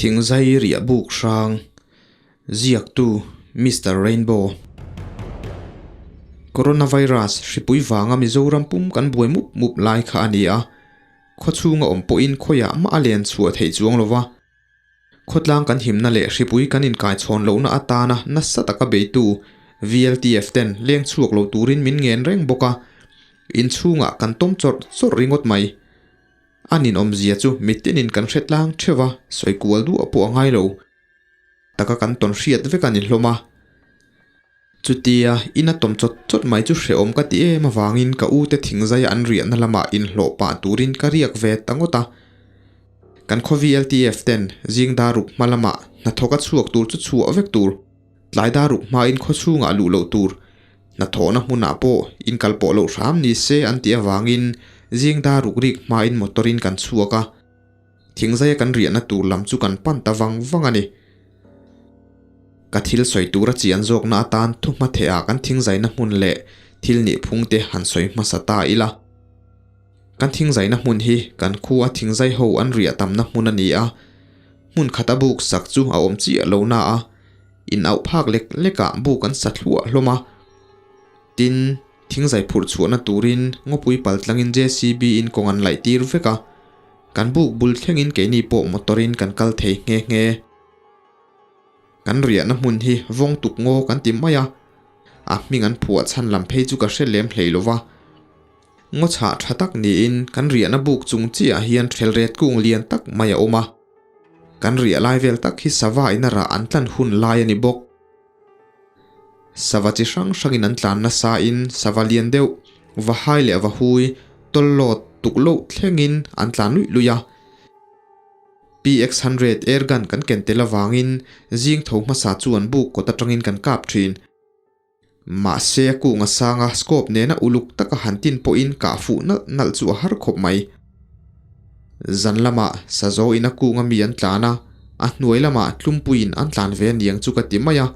Thingzai riah buk hrang ziaktu Mister Rainbow. Coronavirus hripui vanga Mizoram pum kan buai mup mup lai kha a ni a, khawchhunga awm pawhin khawiah mah a len chhuah theih chuang lova. Khawtlang kan himna leh hripui kan inkaichhawn lohna atana nasa taka beitu VLTF ten leng chhuak lo turin min ngen reng bawk a, inchhungah kan tawm chawrh chawrh ringawt mai. A ninawmzia chu mitinin kan hre tlang theuh a, sawi kual duah pawh a ngai lo. Taka kan tawn hriat vek a ni hlawm a. Chutia ina tawm chawt chawt mai chu hrehawm ka ti em avangin ka ute thingzai an riahna lamah inhlawh pah turin ka riak ve ta ngawt a. Kan khaw VLTF ten zing dar ruk hma lamah hnathawk a chhuak tur chu chhuah vek tur, tlai dar ruk hmain khaw chhungah luh loh tur, Hnathawhna hmunah pawh inkal pawh loh hram ni se an tih avangin zing dar ruk rik hmain motor in kan chhuak a, thingzaia kan riahna tur lam chu kan pan ta vang vang a ni. Ka thil sawi tura chian zawkna atan thu hmathehah kan thingzaina hmun leh thil nih phungte han sawi hmasa ta ila. Kan thingzaina hmun hi kan khua thingzai ho an riah tamna hmun a ni a, hmun khata buk sak chu a awm chiah lo na a, In auh phak lek lekah buk an sa thluah hlawm a, tin, thingzai phurh chhuahna turin ngawpui pal tlangin JCB in kawng an laih tir vek a, kan buk bul thlengin keini pawh motor in kan kal thei nghe nghe. Kan riahna hmun hi vawng tuk ngaw kan ti mai a, a hming an phuah chhan lam phei chu ka hre lem hlei lo va. Ngaw chhah tha tak niin kan riahna buk chung chiah hian thelret kung lian tak mai a awm a. Kan riah lai vel tak hi sava in a rah an tlan hun lai a ni bawk. Sava chi hrang hrangin an tlan nasa in sava lian deuh, vahai leh vahui, tawllawt, tukloh thlengin an tlan luih luih a. PX100 airgun kan ken tel avangin zing tho hmasa chuan buk kawt atangin kan kap thin. Mahse a kung a sang a, scope nena uluk taka han tin pawhin kah fuh nalh nalh chu a har khawp mai. Zan lamah Sazo in a kung a mi an tlan a, a hnuai lamah Tlumpuiin an tlan ve aniang chu ka ti mai a.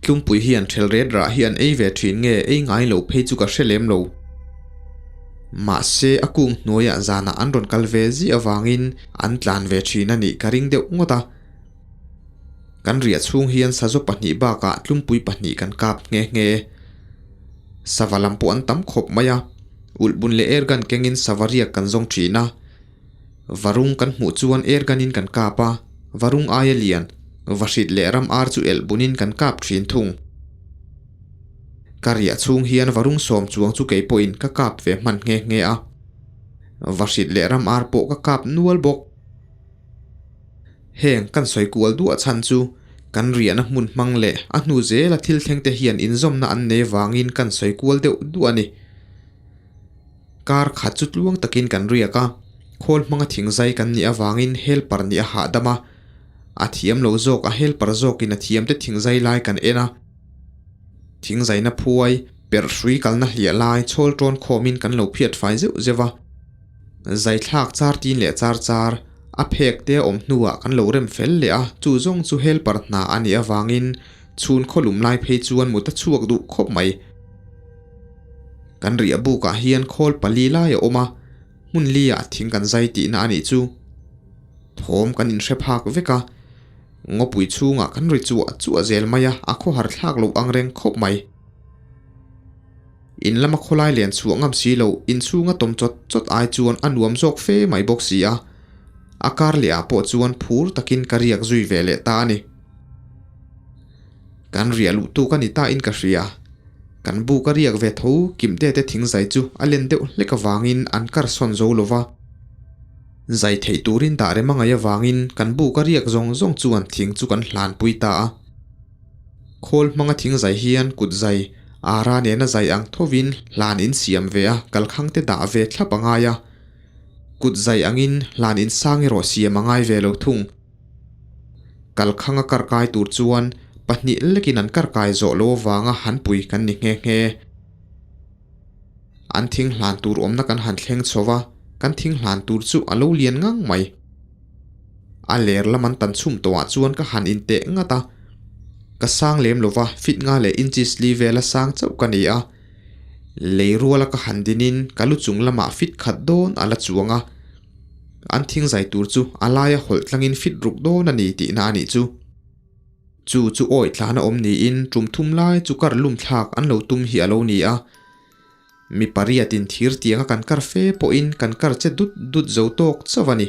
Tlumpui hian thelret rah hi an ei ve thin nge ei ngai lo phei chu ka hre lem lo. Mahse a kung hnuaiah zanah an rawn kal ve zih avangin an tlan ve thin a nih ka ring deuh ngawt a. Kan riah chhung hian sazaw pahnih bakah tlumpui pahnih kan kap nghe nghe. Sava lam pawh an tam khawp mai a, ulhbun leh airgun kengin sava riak kan zawng thin a. Varung kan hmuh chuan airgun in kan kap a, varung aia lian, vahrit leh ram ar chu elhbunin kan kap thin thung. Ka riah chhung hian varung sawm chuang chu kei pawhin ka kap ve hman nghe nghe a. Vahrit leh ram ar pawh ka kap nual bawk. Heng kan sawi kual duah chhan chu kan riahna hmun hmang leh a hnu zela thil thleng te hian inzawmna an nei vangin kan sawi kual deuh duah a ni. Kar khat chu tluang takin kan riak a, khawl hmanga thingzai kan nih avangin helper nih a hahdam a, a thiam lo zawk a helper zawkin a thiam te thingzai lai kan en a. Thingzaina phuai, perh hrui kalna hliah lai chhawl tawn khawmin kan lo phiat fai zeuh zeuh a. Zaithlak char tin leh char char, a phek te a awm hnuah kan lo rem fel leh a, chu zawng chu helper hna a nih avangin chhun khawlum lai phei chuan mut a chhuak duh khawp mai. Kan riah bukah hian khawl pali lai a awm a, hmun liah thing kan zai tihna a nih chu. Thawm kan inhre phak vek a, ngawpui chhungah kan ri chuah chuah zel mai a, a khawhar thlak loh ang reng khawp mai. In lama khawlai lian chhuah ngam si lo, inchhunga tawm chawt chawt ai chuan a nuam zawk fe mai bawk si a. A kar leh ah pawh chuan phur takin ka riak zui ve leh ta a ni. Kan riah luh tuk a ni ta in ka hria. Kan bu ka riak ve tho kim te te thingzai chu a len deuh hlek avangin an kar sawn zo lo va. Zai theih turin dah rem a ngaih avangin kan bu ka riak zawng zawng chuan thing chu kan hlanpui ta a. Khawl hmanga thing zai hian kut zai, ara nena zai ang thovin hlan in siam ve a, kalkhang te dah ve thlap a ngai a. Kut zai angin hlan in sang erawh siam a ngai ve lo thung. Kalkhang a kar kai tur chuan pahnih lekin an kar kai zawh lo avanga han pui kan ni nghe nghe. An thing hlan tur awmna kan han thleng chho va, kan thing hlan tur chu a lo lian ngang mai. A ler lam an tan chhum tawhah chuan ka han inteh ngat a, ka sang lem lova fit nga leh inches li vela sang chauh ka ni a, lei ruala ka han dinin ka lu chung lamah fit khat dawn a la chuang a. An thingzai tur chu a laia hawlh tlangin fit ruk dawn a ni tihna a nih chu. Chu chu awi tlana awm niin tum thum lai chu kar lum thlak an lo tum hi a lo ni a. Mi pariatin thir tianga kan kar fe pawhin kan kar che dut dut zo tawk chauh a ni.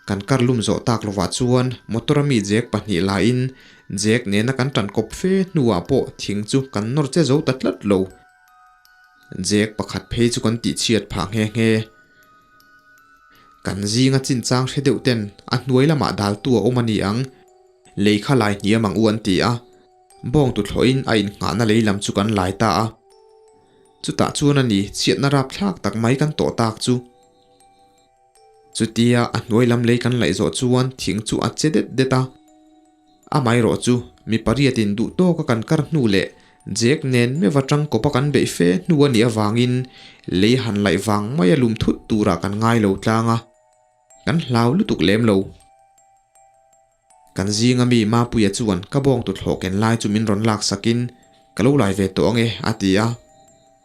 Kan kar lum zawh tak lovah chuan motor a mi jek pahnih laiin jek nena kan tan kawp fe hnuah pawh thing chu kan nawr che zo ta tlat lo. Jek pakhat phei chu kan tihchhiat phah nghe nghe. Kan zinga chinchang hre deuh ten a hnuai lamah daltu a awm a ni ang. Lei kha lai hniam ang u an ti a. Bawng tuthlawhin a innghahna lei lam chu kan lai ta a. Chutah chuan a ni chhiatna rapthlak tak mai kan tawh tak chu. Chutia a hnuai lam lei kan laih zawh chuan thing chu a che det det a. Amaherawh chu mi pariatin duh tawka kan kar hnu leh Jack nen meuh atang kawpa kan beih fe hnu a nih avangin lei han laih vang mai a lum thut turah kan ngai lo tlang a, kan hlau lutuk lem lo. Kan zinga mi Mapuia chuan ka bawng tuthlawh ken lai chu min rawn lak sakin ka lo lai ve tawh ange a ti a,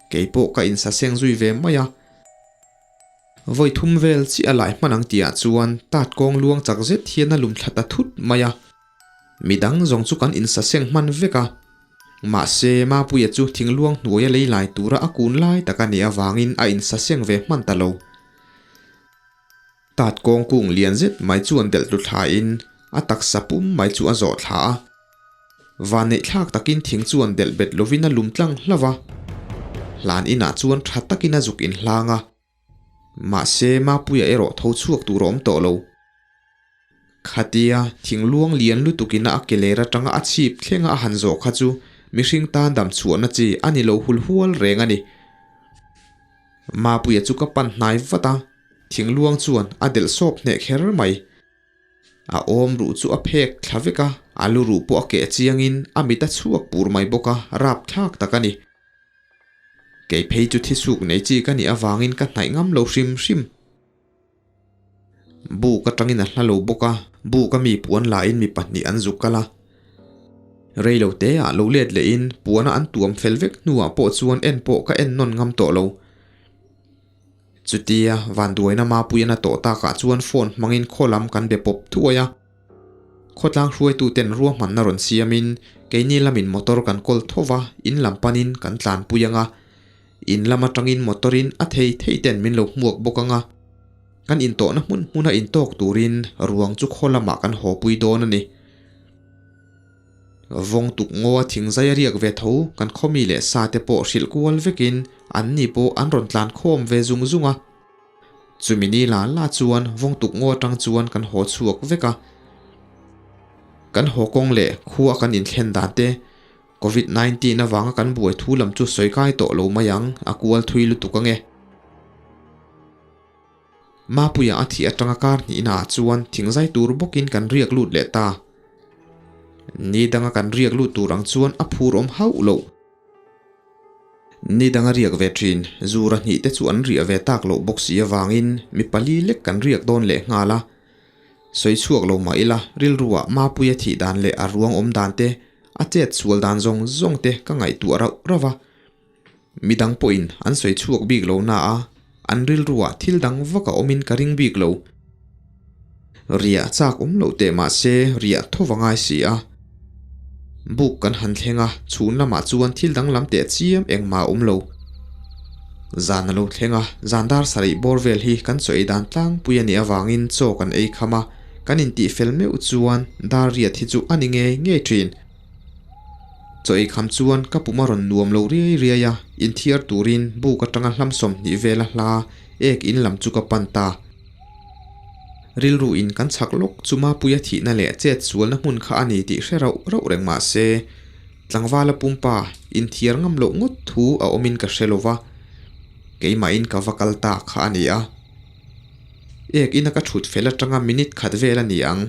keipawh ka insaseng zui ve mai a. Vawi thum vel chiah a lai hman ang tihah chuan tat kawng luang chak zet hian a lum thla ta thut mai a. Midang zawng chu kan insaseng hman vek a. Mahse, Mapuia chu thingluang hnuaia lei lai tura a kun lai tak a nih avangin a insaseng ve hman ta lo. Tat kawng kung lian zet mai chuan delh tlu thlain a taksa pum mai chu a zawh thla a. Vanneih thlak takin thing chuan delh bet lovin a lum tlang hlauh a. Hlan inah chuan tha takin a zuk inhlang a. Mahse, Mapuia erawh tho chhuak tur a awm tawh lo. Khatia thing luang lian lutukin a ke ler atanga a chhip thlenga a han zawh kha chu mihring tan dam chhuahna chi a ni lo hul hual reng a ni. Mapuia chu ka pan hnai vat a. Thingluang chuan a delh sawp hneh kher mai. A awm ruh chu a phek thla vek a, a lu ruh pawh a keh chiangin a mit a chhuak pur mai bawk a, rapthlak tak a ni. Kei phei chu thisuk nei chi ka nih avangin ka hnaih ngam lo hrim hrim. Buk atangin a hla lo bawk a, buk a mi puan lahin mi pahnih an zuk kal a. Rei lo te ah lo let lehin puana an tuam fel vek hnuah pawh chuan en pawh ka en nawn ngam tawh lo. Chutia vanduaina Mapuian a tawh takah chuan phone hmangin khaw lam kan be pawp thuai a. Khawtlang hruaituten ruahmanna rawn siamin keini lamin motor kan kawl tho va, in lam panin kan tlanpui ang a. In lam atangin motor-in a thei thei ten min lo hmuak bawk ang a. Kan intawhna hmun hmuna intawk turin ruang chu khaw lamah kan hawpui dawn a ni. Vawng tuk ngaw a thing zai a riak ve tho, kan khawmi leh sa te pawh hrilh kual vekin an ni pawh an rawn tlan khawm ve zung zung a. Chumi ni la la chuan vawng tuk ngaw atang chuan kan haw chhuak vek a. Kan haw kawng leh khua kan inthlen dan te, Covid 19 avanga kan buai thu lam chu sawi kai tawh lo mai ang, a kual thui lutuk ange. Mapuia a thih atanga kar hnihna ah chuan thingzai tur bawkin kan riak lut leh ta. Ni danga kan riak lut tur ang chuan a phur awm hauh loh. Ni danga riak ve thin, zura hnih te chu an riah ve tak loh bawk si avangin mi pali lek kan riak dawn leh nghal a. Sawi chhuak lo mah ila rilruah Mapuia thih dan leh a ruang awm dan te, a chet sual dan zawng zawng te ka ngaihtuah rauh rauh a. Midang pawhin an sawi chhuak bik lo na a, an rilruah thil dang vak a awmin ka ring bik lo. Riah chak awm loh teh mah se riah tho va ngai si a. Buk kan han thleng a, chhun lamah chuan thil danglam teh chiam engmah a awm lo. Zan a lo thleng a, zan dar sarih bawr vel hi kan chaw ei dan tlangpui a nih avangin chaw kan ei kham a, kan intih fel meuh chuan dar riat hi chu a ni ngei ngei thin. Chaw ei kham chuan ka pum a rawn nuam lo riai riai a, inthiar turin buk atanga hlam 20 vela hla ek in lam chu ka pan ta. Rilru in kan chhak lawk chu Mapuia thihna leh chet sualna hmun kha a ni tih hre rauh rauh reng mah se, tlangvala pumpa inthiar ngam loh ngawt thu a awmin ka hre lova, keimahin ka va kal ta kha a ni a. Ek ina ka thut fel atanga minute khat vel a ni ang.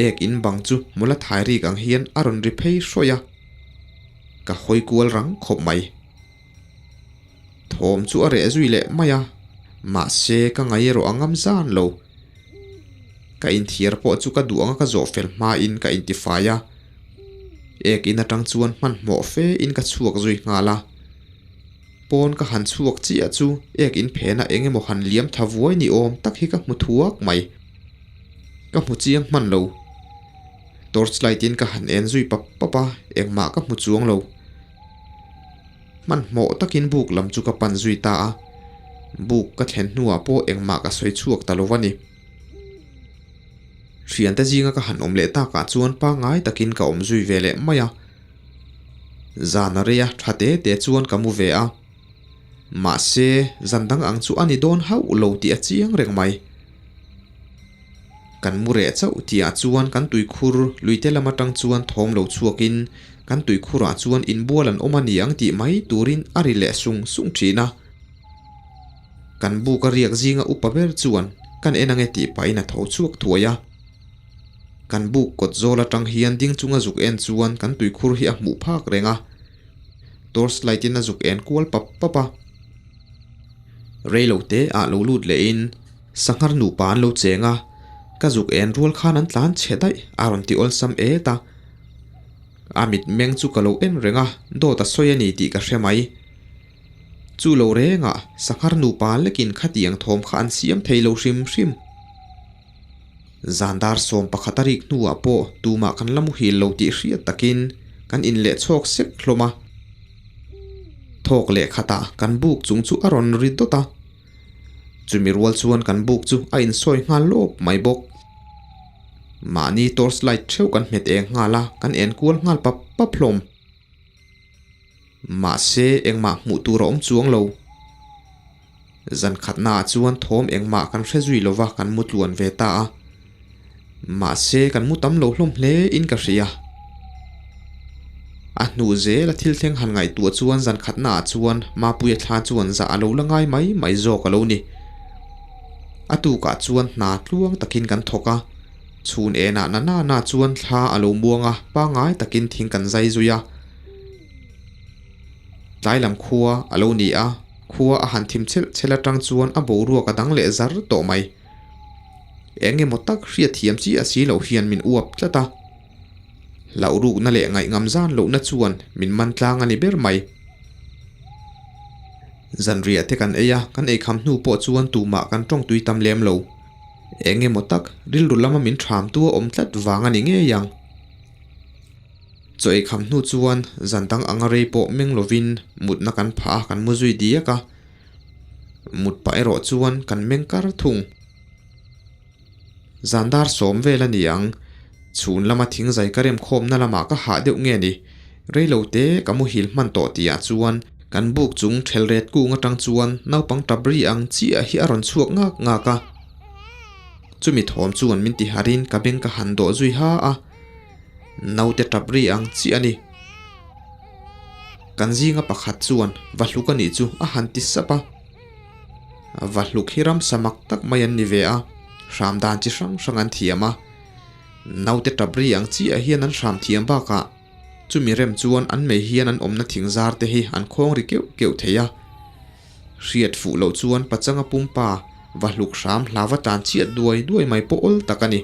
Ek in bang chu hmula thai rik ang hian a rawn ri phei hrawih a, ka hawi kual rang khawp mai. Thawm chu a reh zui leh mai a, mahse ka ngai erawh a ngam zan lo. Ka inthiar pawh chu ka duh anga ka zawh fel hmain ka intifai a, ek in atang chuan hmanhmawh fe in ka chhuak zui nghal a. Pawn ka han chhuak chiah chu ek in phena eng emaw han liam tha vuai ni awm tak hi ka hmu thuak mai. Ka hmu chiang hman lo. Torch light in ka han en zui pap pap a, engmah ka hmu chuang lo. Hmanhmawh takin buk lam chu ka pan zui ta a, buk ka thlen hnuah pawh engmah ka sawi chhuak ta lo a ni. Thiante zinga ka han awm leh takah chuan pangngai takin ka awm zui ve leh mai a. Zan a rei a, tha te te chuan ka mu ve a. Mahse, zan dang ang chu a ni dawn hauh lo tih a chiang reng mai. Kan mu reh chauh tihah chuan kan tuikhur luite lam atang chuan thawm lo chhuakin kan tuikhurah chuan inbual an awm a ni ang tih mai turin a ri leh sung sung thin a. Kan buk a riak zinga upa ber chuan kan en ange tih pahin a tho chhuak thuai a. Kan buk kawt zawl atang hian ding chunga zuk en chuan kan tuikhur hi a hmuh phak reng a. Torch light in a zuk en kual pap pap a. Reilo te ah lo lut leh in sanghar nupa an lo cheng a, ka zuk en rual khan an tlan chhe daih a rawn ti awlsam et a. A mit meng chu ka lo en reng a, dawt a sawi a ni tih ka hre mai. Chu lo reng ah sanghar nupa lekin khatiang thawm kha an siam thei lo hrim hrim. Zan dar 11 a rik hnuah pawh tumah kan la muhil lo tih hriat takin kan inleh chhawk sek hlawm a. Thawk leh khatah kan buk chung chu a rawn ri dawt a. Chumi rual chuan kan buk chu a insawi nghal lawp mai bawk. Mahni torch light theuh kan hmet eng nghal a, kan en kual nghal pap pap hlawm. Mahse engmah hmuh tur a awm chuang lo. Zan khatnaah chuan thawm engmah kan hre zui lova kan mu tluan ve ta a. Mahse kan mu tam lo hlawm hle in ka hria. A hnu zel a thil thleng han ngaihtuah chuan zan khatnaah chuan Mapuia thla chuan zah a lo la ngai mai mai zawk a lo ni. A tukah chuan hna tluang takin kan thawk a. Chhun enah na na na chuan thla a lo muang a, pangngai takin thing kan zai zui a. Tlai lam khua a lo ni a, khua a han thim chelh chelh atang chuan a boruak a dang leh zar tawh mai. Eng emaw tak hriat thiam chiah si loh hian min uap tlat a. Hlauhrukna leh ngaihngam zan lohna chuan min man tlang a ni ber mai. Zanriah te kan ei a, kan eikham hnu pawh chuan tumah kan tawng tui tam lem lo. Eng emaw tak rilru lama min ṭham tu a awm tlat vang a ni ngei ang. Chaw ei kham hnu chuan zan dang anga rei pawh meng lovin mutna kan phah a, kan mu zui diak a. Mut pah erawh chuan kan meng kar thung. Zan dar sawm vel a ni ang. Chhun lama thingzai ka rem khawmna lamah ka hah deuh nge ni. Rei lo te ka muhil hman tawh tihah chuan kan buk chung thelret kung atang chuan naupang tap ri ang chiah hi a rawn chhuak ngak ngak a. Chumi thawm chuan min ti harin ka beng ka han dawh zui ha a. Naute tap ri ang chiah a ni. Kan zinga pakhat chuan va hluk a nih chu a han ti sap a. Va hluk hi ramsa mak tak mai an ni ve a, hram dan chi hrang hrang an thiam a. Naute tap ri ang chiah hian an hram thiam bakah chumi rem chuan an mei hian an awmna thing zar te hi an khawng ri keuh keuh thei a. Hriat fuh loh chuan pachanga pumpa va hluk hram hla va tlan chiat duai duai mai pawh awl tak a ni.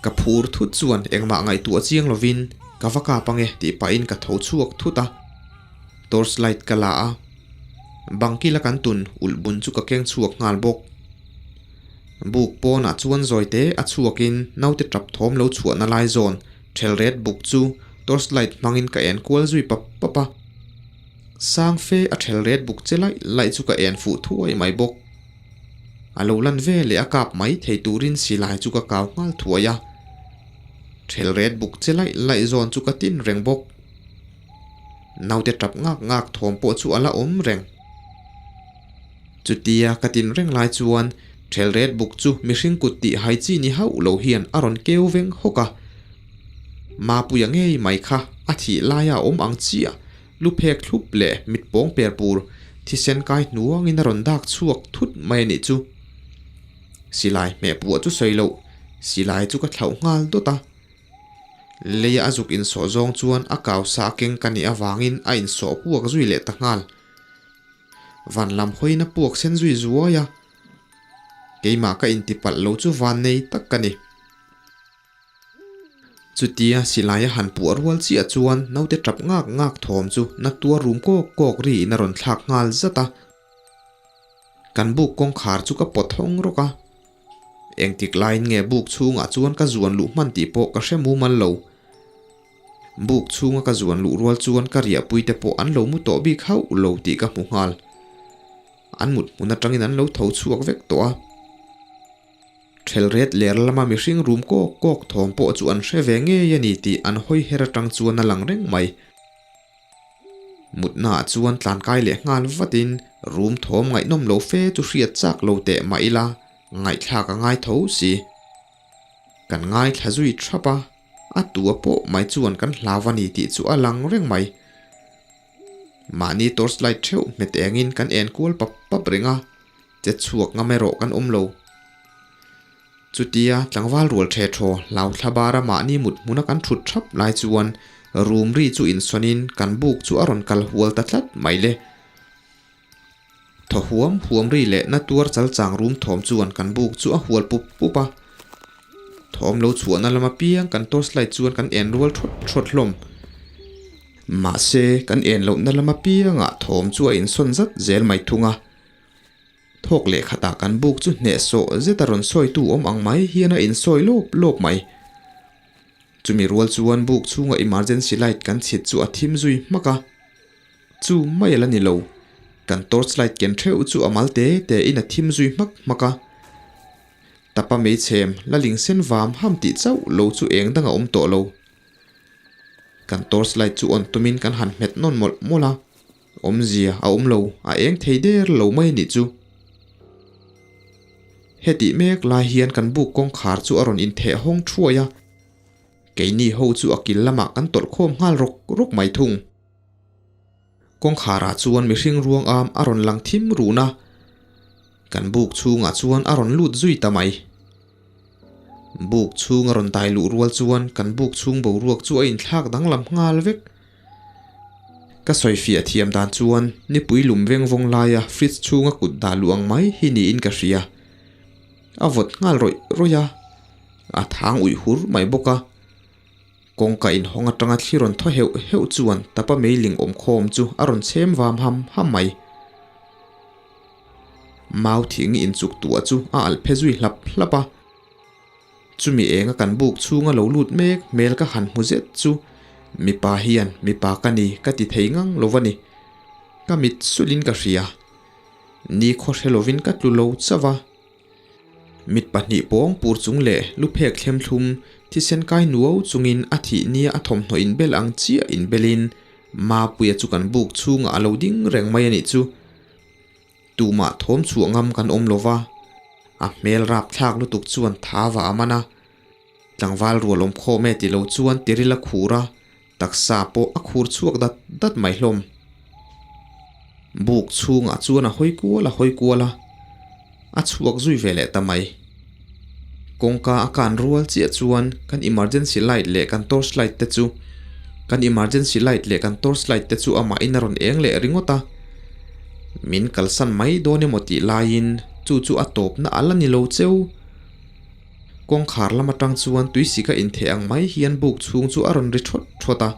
Ka phur thut chuan engmah ngaihtuah chiang lovin ka va kap ange tih pahin ka tho chhuak thut a. Torch light ka la a, bang kila kan tun ulh bun chu ka keng chhuak nghal bawk. Buk pawnah chuan zawi te a chhuakin naute tap thawm lo chhuahna lai zawn thelret buk chu torch light hmangin ka en kual zui pap pap a. Sang fe a thelret buk che laih laih chu ka en fuh thuai mai bawk. A lo lan ve leh a kap mai thei turin silai chu ka kau nghal thuai a. Thelret buk che laih laih zawn chu ka tin reng bawk. Naute tap ngak ngak thawm pawh chu a la awm reng. Chutia ka tin reng lai chuan thelret buk chu mihring kut tih hai chi ni hauh lo hian a rawn keu veng hawk a. Mapuia ngei mai kha a thih laia a awm ang chiah Lu phek thlup leh mit pawng per pur thisen kai hnuangin a rawn dak chhuak thut mai a nih chu. Silai hmeh puah chu sawi loh, silai chu ka thlauh nghal dawt a. Leia a zuk insawh zawng chuan a kau sa keng ka nih avangin a insawh puak zui leh ta nghal. Van lam hawiin a puak sen zui zuai a. Keimah ka intipalh lo chu van nei tak ka ni. Chutia silai a han puah rual chiah chuan naute tap ngak ngak thawm chu na tuar rum kawk kawk riin a rawn thlak nghal zat a. Kan buk kawngkhar chu ka pawt hawng rawk a. Engtik laiin nge buk chhungah chuan ka zuan luh hman tih pawh ka hre mumal lo. Buk chhunga ka zuan luh rual chuan ka riahpui te pawh an lo mu tawh bik hauh lo tih ka hmu nghal. An mut hmun atangin an lo tho chhuak vek tawh a. Thelret ler lama mihring rum kawk kawk thawm pawh chu an hre ve ngei a ni tih an hawi her atang chuan a lang reng mai. Mutnaah chuan tlankai leh nghal vatin rum thawm ngaihnawm lo fe chu hriat chak lo teh mah ila ngaihthlak a ngai tho si. Kan ngaithla zui thap a, a tua pawh mai chuan kan hlau a ni tih chu a lang reng mai. Mahni torchlight theuh hmet engin kan en kual pap pap reng a, che chhuak ngam erawh kan awm lo. Chutia tlangval rual ṭhe ṭhaw hlau thla bara mahni mut hmuna kan ṭhut ṭhap lai chuan room ri chu insawnin kan buk chu a rawn kal hual ta tlat mai le. Thaw huam huam ri leh na tuar chal chang rum thawm chuan kan buk chu a hual pup pup a. Thawm lo chhuahna lama piang kan torchlight chuan kan en rual ṭhawt ṭhawt hlawm. Mahse kan en lohna lama piangah thawm chu a insawn zat zel mai thung a. Thawk leh khatah kan buk chu hnehsawh zeta rawn sawitu awm ang mai hian a insawi lawp lawp mai. Chumi rual chuan buk chhunga emergency light kan chhit chu a thim zui hmak a. Chu mai a la ni lo, kan torch light ken theuh chu a mal te te in a thim zui hmak hmak a. Tapa meichhem la ling sen vam ham tih chauh lo chu eng dang a awm tawh lo. Kan torch light chu on tumin kan han hmet nawn mawlh mawlh a. Awmzia a awm lo, a eng thei der lo mai a nih chu. Hetih mek lai hian kan buk kawngkhar chu a rawn intheh hawng thuai a, keini ho chu a kil lamah kan tawlh khawm nghal rawk rawk mai thung. Kawngkharah chuan mihring ruang am a rawn lang thim run a, kan buk chhungah chuan a rawn lut zui ta mai. Buk chhung a rawn dai luh rual chuan kan buk chhung boruak chu a inthlak danglam nghal vek. Ka sawifiah thiam dan chuan nipui lum veng vawng laia fridge chhunga kut dah luh ang mai hi niin ka hria. A vawt nghal rawih rawih a, a thang uih hur mai bawk a. Kawngka inhawng atanga thli rawn thaw heuh heuh chuan tapa meiling awm khawm chu a rawn chhem vam ham ham mai. Mau thing inchuk tuah chu a alh phe zui hlap hlap a. Chumi enga kan buk chhunga lo lut mek hmel ka han hmu zet chu mipa hian mipa ka ni ka ti thei ngang lo va ni. Ka mit sulin ka hria. Ni khaw hre lovin ka tlu lo chauh a. Mit pahnih pawng pur chung leh lu phek thlem thlum thisen kai nuau chungin a thih nia a thawmhnaw inbel ang chiah inbelin Mapuia chu kan buk chhungah a lo ding reng mai a nih chu. Tumah thawm chhuah ngam kan awm lo va, a hmel rapthlak lutuk chuan tha va a man a. Tlangval rual awm khawm e ti lo chuan tiril a khur a, taksa pawh a khur chhuak dat dat mai hlawm. Buk chhungah chuan a hawi kual a hawi kual a, a chhuak zui ve leh ta mai. Kawngka a kan rual chiah chuan kan emergency light leh kan torch light te chu kan emergency light leh kan torch light te chu amahin a rawn eng leh ringawt a. Min kalsan mai dawn emaw tih laiin chu chu a tawpna a la ni lo cheu. Kawngkhar lam atang chuan tuisika intheh ang mai hian buk chhung chu a rawn ri thawt thawt a.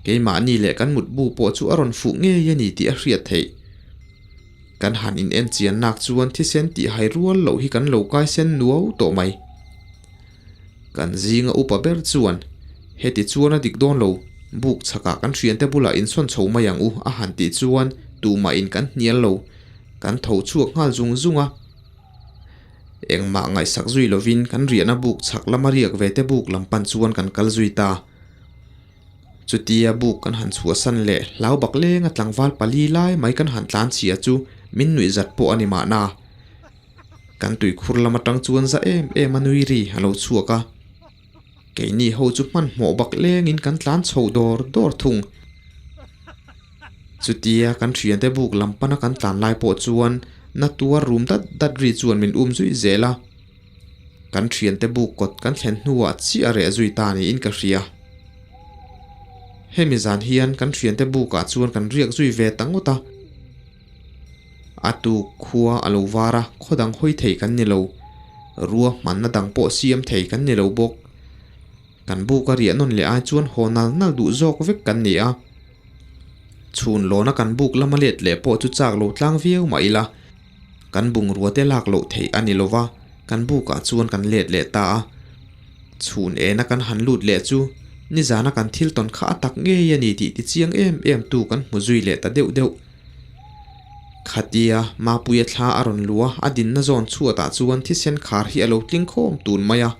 Keimahni leh kan mutbu pawh chu a rawn fuh ngei a ni tih a hriat theih. Kan han in en chian nak chuan thisen tih hai rual loh hi kan lo kai sen nuau tawh mai. Kan zinga upa ber chuan, Heti chuan a dik dawn lo, buk chhakah kan hriante bulah insawn chho mai ang u a han tih chuan tumah in kan hnial lo, kan tho chhuak nghal zung zung a. Engmah ngaihsak zui lovin kan riahna buk chhak lama riak ve te buk lam pan chuan kan kal zui ta. Chutia buk kan han chhuahsan leh hlau bak lenga tlangval pali lai mai kan han tlan chhia chu min nuih zat pawh a ni mahna. Kan tuikhur lam atang chuan za em em a nui ri a lo chhuak a. Keini ho chu hmanhmawh bak lengin kan tlan chho dawr dawr thung. Chutia kan thiante buk lam pana kan tlan lai pawh chuan na tuar rum dat dat ri chuan min um zui zel a. Kan thiante buk kawt kan thlen hnuah chiah a reh zui ta niin ka hria. Hemi zan hian kan thiante bukah chuan kan riak zui ve ta ngawt a. A tuk khua a lo var a, khaw dang hawi thei kan ni lo. Ruahmanna dang pawh siam thei kan ni lo bawk. Kan buk a riah nawn leh ai chuan haw nal nal duh zawk vek kan ni a. Chhun lawna kan buk lama let leh pawh chu chak lo tlang viau mah ila, kan bungrua te lak loh theih a ni lo va, kan bukah chuan kan let leh ta a. Chhun ena kan han lut leh chu nizana kan thil tawn kha a tak ngei a ni tih tichiang em em tu kan hmu zui leh ta deuh deuh. Khatia Mapuia thla a rawn luh a, a dinna zawn chhuatah chuan thisen khar hi a lo tling khawm tun mai a.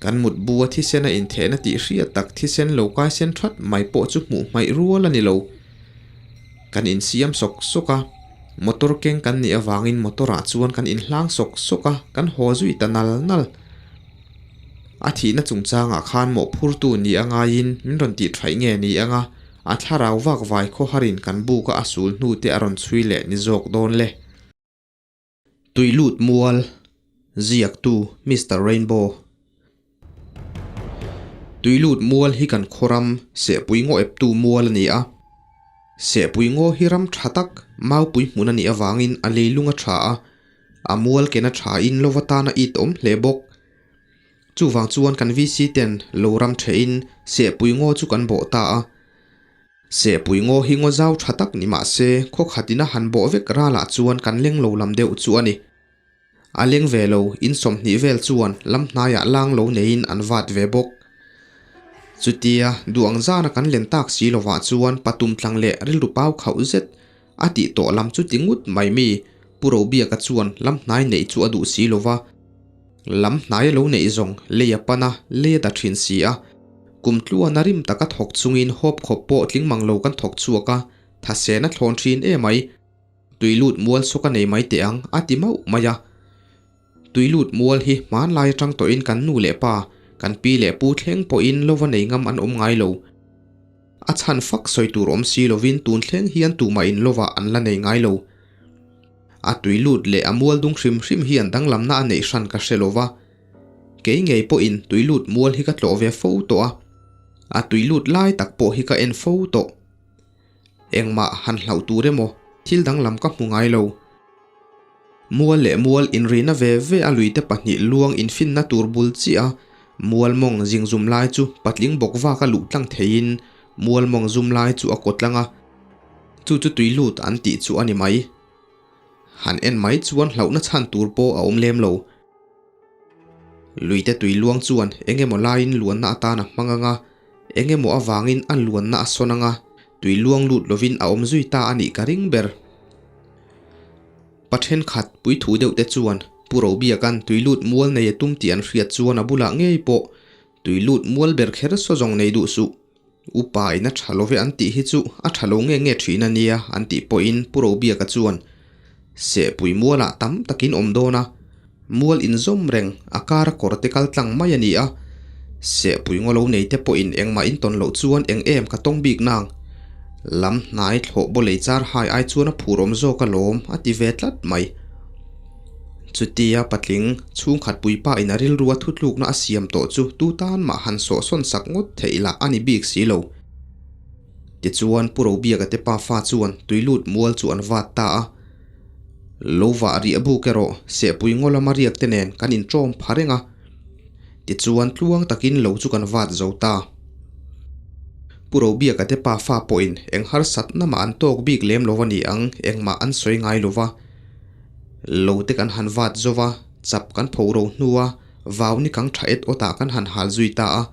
Kan mutbu a thisen a inthehna tih hriat tak thisen lo kai sen that mai pawh chu hmuh hmaih rual a ni lo. Kan insiam sawk sawk a, motor keng kan nih avangin motor ah chuan kan inhlang sawk sawk a, kan haw zui ta nal nal. A thihna chungchangah khan mawhphurtu ni a ngaiin min rawn tih thaih nge ni anga a thlarau vak vai khawharin kan buka a sul hnu te a rawn chhui leh ni zawk dawn le. Tuilut mual, ziaktu Mister Rainbow. Tuilut mual hi kan khawram Sehpui ngaw eptu mual a ni a. Sehpui ngaw hi ram tha tak, maupui hmun a nih avangin a leilung a tha a, a mual ken a thain lova tan a it awm hle bawk. Chuvang chuan kan VC ten lo ram thehin Sehpui ngaw chu kan bawh ta a. Sehpui ngaw hi ngaw zau tha tak ni mah se, khaw khatin a han bawh vek ralah chuan kan leng lo lam deuh chu a ni. A leng ve lo, in 20 vel chuan lam hnaiah lang lo neiin an vat ve bawk. Chutia, duh ang zana kan len tak si lovah chuan patum tlang leh rilru pau khauh zet a tih tawh lam chu ti ngut mai mi, Pu Robiaka chuan lam hnai neih chu a duh si lova. Lam hnai a lo neih zawng lei a pan a, lei a da thin si a. Kum tluan a rim taka thawk chungin hawp khawp pawh tling mang lo kan thawk chhuak a, thasena thlawn thin em ai. Tui lut mual saw ka nei mai teh ang, a ti mauh mai a. Tui lut mual hi hmanlai atang tawhin kan nu leh pa, kan pi leh pu thleng pawhin lova nei ngam an awm ngai lo. A chhan fak sawi tur awm si lovin tun thleng hian tumah in lovah an la nei ngai lo. A tui lut leh a mual dung hrim hrim hian danglamna a neih hran ka hre lo va. Kei ngei pawhin tui lut mual hi ka tlawh ve fo tawh a, a tui lut lai tak pawh hi ka en fo tawh. Engmah han hlauh tur emaw thil danglam ka hmu ngai lo. Mual leh mual inrihna ve ve a luite pahnih luang infinna tur bul chiah a, mual mawng zingzum lai chu patling bawk vak a luh tlang theiin mual mawng zum lai chu a kaw tlang a, chu chu tui lut an tih chu a ni mai. Han en mai chuan hlauhna chhan tur pawh a awm lem lo. Luite tui luang chuan eng emaw laiin luanna atan a hmang ang a, eng emaw avangin a luanna a sawn ang a, tui luang lut lovin a awm zui ta a nih ka ring ber. Pa thenkhat puithu deuh te chuan Pu Robiaka'n tui lut mual nei a tum tih an hriat chuan a bulah ngei pawh tui lut mual ber kher saw zawng nei duh suh. Upa in a tha lo ve an tih hi chu a tha lo nge nge thin a nia an tih pawhin Pu Robiaka chuan Sehpui mualah tam takin awm dawn a, mual inzawm reng a kar a kawr te kal tlang mai a ni a, Sehpui ngaw lo nei te pawhin engmah in tawn loh chuan eng em ka tawng bik nang. Lam hnai thlawh baw lei char hai ai chuan a phur awm zawk alawm a ti ve tlat mai. Chutia patling chhungkhat puipa in a rilru a thutlukna a siam tawh chu tu tan mah han sawhsawn sak ngawt theih lah a ni bik si lo. Tichuan Pu Robiaka te pafa chuan tuilut mual chu an vat ta a. Lo vah riah buk erawh Sehpui ngaw lama riak te nen kan inṭawm pha reng a. Tichuan tluang takin lo chu kan vat zo ta. Pu Robiaka te pafa pawhin eng harsatna mah an tawk bik lem lo a ni ang engmah an sawi ngai lo va. Lo te kan han vat zo va, chap kan pho ro hnu a, vau ni kang tha et awt ah kan han hal zui ta a.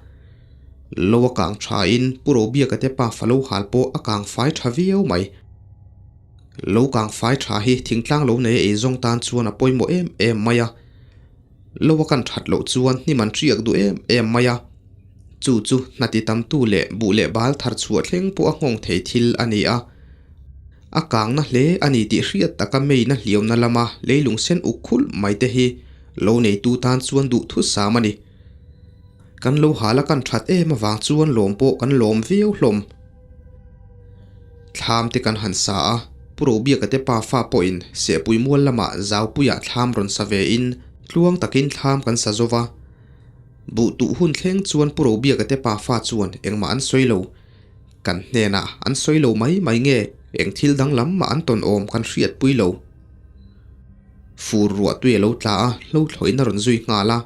Lo a kang tha in Pu Robiaka te pa fa lo hal pawh a kang fai tha viau mai. Lo kang fai tha hi thingtlang lo nei a eizawng tan chuan a pawimawh em em mai a. Lo a kan that loh chuan hnim an hriak duh em em mai a. Chu chu hna ti tamtu leh buh leh bal thar chhuah thleng pawh a nghawng thei thil a ni a. A kangna hle a ni tih hriat taka meina hliauna lama leilung sen uk khulh mai te hi lo neitu tan chuan duh thusam a ni. Kan lo hal a kan that em avang chuan lawm pawh kan lawm viau hlawm. Thlam te kan han sa a, Pu Robiaka te pa fa pawhin Sehpui mual lamah Zaupuiah thlam rawn sa ve in tluang takin thlam kan sa zo va. Buh tuh hun thleng chuan Pu Robiaka te pa fa chuan engmah an sawi lo. Kan hnenah an sawi lo mai mai nge eng thil danglam mah an tawn awm kan hriatpui lo. Fur ruah tui a lo tla a, hlo thlawhin a rawn zui nghal a.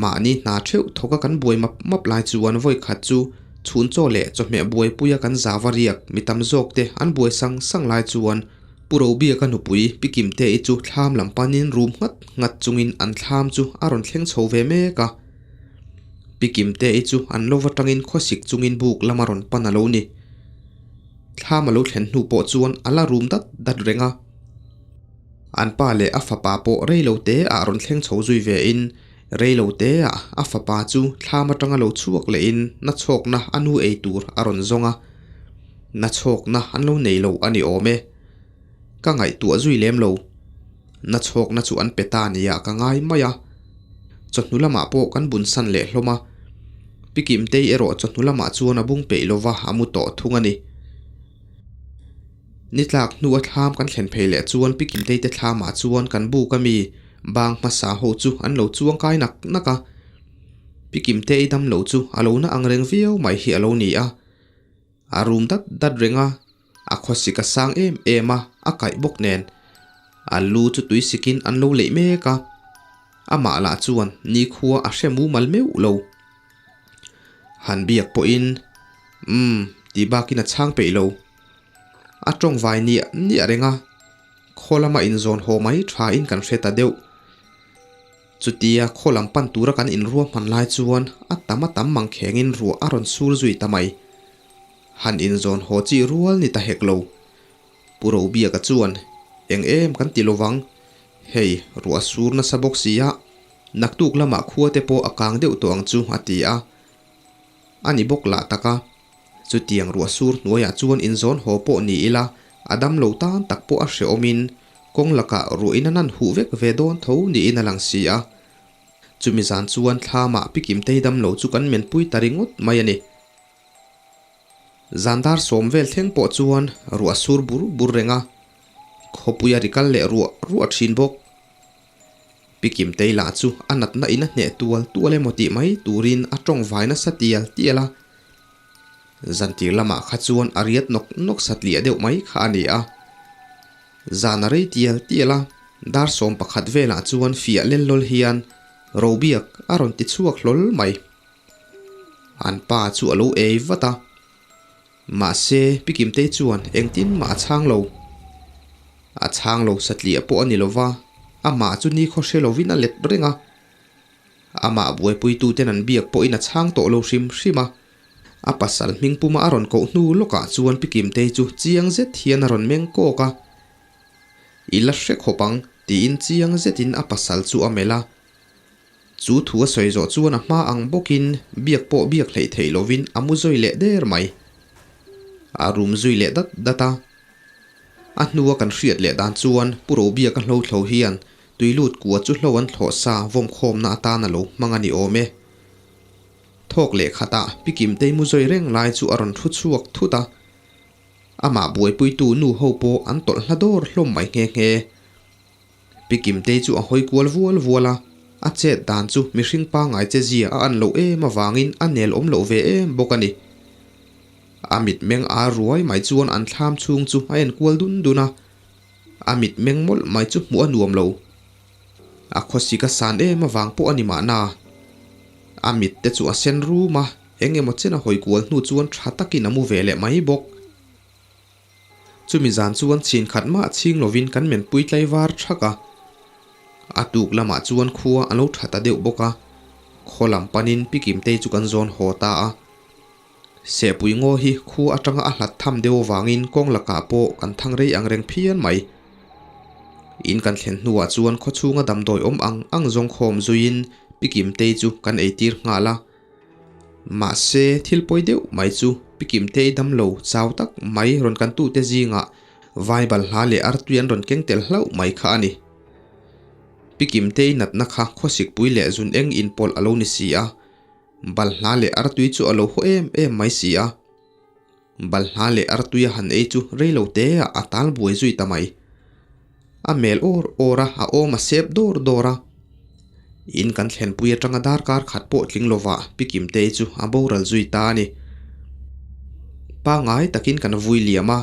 Mahni hna theuh thawka kan buai map map lai chuan vawi khat chu chhun chaw leh chawhmeh buaipuia kan zava riak mi tam zawk te an buai sang sang lai chuan Pu Robiaka nupui Pi Kimte-i chu thlam lam panin rum nghat nghat chungin an thlam chu a rawn thleng chho ve mek a. Pi Kimte-i chu an lova tangin khawsik chungin buk lama rawn pan a lo ni. Thlam a lo thlen hnu pawh chuan a la rum dat dat reng a. An pa leh a fapa pawh rei lo te ah rawn thleng chho zui ve in, rei lo te ah a fapa chu thlam atanga lo chhuak leh in na chhawkna a nu ei tur a rawn zawng a. Na chhawkna an lo nei lo a ni awm e. Ka ngaihtuah zui lem lo. Na chhawkna chu an pe ta nia ka ngai mai a. Chawhnu lamah pawh kan bun san leh hlawm a. Pi Kimtei erawh chawhnu lamah chuan a bung peih lova a mu tawh thung a ni. Ni tlak hnu a thlam kan thlen phei leh chuan Pi Kimtei te thlamah chuan kan buk ami bang hmasa ho chu an lo chuang kai nak nak a. Pi Kimtei dam lo chu a lo na ang reng viau mai hi a lo ni a. A rum dat dat reng a, a khawsik a sang em em a, a kaih bawk nen. A lu chu tui sikin an lo leih mek a, amah lah chuan nikhua a hre mumal meuh lo. Han biak pawhin, Umm, tih bakin a chhang peih lo. A tawng vai niah niah reng a, khaw lama inzawn haw mai thain kan hre ta deuh. Chutia khaw lam pan tura kan inruah hman lai chuan a tam a tam mang khengin ruah a rawn sur zui ta mai. Han inzawn haw chi rual ni ta hek lo. Pu Robiaka chuan, Eng em kan ti lovang, hei ruah sur nasa bawk si a, naktuk lamah khua te pawh a kang deuh tawh ang chu a ti a. A ni bawk lah tak a. Chutiang ruah sur hnuaiah chuan inzawn haw pawh ni ila a dam lo tan tak pawh a hrehawmin kawng lakah ruahin a nan huh vek ve dawn tho niin a lang si a. Chumi zan chuan thlamah Pi Kimtei dam lo chu kan menpui ta ringawt mai a ni. Zan dar sawm vel thleng pawh chuan ruah sur bur bur reng a, khawpui a ri kal leh ruah ruah thin bawk. Pi Kimtei lah chu a natna in a hneh tual tual emaw tih mai turin a tawng vai nasa tial tial a. Zantir lamah kha chuan a riat nawk nawk satliah deuh mai kha a ni a. Zan a rei tial tial a, dar 11 velah chuan fiah lel lawl hian Robiak a rawn ti chhuak hlawl mai. An pa chu a lo ei vat a. Mahse, Pi Kimtei chuan engtin mah a chhang lo. A chhang lo satliah pawh a ni lova, amah chu nikhaw hre lovin a let reng a. Amah buaipuituten an biak pawhin a chhang tawh lo hrim hrim a. A pasal hming puma a rawn koh hnu lawkah chuan Pi Kimtei chu chiang zet hian a rawn meng kawk a. I la hre khawp ang, tiin chiang zetin a pasal chu a melh a. Chu thu a sawi zawh chuan a hma ang bawkin biak pawh biak hleih theih lovin a mu zui leh der mai. A rum zui leh dat dat a. A hnua kan hriat leh dan chuan Pu Robiaka hlothlo hian tuilut kua chu hlo an thlawh sa vawmkhawmna atan a lo hmang a ni awm e. Thawk leh khatah Pi Kimtei mu zui reng lai chu a rawn thu chhuak thut a. Amah buaipuitu nu ho pawh an tawlh hla dawr hlawm mai nghe nghe. Pi Kimtei chu a hawi kual vual vual a, a chet dan chu mihring pangngai che zia a an loh em avangin a nel awm loh ve em bawk a ni. A mitmeng ar ruai mai chuan an thlam chhung chu a en kual dun dun a, a mitmeng mawlh mai chu hmuh a nuam lo. A khawsik a san em avang pawh a ni mahna. A mit te chu a sen rum a, eng emaw chen a hawi kual hnu chuan tha takin a mu ve leh mai bawk. Chumi zan chuan chhin khat mah chhing lovin kan menpui tlai var thak a. A tuk lamah chuan khua a lo tha ta deuh bawk a, khaw lam panin Pi Kimtei chu kan zawn haw ta a. Sehpui ngaw hi khua atanga a hlat tham deuh avangin kawng lakah pawh kan thang rei ang reng phian mai. In kan thlen hnuah chuan khaw chhunga damdawi awm ang ang zawng khawm zuiin Pi Kimtei chu kan eitir nghal a. Mahse, thil pawi deuh mai chu Pi Kimtei damlo chau tak mai rawn kan tute zingah vai balhla leh artui an rawn keng tel hlauh mai kha a ni. Pi Kimtei natna kha khawsikpui leh zun eng inpawlh a lo ni si a, balhla leh artui chu a lo haw em em mai si a. Balhla leh artui a han ei chu rei lo te ah a tal buai zui ta mai. A mel awr awr a, a awm a sep dawr dawr a. In kan thlenpui atanga darkar khat pawh tling lovah Pi Kimtei chu a boral zui ta a ni. Pangngai takin kan vui liam a,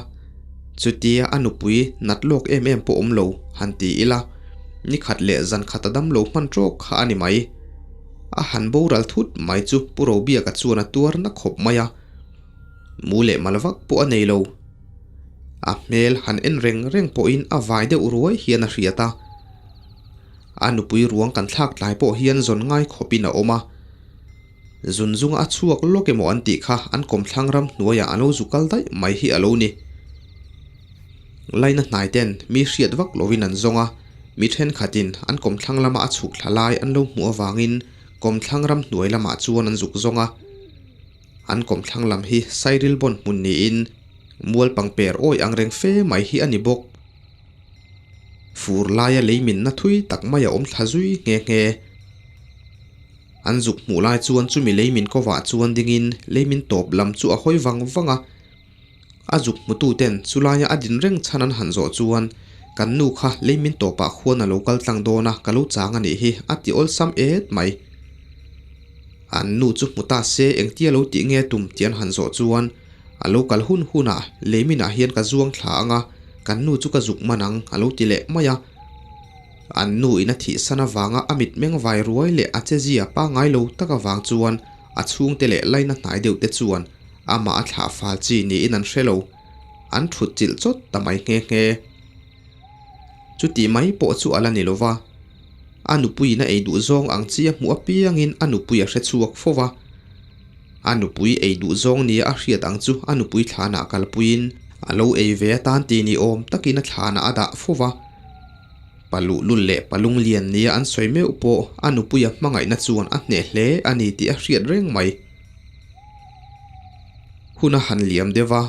chutia a nupui nat lawk em em pawh awm lo han ti ila, ni khat leh zan khat a dam lo hman trawk kha a ni mai. A han boral thut mai chu Pu Robiaka chuan a tuar na khawp mai a, mu leh mal vak pawh a nei lo. A hmel han en reng reng pawhin a vai deuh ruai hian a hriat a. A nupui ruang kan thlak tlai pawh hian zawn ngai khawpin a awm a. Zun zunga a chhuak lawk emaw an tih kha an kawmthlang ram hnuaiah an lo zu kal daih mai hi a lo ni. Laina hnai ten mi hriat vak lovin an zawng a, mi thenkhatin an kawmthlang lama a chhuk thla lai an lo hmuh avangin kawmthlang ram hnuai lamah chuan an zuk zawng a. An kawmthlang lam hi Sairil bawn hmun niin mual pangper awi ang reng fe mai hi a ni bawk. Fur laia lei minna thui tak mai a awm thla zui nghe nghe. An zuk hmuh lai chuan chumi lei min kovah chuan dingin lei min tawp lam chu a hawi vang vang a. A zuk hmututen chulaia a din reng chhan an han zawh chuan, Kan nu kha lei min tawpah khuan a lo kal tlang dawn a, ka lo chang a nih hi, a ti awlsam et mai. An nu chu hmu ta se engtia lo tih nge tum tih an han zawh chuan, A lo kal hun hunah lei minah hian ka zuang thla ang a, kan nu chu ka zuk man ang, a lo ti leh mai a. An nu in a thihsan avanga a mitmeng vai ruai leh a chezia pangngai lo tak avang chuan a chhungte leh laina hnai deuh te chuan amah a thlah fal chi niin an hre lo. An thut chilh chawt ta mai nghe nghe. Chuti mai pawh chu a la ni lo va. A nupuiin a ei duh zawng ang chi a hmuh apiangin a nupui a hre chhuak fo va. A nupui ei duh zawng nia a hriat ang chu a nupui thlanah kalpuiin a lo ei ve atan ti ni awm takin a thlanah a dah fo va. Pa luhlul leh pa lunglian nia an sawi meuh pawh a nupuia hmangaihna chuan a hneh hle a ni tih a hriat reng mai. Hun a han liam deuh a,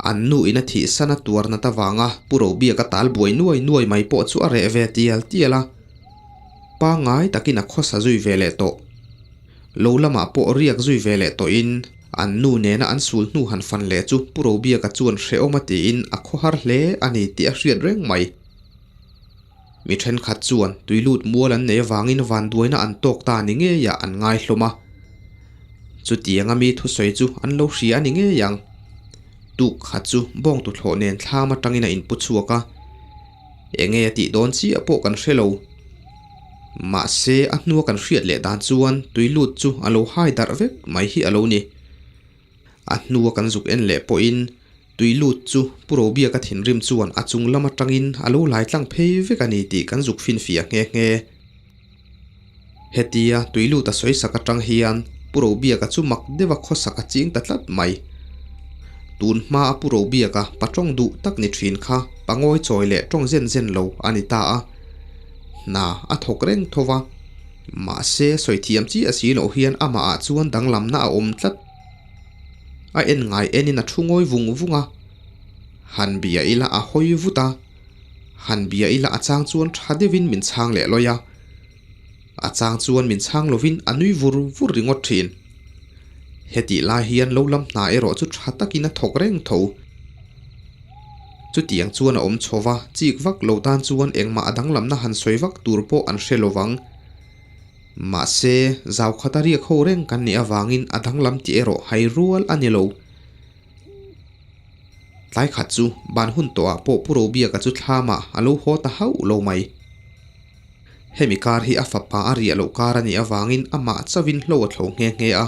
an nu in a thihsan a tuar nat avanga Pu Robiaka tal buai nuai nuai mai pawh chu a reh ve tial tial a, pangngai takin a khawsa zui ve leh tawh. Lo lamah pawh riak zui ve leh tawhin an nu nena an sul hnu han fan leh chu Pu Robiaka chuan hrehawm a tiin a khawhar hle a ni tih a hriat reng mai. Mi thenkhat chuan tuilut mual an nei avangin vanduaina an tawk ta ni ngeiah an ngai hlawm a. Chutianga mi thusawi chu an lo hria a ni ngei ang. Tuk khat chu bawng tuthlawh nen thlam atangin a inpu chhuak a. Enge a tih dawn chiah pawh kan hre lo. Mahse a hnua kan hriat leh dan chuan tui lut chu a lo hai darh vek mai hi a lo ni. A hnua kan zuk en leh pawhin tui lut chu Pu Robiaka thinrim chuan a chung lam atangin a lo lai tlang phei vek a ni tih kan zuk finfiah nghe nghe. Hetia tui lut a sawi sak atang hian Pu Robiaka chu mak deuha khawsak a ching ta tlat mai. Tun hma a Pu Robiaka pa tawng duh tak ni thin kha pa ngawi chawi leh tawng zen zen lo a ni ta a. Hna a thawk reng tho va. Mahse sawi thiam chiah si loh hian amah ah chuan danglamna a awm tlat. A en ngai enin a thu ngawi vung vung a. Han bia ila a hawi vut a. Han bia ila a chang chuan tha deuhin min chhang leh lawi a, a chang chuan min chhang lovin a nui vur vur ringawt thin. Hetih lai hian lo lam hna erawh chu tha takin a thawk reng tho. Chutiang chuan a awm chho va, chik vak lo tan chuan engmah a danglamna han sawi vak tur pawh an hre lovang. Mahse, zau khata riak ho reng kan nih avangin a danglam tih erawh hai rual a ni lo. Tlai khat chu ban hun tawhah pawh Pu Robiaka chu thlamah a lo haw ta hauh lo mai. Hemi kar hi a fapa a riah loh kar a nih avangin amah chauhin hlo a thlo nghe nghe a.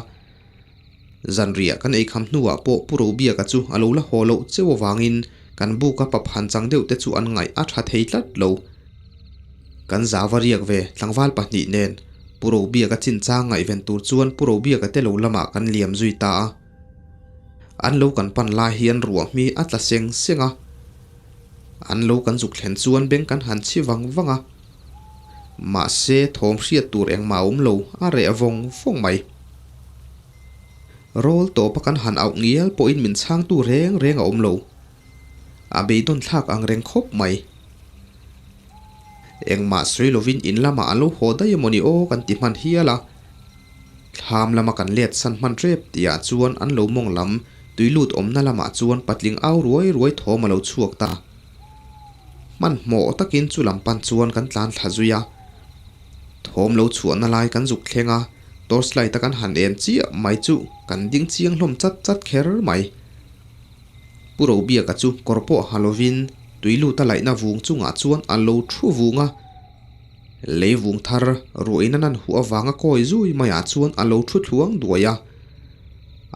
Zanriah kan eikham hnuah pawh Pu Robiaka chu a lo la haw loh cheu avangin kan buka pa phan chang deuh te chu an ngaih a tha thei tlat lo. Kan zau a riak ve tlangval pahnih nen Pu Robiaka chinchang ngaihven tur chuan Pu Robiaka te lo lamah kan liam zui ta a. An lo kan pan lai hian ruah hmi a tla seng seng a, an lo kan zuk thlen chuan beng kan han chhi vang vang a, mahse thawm hriat tur engmah a awm lo, a reh vawng vawng mai. Rawl tawpa kan han auh ngial pawhin min chhangtu reng reng a awm lo, a beidawn thlak ang reng khawp mai. Engmah sawi lovin in lamah an lo haw daih emawni aw kan ti hman hial a. Thlam lama kan let san hman tep tihah chuan an lo mawng lam tui lut awmna lamah chuan patling au ruai ruai thawm a lo chhuak ta. Hmanhmawh takin chu lam pan chuan kan tlan thla zui a. Thawm lo chhuahna lai kan zuk thleng a, torchlight a kan han en chiah mai chu kan ding chiang hlawm chat chat kher mai. Pu Robiaka chu kawr pawh ha lovin tui lut a laihna vung chungah chuan a lo thu vung a. Leivung thar ruahin a nan huh avanga kawi zui maiah chuan a lo thu thluang duai a.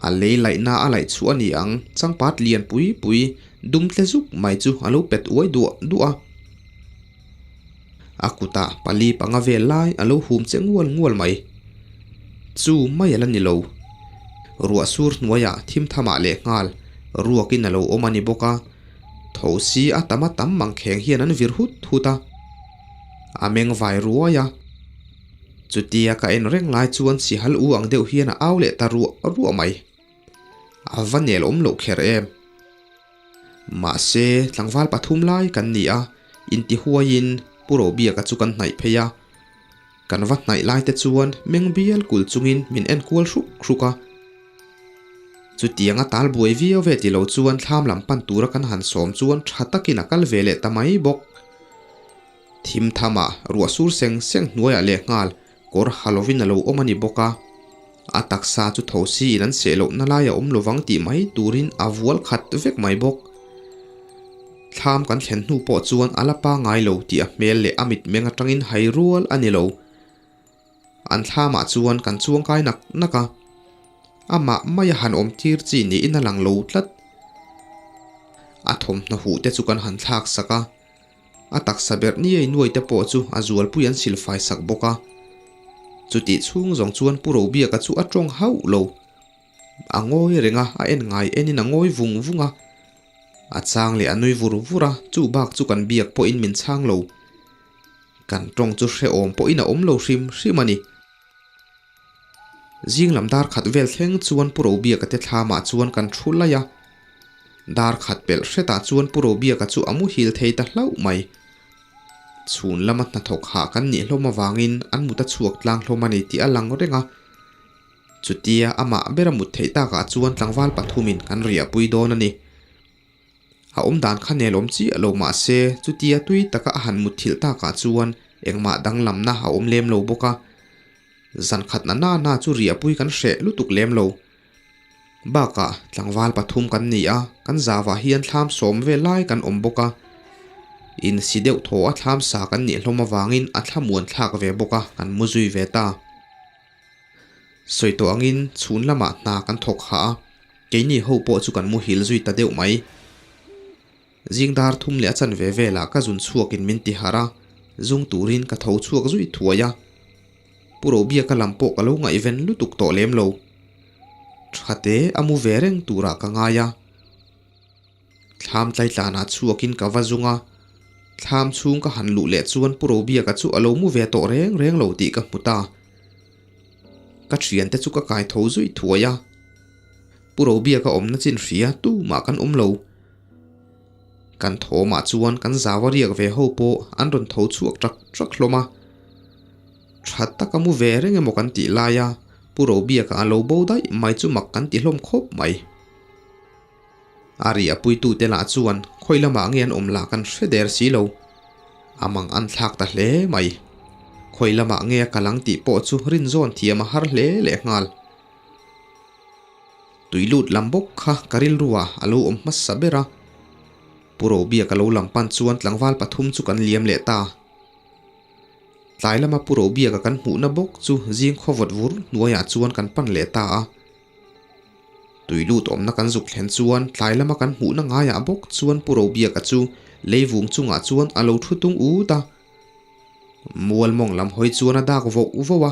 A lei laihna a laih chhuah a ni ang, changpat lian pui pui dum tle zuk mai chu a lo pet uai duah duah a. A kutah pali panga vel lai a lo hum che ngual ngual mai. Chu mai a la ni lo. Ruah sur hnuaiah thim thamah leh nghal ruakin a lo awm a ni bawk a. Tho si a tam a tam mangkheng hian an vir hut hut a. A meng vai ruai a. Chutia ka en reng lai chuan sihal u ang deuh hian a au leh ta ruah ruah mai. A va nel awm loh kher em. Mahse, tlangval pathum lai kan ni a, intihuaiin Pu Robiaka chu kan hnaih phei a. Kan va hnaih lai te chuan meng bial kul chungin min en kual hruk hruk a. Chutianga tal buai viau ve ti lo chuan thlam lam pan tura kan han sawm chuan tha takin a kal ve leh ta mai bawk. Thim thamah ruah sur seng seng hnuaiah lehnghal kawr ha lovin a lo awm a ni bawk a. A taksa chu tho siin an seh lohna lai a awm lovang tih mai turin a vual khat vek mai bawk. Thlam kan thlen hnu pawh chuan a la pangai lo tih a hmel leh a mitmeng atangin hai rual a ni lo. An thlamah chuan kan chuangkai nak nak a, amah maia han awm tir chi niin a lang lo tlat. A thawmhnaw huh te chu kan han thlak sak a, a taksa berh niai nuai te pawh chu a zualpui an silfai sak bawk a. Chutih chhung zawng chuan Pu Robiaka chu a tawng hauh lo. A ngawi reng a, a en ngai enin a ngawi vung vung a. A chang leh a nui vur vur a, chu bak chu kan biak pawhin min chhang lo. Kan tawng chu hrehawm pawhin a awm lo hrim hrim a ni. Zing lam dar khat vel thleng chuan Pu Robiaka te thlamah chuan kan thu laih a. Dar khat pelh hretah chuan Pu Robiaka chu a muhil thei ta hlauh mai. Chhun lama hnathawk hah kan nih hlawm avangin an mut a chhuak tlang hlawm a ni tih a lang reng a. Chutia amah bera mut theih takah chuan tlangval pathumin kan riahpui dawn a ni. A awm dan kha nel awm chiah lo mah se chutia tui taka a han mutthilh takah chuan engmah danglamna a awm lem lo bawk a. Zan khat na na chu riahpui kan hreh lutuk lem lo. Bakah tlangval pathum kan ni a, kan zavah hian thlam sawm vel lai kan awm bawk a. Insi deuh thaw a thlam sa kan nih hlawm avangin a thlamuan thlak ve bawk a, kan mu zui ve ta. Sawi tawh angin chhun lamah hna kan thawk hah a, keini ho pawh chu kan muhil zui ta deuh mai. Zing dar thum leh a chanve velah ka zun chhuakin min ti harh a, zung turin ka tho chhuak zui thuai a. Pu Robiaka lam pawh ka lo ngaihven lutuk tawh lem lo. Tha te a mu ve reng turah ka ngai a. Thlam tlaitlanah chhuakin ka va zung a, thlam chhung ka han luh leh chuan Pu Robiaka chu a lo mu ve tawh reng reng lo tih ka hmu ta. Ka thiante chu ka kai tho zui thuai a, Pu Robiaka awmna chin hria tumah kan awm lo. Kan thawmah chuan kan zau a riak ve ho pawh an rawn tho chhuak ṭak ṭak hlawm a. Tha taka mu ve reng emaw kan tih laia Pu Robiaka a lo bo daih mai chu mak kan ti hlawm khawp mai. A ri a puitute lah chuan khawi lamah nge an awm lah kan hre der si lo. A mang an thlak ta hle mai. Khawi lamah nge a kal ang tih pawh chu rinzawn thiam a har hle leh nghal. Tui lut lam bawk kha ka rilruah a lo awm hmasa ber a. Pu Robiaka lo lam pan chuan tlangval pathum chu kan liam leh ta. Tlai lama Pu Robiaka kan hmuhna bawk chu zing khawvawt vur hnuaiah chuan kan pan leh ta a. Tui lut awmna kan zuk thlen chuan tlai lama kan hmuhna ngaiah bawk chuan Pu Robiaka chu leivung chungah chuan a lo thu tung ut a. Mual mawng lam hawi chuan a dak voh voh a.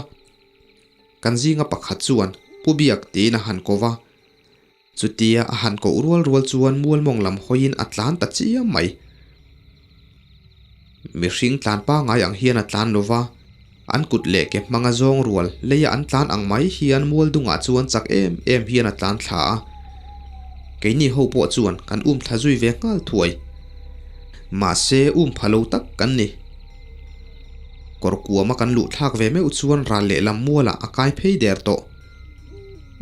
Kan zinga pakhat chuan Pu Biak tiin a han ko va. Chutia a han koh rual rual chuan mual mawng lam hawiin a tlan ta chiam mai. Mihring tlan pangai ang hian a tlan lo va, an kut leh ke hmanga zawng rual leia an tlan ang mai hian mual dungah chuan chak em em hian a tlan thla a. Keini ho pawh chuan kan um thla zui ve nghal thuai. Mahse um pha lo tak kan ni. Kawr kuama kan luh thlak ve meuh chuan ral lehlam mualah a kai phei der tawh.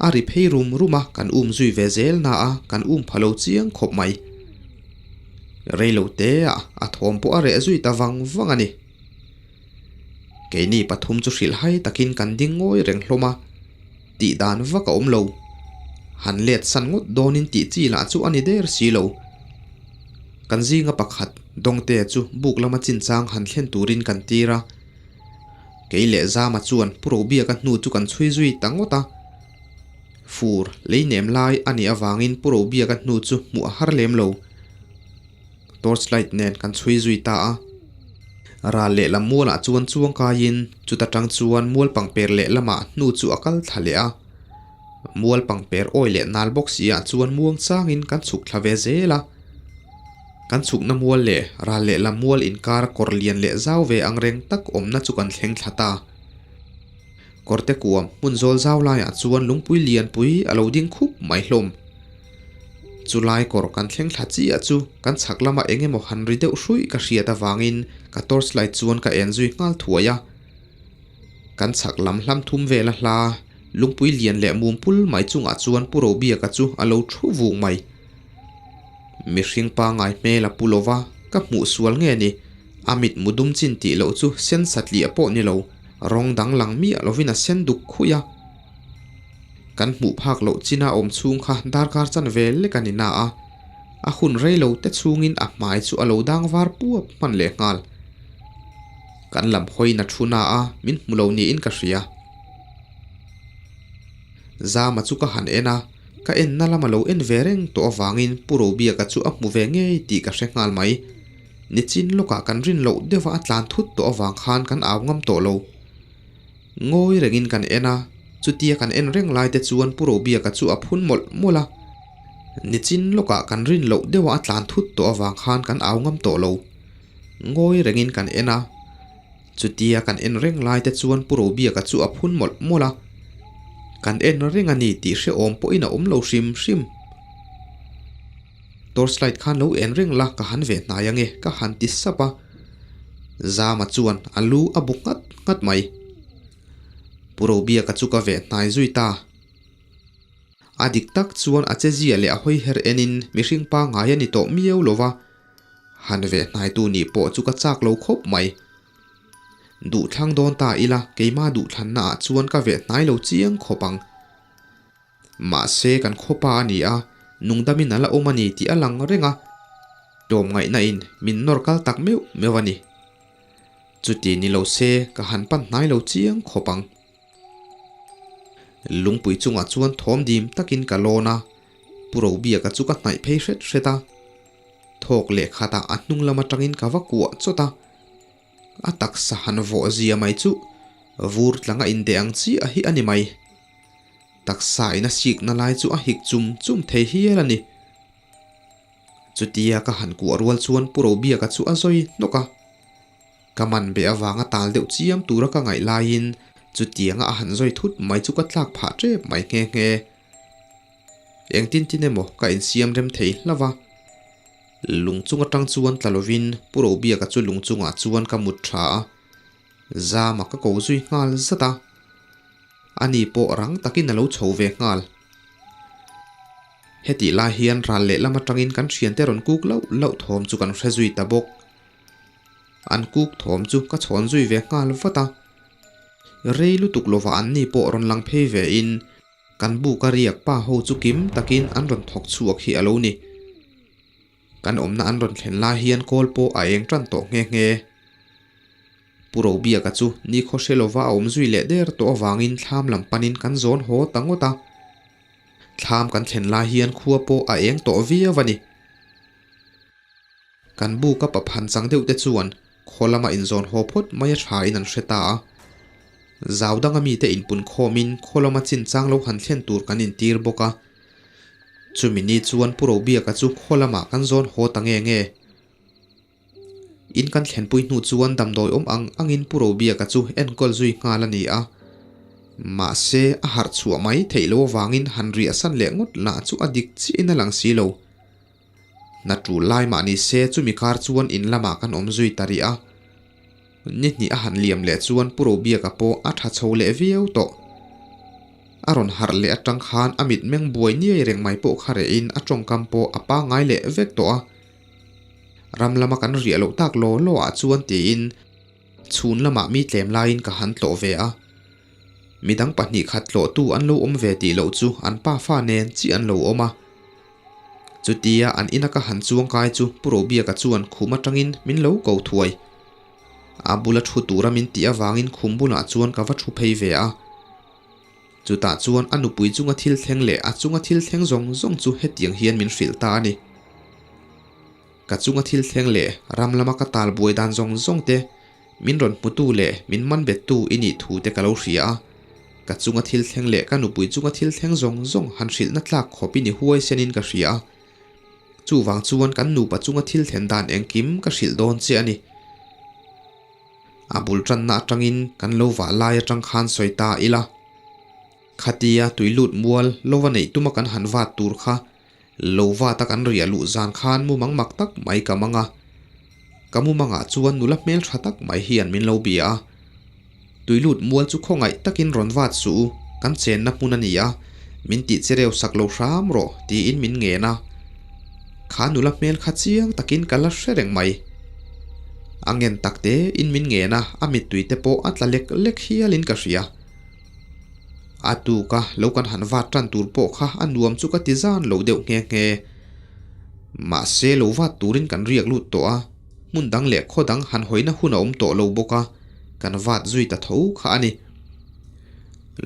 A ri phei rum rum a, kan um zui ve zel na a, kan um pha lo chiang khawp mai. Reilo te ah a thawm pawh a reh zui ta vang vang a ni. Keini pathum chu hrilh hai takin kan ding ngawi reng hlawm a, tih dan vak a awm lo. Han let san ngawt dawnin tih chi lah chu a ni der si lo. Kan zinga pakhat Dawngte chu buk lama chinchang han thlen turin kan tir a. Kei leh Zama chuan Pu Robiaka hnu chu kan chhui zui ta ngawt a. Fur lei nem lai a nih avangin Pu Robiaka hnu chu hmuh a har lem lo. Torch light nen kan chhui zui ta a. Ral lehlam mualah chuan chuang kaiin chuta tang chuan mual pangper lehlamah hnu chu a kal thla leh a. Mual pangper awi leh nal bawk si ah chuan muang changin kan chhuk thla ve zel a. Kan chhukna mual leh ral lehlam mual inkar kawr lian leh zau ve ang reng tak awmna chu kan thleng thla ta. Kawrte kuam hmun zawl zau laiah chuan lungpui lianpui a lo ding khup mai hlawm. Chu lai kawr kan thleng thla chiah chu kan chhak lama eng emaw han ri deuh hruih ka hriat avangin ka torch light chuan ka en zui nghal thuai a. Kan chhak lam hlam thum vela hla lungpui lian leh mum pul mai chungah chuan Pu Robiaka chu a lo thu vung mai. Mihring pangai hmel a pu lova, ka hmuh sual nge ni? A mit mu dum chin tih loh chu sen satliah pawh ni lo, rawng dang lang miah lovin a sen duk khuih a. Kan hmuh phak loh china awm chhung kha darkar chan vel lek a ni na a, a hun rei lo te chhungin a hmai chu a lo dang var puap hman leh nghal. Kan lam hawiin a thu na a, min hmu lo niin ka hria. Zama chu ka han en a, ka enna lama lo en ve reng tawh avangin Pu Robiaka chu a hmu ve ngei tih ka hre nghal mai. Nichin lawkah kan rin loh deuha a tlan thut tawh avang khan kan au ngam tawh lo. Ngawi rengin kan en a, chutia kan en reng lai te chuan Pu Robiaka chu a phun mawlh mawlh a. Nichin lawkah kan rin loh deuha a tlan thut tawh avang khan kan au ngam tawh lo. Ngawi rengin kan en a. Chutia kan en reng lai te chuan Pu Robiaka chu a phun mawlh mawlh a, kan en reng a ni tih hrehawm pawhin a awm lo hrim hrim. Torch light khan lo en reng la ka han ve hnai ange ka han ti sap a, Zama chuan a lu a bu nghat nghat mai. Pu Robiaka chu ka ve hnai zui ta. A dik tak chuan a chezia leh a hawi her enin mihring pangngai a ni tawh miau lo va. Han ve hnaitu nih pawh chu ka chak lo khawp mai. Duhthlang dawn ta ila keimah duhthlanna ah chuan ka ve hnai lo chiang khawp ang. Mahse kan khawpa a ni a, nungdamin a la awm a ni tih a lang reng a, tlawmngaihna in min nawr kal tak meuh meuh a ni. Chuti ni lo se ka han pan hnai lo chiang khawp ang. Lungpui chungah chuan thawm dim takin ka lawn a, Pu Robiaka chu ka hnaih phei hret hret a. Thawk leh khatah a hnung lam atangin ka va kuah chawt a, a taksa han vawh zia mai chu vur tlang a indeh ang chiah hi a ni mai. Taksa in a sikna lai chu a hik chum chum thei hial a ni. Chutia ka han kuah rual chuan Pu Robiaka chu a zawi hnawk a. Ka man beh avanga tal deuh chiam tura ka ngaih laiin chutianga a han zawi thut mai chu ka tlak phah tep mai nghe nghe. Engtin tin emaw ka insiam rem thei hlauh va. Lung chung atang chuan tla lovin Pu Robiaka chu lung chungah chuan ka mut tha a, Zama ka ko zui nghal zat a. Ani pawh rang takin a lo chho ve nghal. Hetih lai hian ral lehlam atangin kan thiante rawn kuk lauh lauh thawm chu kan hre zui ta bawk. An kuk thawm chu ka chhawn zui ve nghal vat a. Rei lutuk lova anni pawh rawn lang phei ve in Kan buk a riak pa ho chu kim takin an rawn thawk chhuak hi a lo ni. Kan awmna an rawn thlen lai hian kawl pawh a eng tan tawh nghe nghe. Pu Robiaka chu nikhaw hre lova a awm zui leh der tawh avangin thlam lam panin kan zawn haw ta ngawt a. Thlam kan thlen lai hian khua pawh a eng tawh viau a ni. Kan buk a paphan chang deuh te chuan khaw lama inzawn haw phawt mai a tha in an hre ta a. Zau danga mite inpun khawmin khaw lama chinchang lo han thlen tur kan intir bawk a. Chumi ni chuan Pu Robiaka chu khaw lamah kan zawn haw ta nge nge. In kan thlenpui hnu chuan damdawi awm ang angin Pu Robiaka chu enkawl zui nghal a ni a. Mahse a harh chhuah mai theih loh avangin han riahsan leh ngawt lah chu a dik chiahin a lang si lo. Hna tul lai mah ni se chumi kar chuan in lamah kan awm zui ta rih a. Ni hnih a han liam leh chuan Pu Robiaka pawh a tha chho leh viau tawh. A rawn harh leh atang khan a mitmeng buai niai reng mai pawh kha rehin a tawngkam pawh a pangngai leh vek tawh a. Ram lama kan riah loh tak law law ah chuan tiin chhun lamah mi tlem laiin ka han tlawh ve a. Midang pahnih khat tlawhtu an lo awm ve tih loh chu an pa fa nen chiah an lo awm a. Chutia an ina ka han chuang kai chu Pu Robiaka chuan khum atangin min lo ko thuai. A bula thu tura min tih avangin khum bulah chuan ka va thu phei ve a. Chutah chuan a nupui chunga thil thleng leh a chunga thil thleng zawng zawng chu hetiang hian min hrilh ta a ni. Ka chunga thil thleng leh ram lama ka tal buai dan zawng zawng te, min rawn hmutu leh min man bettu i nih thu te ka lo hria a. Ka chunga thil thleng leh ka nupui chunga thil thleng zawng zawng han hrilhna tlak khawp i ni huai senin ka hria a. Chuvang chuan kan nupa chunga thil thlen dan engkim ka hrilh dawn che a ni. A bul tanna atangin kan lo vah lai atang khan sawi ta ila. Khatia tui lut mual lova neih tuma kan han vat tur kha lo vata kan riah luh zan khan mumang mak tak mai ka mang a. Ka mumangah chuan nula hmel tha tak mai hian min lo bia a. Tui lut mual chu khawngaih takin rawn vat suh u, kan chenna hmun a ni a, min tih che reu sak lo hram rawh tiin min ngen a. Kha nula hmel kha chiang takin ka la hre reng mai. A ngen tak tein min ngen a, a mittui te pawh a tla lek lek hialin ka hria. A tuka lo kan han vat tan tur pawh kha a nuam chu ka ti zan lo deuh nghe nghe. Mahse lo vat turin kan riak lut tawh a, hmun dang leh khaw dang han hawina hun a awm tawh lo bawk a, kan vat zui ta tho kha a ni.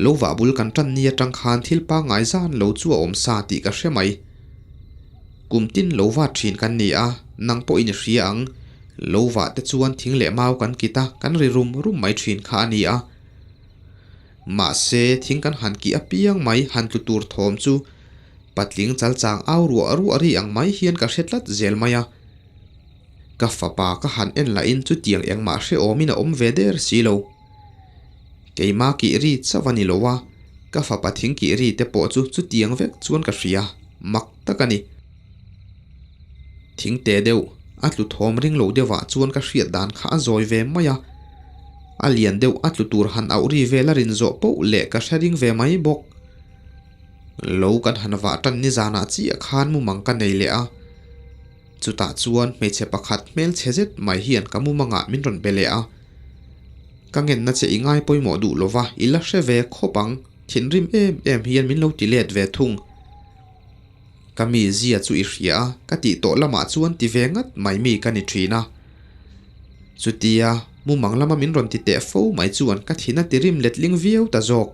Lo vah bul kan tan ni atang khan thil pangngai zan lo chu a awm sa tih ka hre mai. Kum tin lo vat thin kan ni a, nang pawhin i hria ang. Lo vah te chuan thing leh mau kan kit a, kan ri rum rum mai thin kha a ni a. Mahse, thing kan han kih apiang mai han tlu tur thawm chu patling chalchang au ruah ruah ri ang mai hian ka hre tlat zel mai a. Ka fapa ka han en lahin chutiang engmah hrehawmin a awm ve der si lo. Keimah kih ri chauh a ni lo a, ka fapa thing kih ri te pawh chu chutiang vek chuan ka hria, mak tak a ni. Thing te deuh, a tlu thawm ring lo deuhah chuan ka hriat dan kha a zawi ve mai a. A lian deuh a tlu tur han auh ri vel a rin zawh poh leh ka hre ring ve mai bawk. Lo kan han vah tan nizanah chiah khan mumang ka nei leh a. Chutah chuan hmeichhe pakhat hmelchhe zet mai hian ka mumangah min rawn be leh a. Ka ngenna che i ngai pawimawh duh lova i la hre ve khawp ang, thinrim em em hian min lo ti let ve thung. Ka mi zia chu i hria a, ka tih tawh lamah chuan ti ve ngat mai mi ka ni thin a. Chutia mumang lama min rawn ti teh fo mai chuan ka thin a ti rim letling viau ta zawk.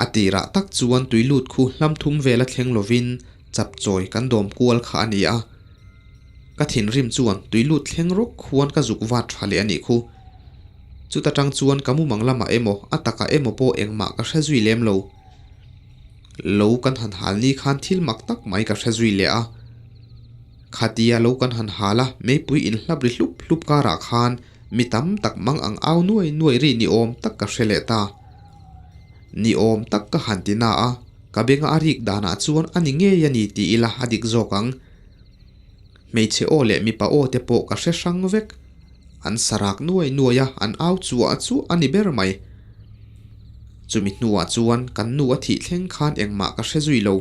A tirah tak chuan tui lut khu hlam thum vela thleng lovin chapchawi kan dawm kual kha a ni a. Ka thinrim chuan tui lut thleng rawk khuan ka zuk vat tha leh a nih khu. Chuta tang chuan ka mumang lamah emaw a takah emaw pawh engmah ka hre zui lem lo. Lo kan han hal ni khan thil mak tak mai ka hre zui leh a. Khatia lo kan han hal a, meipui inhlap ri hlup hlup karah khan mi tam tak mang ang au nuai nuai ri ni awm tak ka hre leh ta. Ni awm tak ka han ti na a, ka benga a rik danah chuan a ni ngei a ni ti ila a dik zawk ang. Hmeichhe aw leh mipa aw te pawh ka hre hrang vek. An sarak nuai nuai a, an au chuah chuah a ni ber mai. Chumi hnuah chuan kan nu a thih thleng khan engmah ka hre zui lo.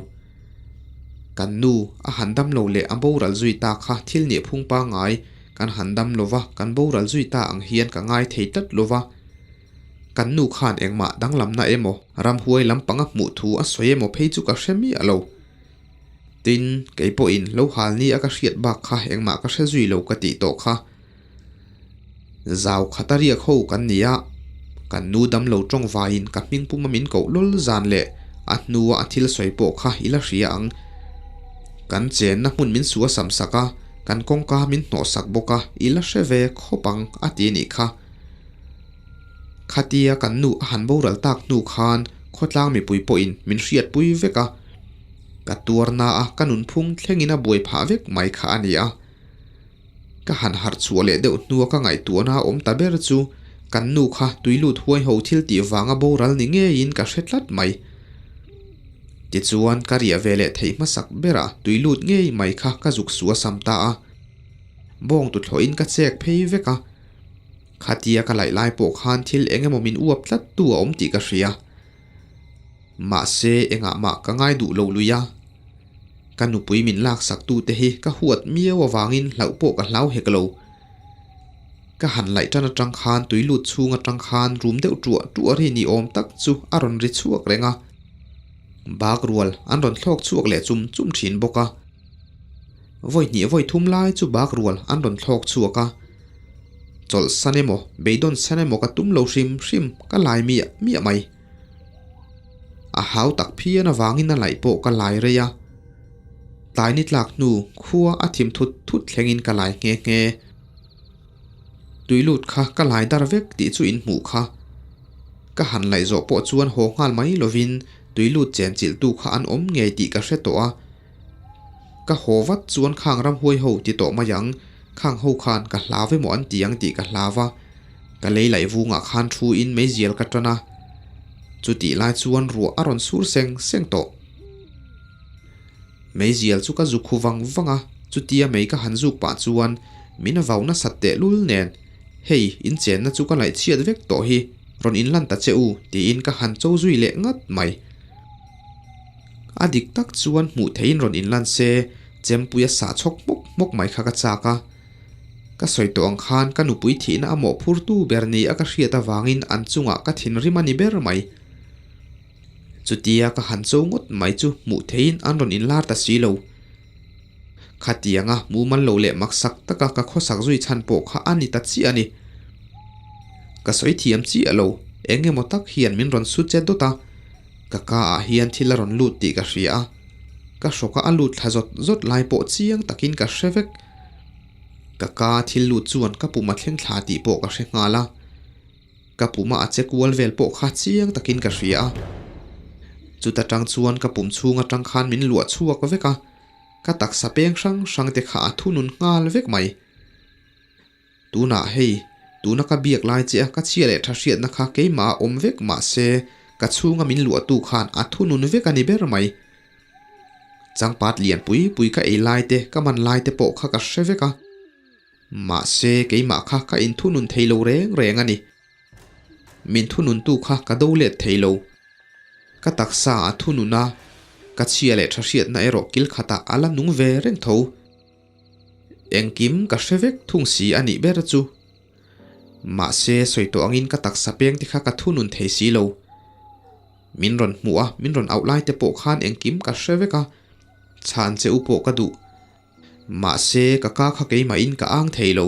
Kan nu a han dam lo leh a boral zui ta kha thil nih phung pangngai kan han dam lo va, kan boral zui ta ang hian ka ngai thei tlat lo va. Kan nu khan engmah danglamna emaw, ramhuai lampanga hmuh thu a sawi emaw phei chu ka hre miah lo. Tin, kei pawhin lo hal ni a ka hriat bak kha engmah ka hre zui lo ka tih tawh kha. Zau khata riak ho kan ni a, kan nu damlo tawng vaiin ka hming puma min koh lawl zan leh a hnua a thil sawi pawh kha i la hria ang. Kan chenna hmun min su a sam sak a, kan kawngka min hnawh sak bawk a, i la hre ve khawp ang a ti nih kha. Khatia kan nu a han boral tak hnu khan khawtlang mipui pawhin min hriatpui vek a, ka tuarna a ka nunphung thlengin a buai phah vek mai kha a ni a. Ka han harh chhuah leh deuh hnua ka ngaihtuahna a awm ta ber chu kan nu kha tui lut huai ho thil tih vanga boral ni ngeiin ka hre tlat mai. Tichuan ka riah ve leh theih hmasak berah tui lut ngei mai kha ka zuk suh a sam ta a. Bawng tuthlawhin ka chek phei vek a. Khatia ka laih lai pawh khan thil eng emaw min uap tlat tu a awm tih ka hria. Mahse engah mah ka ngai duh lo lui a. Ka nupui min laksak tu te hi ka huat miau avangin hlauh pawh ka hlau hek lo. Ka han laih tan atang khan tui lut chhung atang khan rum deuh tuah tuah ri ni awm tak chu a rawn ri chhuak reng a. Bak rual an rawn thlawk chhuak leh chum chum thin bawk a. Vawi hnih vawi thum lai chu bak rual an rawn thlawk chhuak a. Chawlhsan emaw, beidawn san emaw ka tum lo hrim hrim, ka lai miah miah mai. A hau tak phian avangin a laih pawh ka lai rei a. Tlai ni tlak hnu khua a thim thut thut thlengin ka lai nghe nghe. Tui lut kha ka lai dar vek tih chu in hmuh kha. Ka han laih zawh pawh chuan haw nghal mai lovin tui lut chen chilhtu kha an awm ngei tih ka hre tawh a. Ka haw vat chuan khang ramhuai ho ti tawh mai ang, khang ho khan ka hlau emaw an ti ang tih ka hlau a, ka lei laih vungah khan thu in meizial ka tan a. Chutih lai chuan ruah a rawn sur seng seng tawh. Meizial chu ka zuk hu vang vang a, chutia mei ka han zuk pah chuan min vau nasat tehlul nen, Hei, in chenna chu ka laih chhiat vek tawh hi, rawn inlan ta che u, tiin ka han cho zui leh ngat mai. A dik tak chuan hmuh theihin rawn inlan se, chempuia sah chhawk hmawk hmawk mai kha ka chak a. Ka sawi tawh ang khan ka nupui thihna a mawhphurtu ber ni a ka hriat avangin an chungah ka thinrim a ni ber mai. Chutia ka han cho ngawt mai chu hmuh theihin an rawn inlar ta si lo. Khatianga mumal lo leh maksak taka ka khawsak zui chhan pawh kha a ni ta chiah a ni. Ka sawi thiam chiah lo, eng emaw tak hian min rawn su che dawt a, ka ka ah hian thil a rawn lut tih ka hria a, ka hrawka a lut thla zawt zawt lai pawh chiang takin ka hre vek. Ka ka thil lut chuan ka pum a thleng thla tih pawh ka hre nghal a. Ka puma a che kual vel pawh kha chiang takin ka hria a. Chuta tang chuan ka pum chhung atang khan min luah chhuak vek a, ka taksa peng hrang hrang te kha a thunun nghal vek mai. Tunah hei, tuna ka biak lai che a ka chhia leh tha hriatna kha keimah a awm vek mahse ka chhunga min luahtu khan a thunun vek a ni ber mai. Changpat lian pui pui ka ei lai te, ka man lai te pawh kha ka hre vek a. Mahse, keimah kha ka inthunun thei lo reng reng a ni. Min thununtu kha ka do let thei lo. Ka taksa a thunun a, ka chhia leh tha hriatna erawh kil khatah a la nung ve reng tho. Engkim ka hre vek thung si a nih ber chu. Mahse, sawi tawh angin ka taksa peng te kha ka thunun thei si lo. Min rawn hmuh a, min rawn auh lai te pawh khan engkim ka hre vek a, chhan che u pawh ka duh. Mahse, ka ka kha keimahin ka ang thei lo.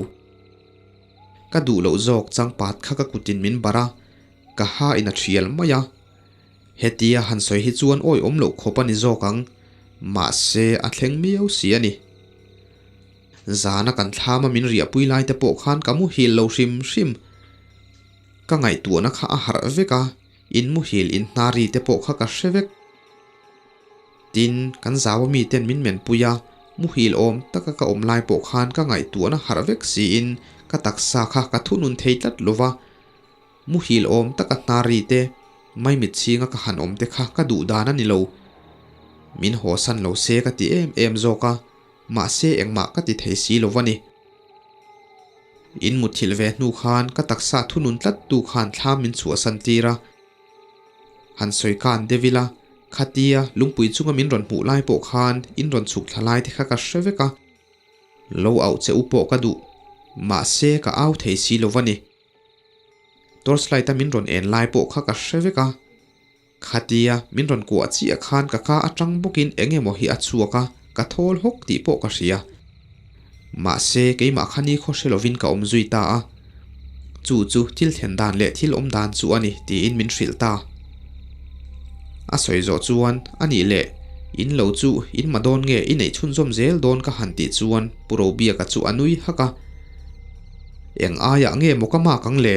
Ka duh loh zawk changpat kha ka kutin min barh a, ka ha in a thial mai a. Hetia han sawi hi chuan awihawm loh khawp a ni zawk ang, mahse a thleng miau si a ni. Zana kan thlama min riahpui lai te pawh khan ka muhil lo hrim hrim. Ka ngaihtuahna kha a harh vek a, in muhil in hnari te pawh kha ka hre vek. Tin, kan zau ami ten min menpui a, muhil awm taka ka awm lai pawh khan ka ngaihtuahna harh vek siin ka taksa kha ka thunun thei tlat lo va. Muhil awm taka hnari te, maimit chhinga ka han awm te kha ka duh dan a ni lo. Min hawsan lo se ka ti em em zawk a, mahse engmah ka ti thei si lo va ni. In muthilh ve hnu khan ka taksa thunun tlat tu khan thlam min chhuahsan tir a. Han sawi khan deuh ila, khatia lungpui chunga min rawn hmuh lai pawh khan in rawn chhuk thla lai te kha ka hre vek a. Lo auh che u pawh ka duh, mahse ka au thei si lo va ni. Torchlight a min rawn en lai pawh kha ka hre vek a. Khatia min rawn kuah chiah khan ka ka atang bawkin eng emaw hi a chhuak a, ka thawl hawk tih pawh ka hria. Mahse keimah kha ni khaw hre lovin ka awm zui ta a. Chu chu thil thlen dan leh thil awm dan chu a ni tiin min hrilh ta. A sawi zawh chuan a nih leh in lo chu in ma dawn nge i neih chhunzawm zel dawn ka han tih chuan Pu Robiaka chu a nui hak a. Eng aiah nge maw ka mak ang le?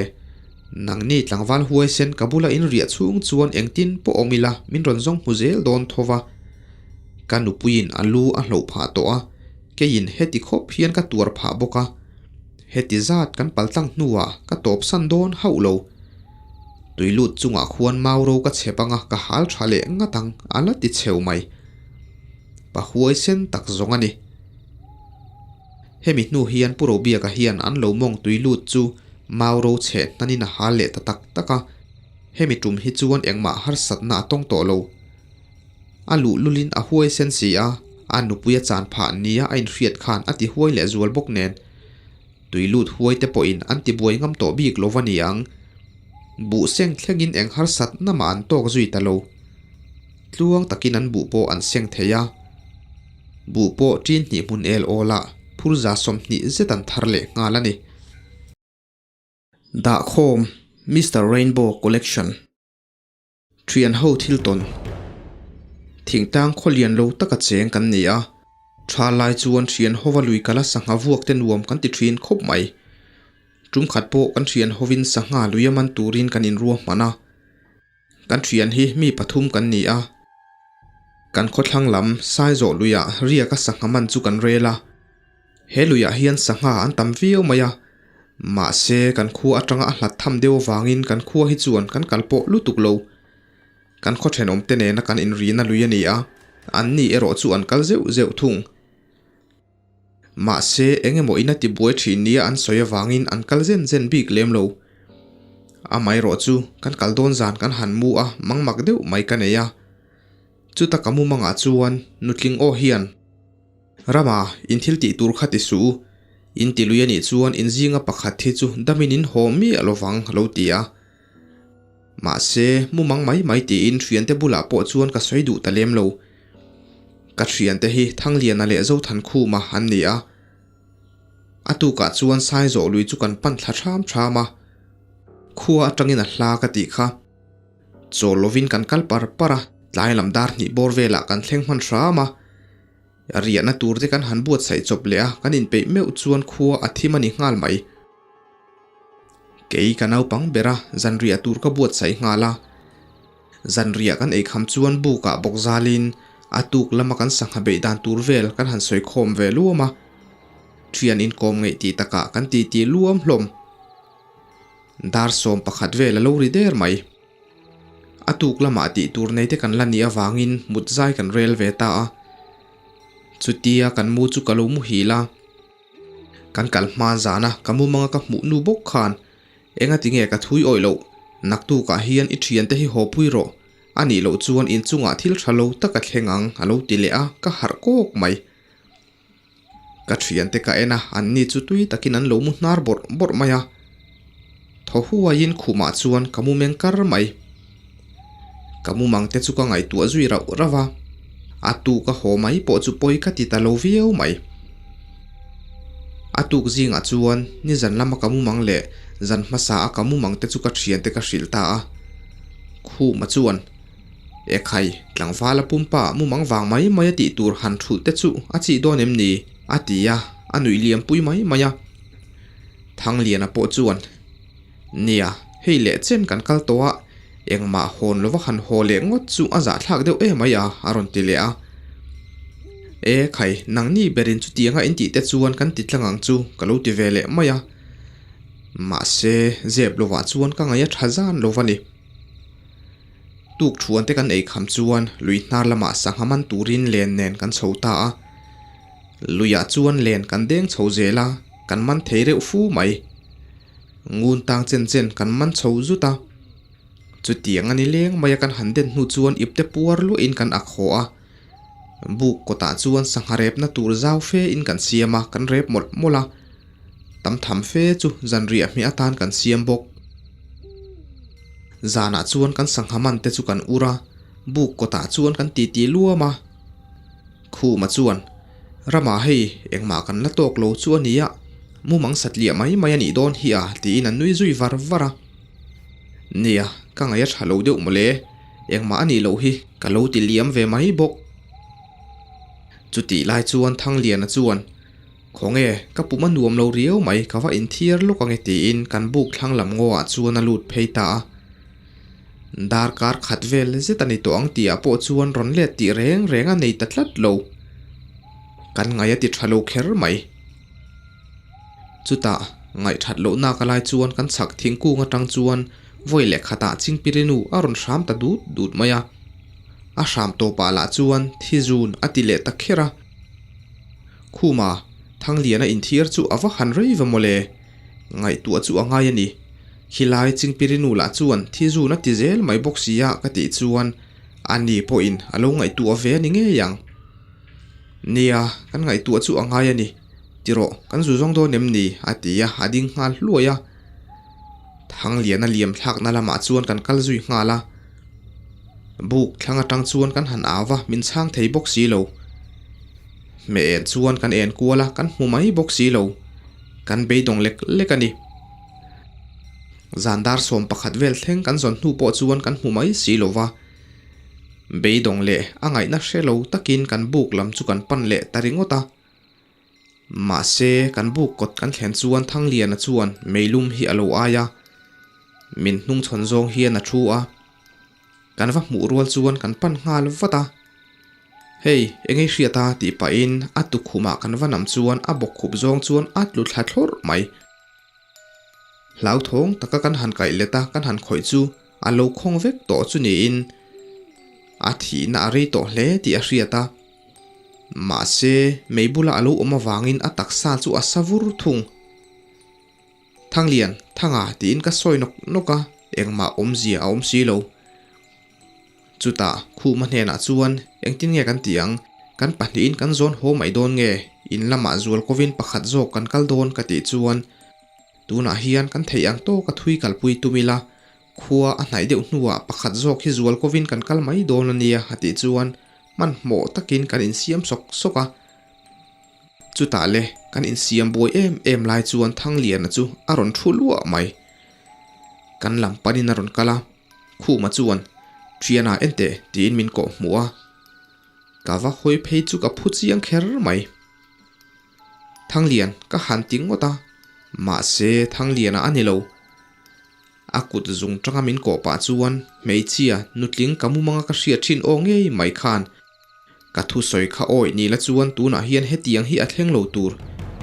Nangni tlangval huaisen ka bula in riah chhung chuan engtin pawh awm ila min rawn zawng hmu zel dawn tho va. Ka nupuiin a lu a hloh phah tawh a, keiin heti khawp hian ka tuar phah bawk a. Heti zat kan paltlang hnuah ka tawpsan dawn hauh lo. Tui lut chungah khuan mau ro ka chep anga ka hal tha leh ngat ang a la ti cheu mai. Pa huaisen tak zawng a ni. Hemi hnu hian Pu Robiaka hian an lo mawng tui lut chu mau ro chhe hnanin a hal leh ta tak tak a, hemi tum hi chuan engmah harsatna a tawng tawh lo. A luh lulin a huaisen si a, a nupui a chan phah nia a inhriat khan a ti huai leh zual bawk nen. Tui lut huai te pawhin an ti buai ngam tawh bik lo va ni ang. Buh seng thlengin eng harsatna mah an tawk zui ta lo. Tluang takin an buh pawh an seng thei a. Buh pawh ṭin hnih hmun el awlah phurza 20 zet an thar leh nghal a ni. Dahkhawm, Mister Rainbow Collection. Thian ho thil tawn. Thingtlang khaw lian lo taka cheng kan ni a, tha lai chuan thian hova lui kala sangha vuak te nuam kan ti thin khawp mai. Tum khat pawh kan thian hovin sangha lui a man turin kan inruahman a. Kan thian hi mi pathum kan ni a, kan khawthlang lam Saizawh luiah riaka sangha man chu kan rel a. He luiah hian sangha an tam viau mai a, mahse kan khua atanga a hlat tham deuh avangin kan khua hi chuan kan kal pawh lutuk lo. Kan khaw thenawmte nena kan inrina lui a ni a, anni erawh chu an kal zeuh zeuh thung. Mahse, eng emaw in a ti buai thin nia an sawi avangin an kal zen zen bik lem lo. Amaherawh chu, kan kal dawn zan kan han mu a, mangmak deuh mai ka nei a. Chuta ka mu mangah chuan nutling aw hian, Rama, in thil tih tur kha ti suh u. In ti lui a nih chuan in zinga pakhat hi chu damin in haw miah lovang a lo ti a. Mahse, mu mang mai mai tiin thiante bulah pawh chuan ka sawi duh ta lem lo. Ka thiante hi Thangliana leh Zothankhuma an ni a. A tukah chuan Saizawh lui chu kan pan thla ṭham ṭham a. Khua atangin a hla ka tih kha. Chawl lovin kan kal par par a, tlai lam dar hnih bawr velah kan thleng hman hram a. Riahna tur te kan han buatsaih chawp leh a, kan inpeih meuh chuan khua a thim a ni nghal mai. Kei ka naupang ber a, zanriah tur ka buatsaih nghal a. Zanriah kan eikham chuan bukah bawk zalin a tuk lama kan sangha beih dan tur vel kan han sawi khawm ve luam a. Thian inkawm ngeih tih takah kan titi luam hlawm. Dar 11 vel a lo ri der mai. A tuk lamah tih tur nei te kan la nih avangin mut zai kan rel ve ta a. Chutia kan mu chu ka lo muhil a. Kan kal hma zana ka mumanga ka hmuh nu bawk khan enga tinge ka thui awih loh, naktukah hian i thiante hi haw pui rawh, a nih loh chuan inchungah thil tha lo tak a thleng ang a lo ti leh a, ka harh kawk mai. Ka thiante ka en a, anni chu tui takin an lo mu hnar bawrh bawrh mai a. Thaw huaiin khumah chuan ka mu meng kar mai. Ka mumang te chu ka ngaihtuah zui rauh rauh a, a tuk a haw mai pawh chu pawi ka ti ta lo viau mai. A tuk zingah chuan nizan lama ka mumang leh zan hmasa a ka mumang te chu ka thiante ka hrilh ta a. Khuma chuan, Ekhai, tlangvala pumpa mumang vang mai mai a tih tur han thulh te chu a chih dawn em ni? a ti a, a nuih liam pui mai mai a. Thangliana pawh chuan, Nia, hei leh chen kan kal tawh a, engmah hawn lova han haw leh ngawt chu a zahthlak deuh em mai a, a rawn ti leh a. E khai, nangni berin chutianga in tih te chuan kan ti tlang ang chu, ka lo ti ve leh mai a. Mahse, zep lovah chuan ka ngaih a tha zan lo va ni. Tuk thuan te kan ei kham chuan lui hnar lamah sangha man turin len nen kan chho ta a. Luiah chuan len kan deng chho zel a, kan man thei reuh fu mai. Ngun tang chen chen kan man chho zut a. Chutiang a ni leng mai a kan han den hnu chuan ipte puar luahin kan ak haw a. Buk kawtah chuan sangha repna tur zau fe in kan siam a, kan rep mawlh mawlh a. Tam tham fe chu zanriah hmeh atan kan siam bawk. Zanah chuan kan sangha man te chu kan ur a, buk kawtah chuan kan titi luam a. Khuma chuan, Rama hei, engmah kan la tawk lo chu a nia, mumang satliah mai mai a nih dawn hi a, tiin an nui zui var var a. Nia, ka ngaih a tha lo deuh mawle, engmah a nih loh hi, ka lo ti liam ve mai bawk. Chutih lai chuan Thangliana chuan, Khawnge, ka pum a nuam lo riau mai, ka va inthiar lawk ange tiin kan buk thlang lam ngawah chuan a lut phei ta a. Darkar khat vel zet a ni tawh ang tihah pawh chuan rawn let tih reng reng a nei ta tlat lo. Kan ngaih a ti tha lo kher mai. Chutah, ngaihthat lohna ka lai chuan kan chhak thingkung atang chuan vawi leh khatah Chingpirinu a rawn hram ta dut dut mai a. A hram tawpah lah chuan thi zun a ti leh ta kher a. Khuma, Thangliana inthiar chu a va han rei va mawle. Ngaihtuah chu a ngai a ni. Khilai Chingpirinu lah chuan thi zun a ti zel mai bawk si a ka tih chuan ani pawhin a lo ngaihtuah ve a ni ngei ang. Nia, kan ngaihtuah chu a ngai a ni. Ti rawh, kan zu zawng dawn em ni? a ti a, a ding nghal hluai a. Thangliana liam thlakna lamah chuan kan kal zui nghal a. Buk thlang atang chuan kan han au va, min chhang thei bawk si lo. Hmeh en chuan kan en kual a, kan hmu mai bawk si lo. Kan beidawng lek lek a ni. Zan dar 11 vel thleng kan zawn hnu pawh chuan kan hmu mai si lo va. Beidawng leh a ngaihna hre lo takin kan buk lam chu kan pan leh ta ringawt a. Mahse, kan buk kawt kan thlen chuan Thangliana chuan meilum hi a lo ai a. Min hnungchhawn zawng hian a thu a. Kan va hmuh rual chuan kan pan nghal vat a. Hei, engei hriat a tih pahin a tukhumah kan va nam chuan a bawkkhup zawng chuan a tlu thla thlawrh mai. Hlauthawng taka kan han kaih let a kan han khawih chu a lo khawng vek tawh chu niin a thihna a rei tawh hle tih a hriat a. Mahse, mei bula a lo awm avangin a taksa chu a sa vur thung. Thanglian, Thanga tiin ka sawi nawk nawk a, engmah awmzia a awm si lo. Chutah Khuma hnenah chuan engtin nge kan tih ang, kan pahnihin kan zawn haw mai dawn nge, in lamah zual kovin pakhat zawk kan kal dawn ka tih chuan tunah hian kan theih ang tawka thui kalpui tum ila, khua a hnaih deuh hnuah pakhat zawk hi zual kovin kan kal mai dawn a nia a tih chuan hmanhmawh takin kan insiam sawk sawk a. Chutah le, kan insiam buai em em lai chuan Thangliana chu a rawn thu luah mai. Kan lam panin a rawn kal a, Khuma chuan, Thiana en teh tiin min kawh hmuh a. Ka va hawi phei chu ka phu chiang kher mai. Thanglian ka han ti ngawt a, mahse Thangliana a ni lo. A kut zung tanga min kawh pah chuan hmeichhia nutling ka mumanga ka hriat thin aw ngei mai khan ka thusawi kha awih ni la chuan tunah hian hetiang hi a thleng lo tur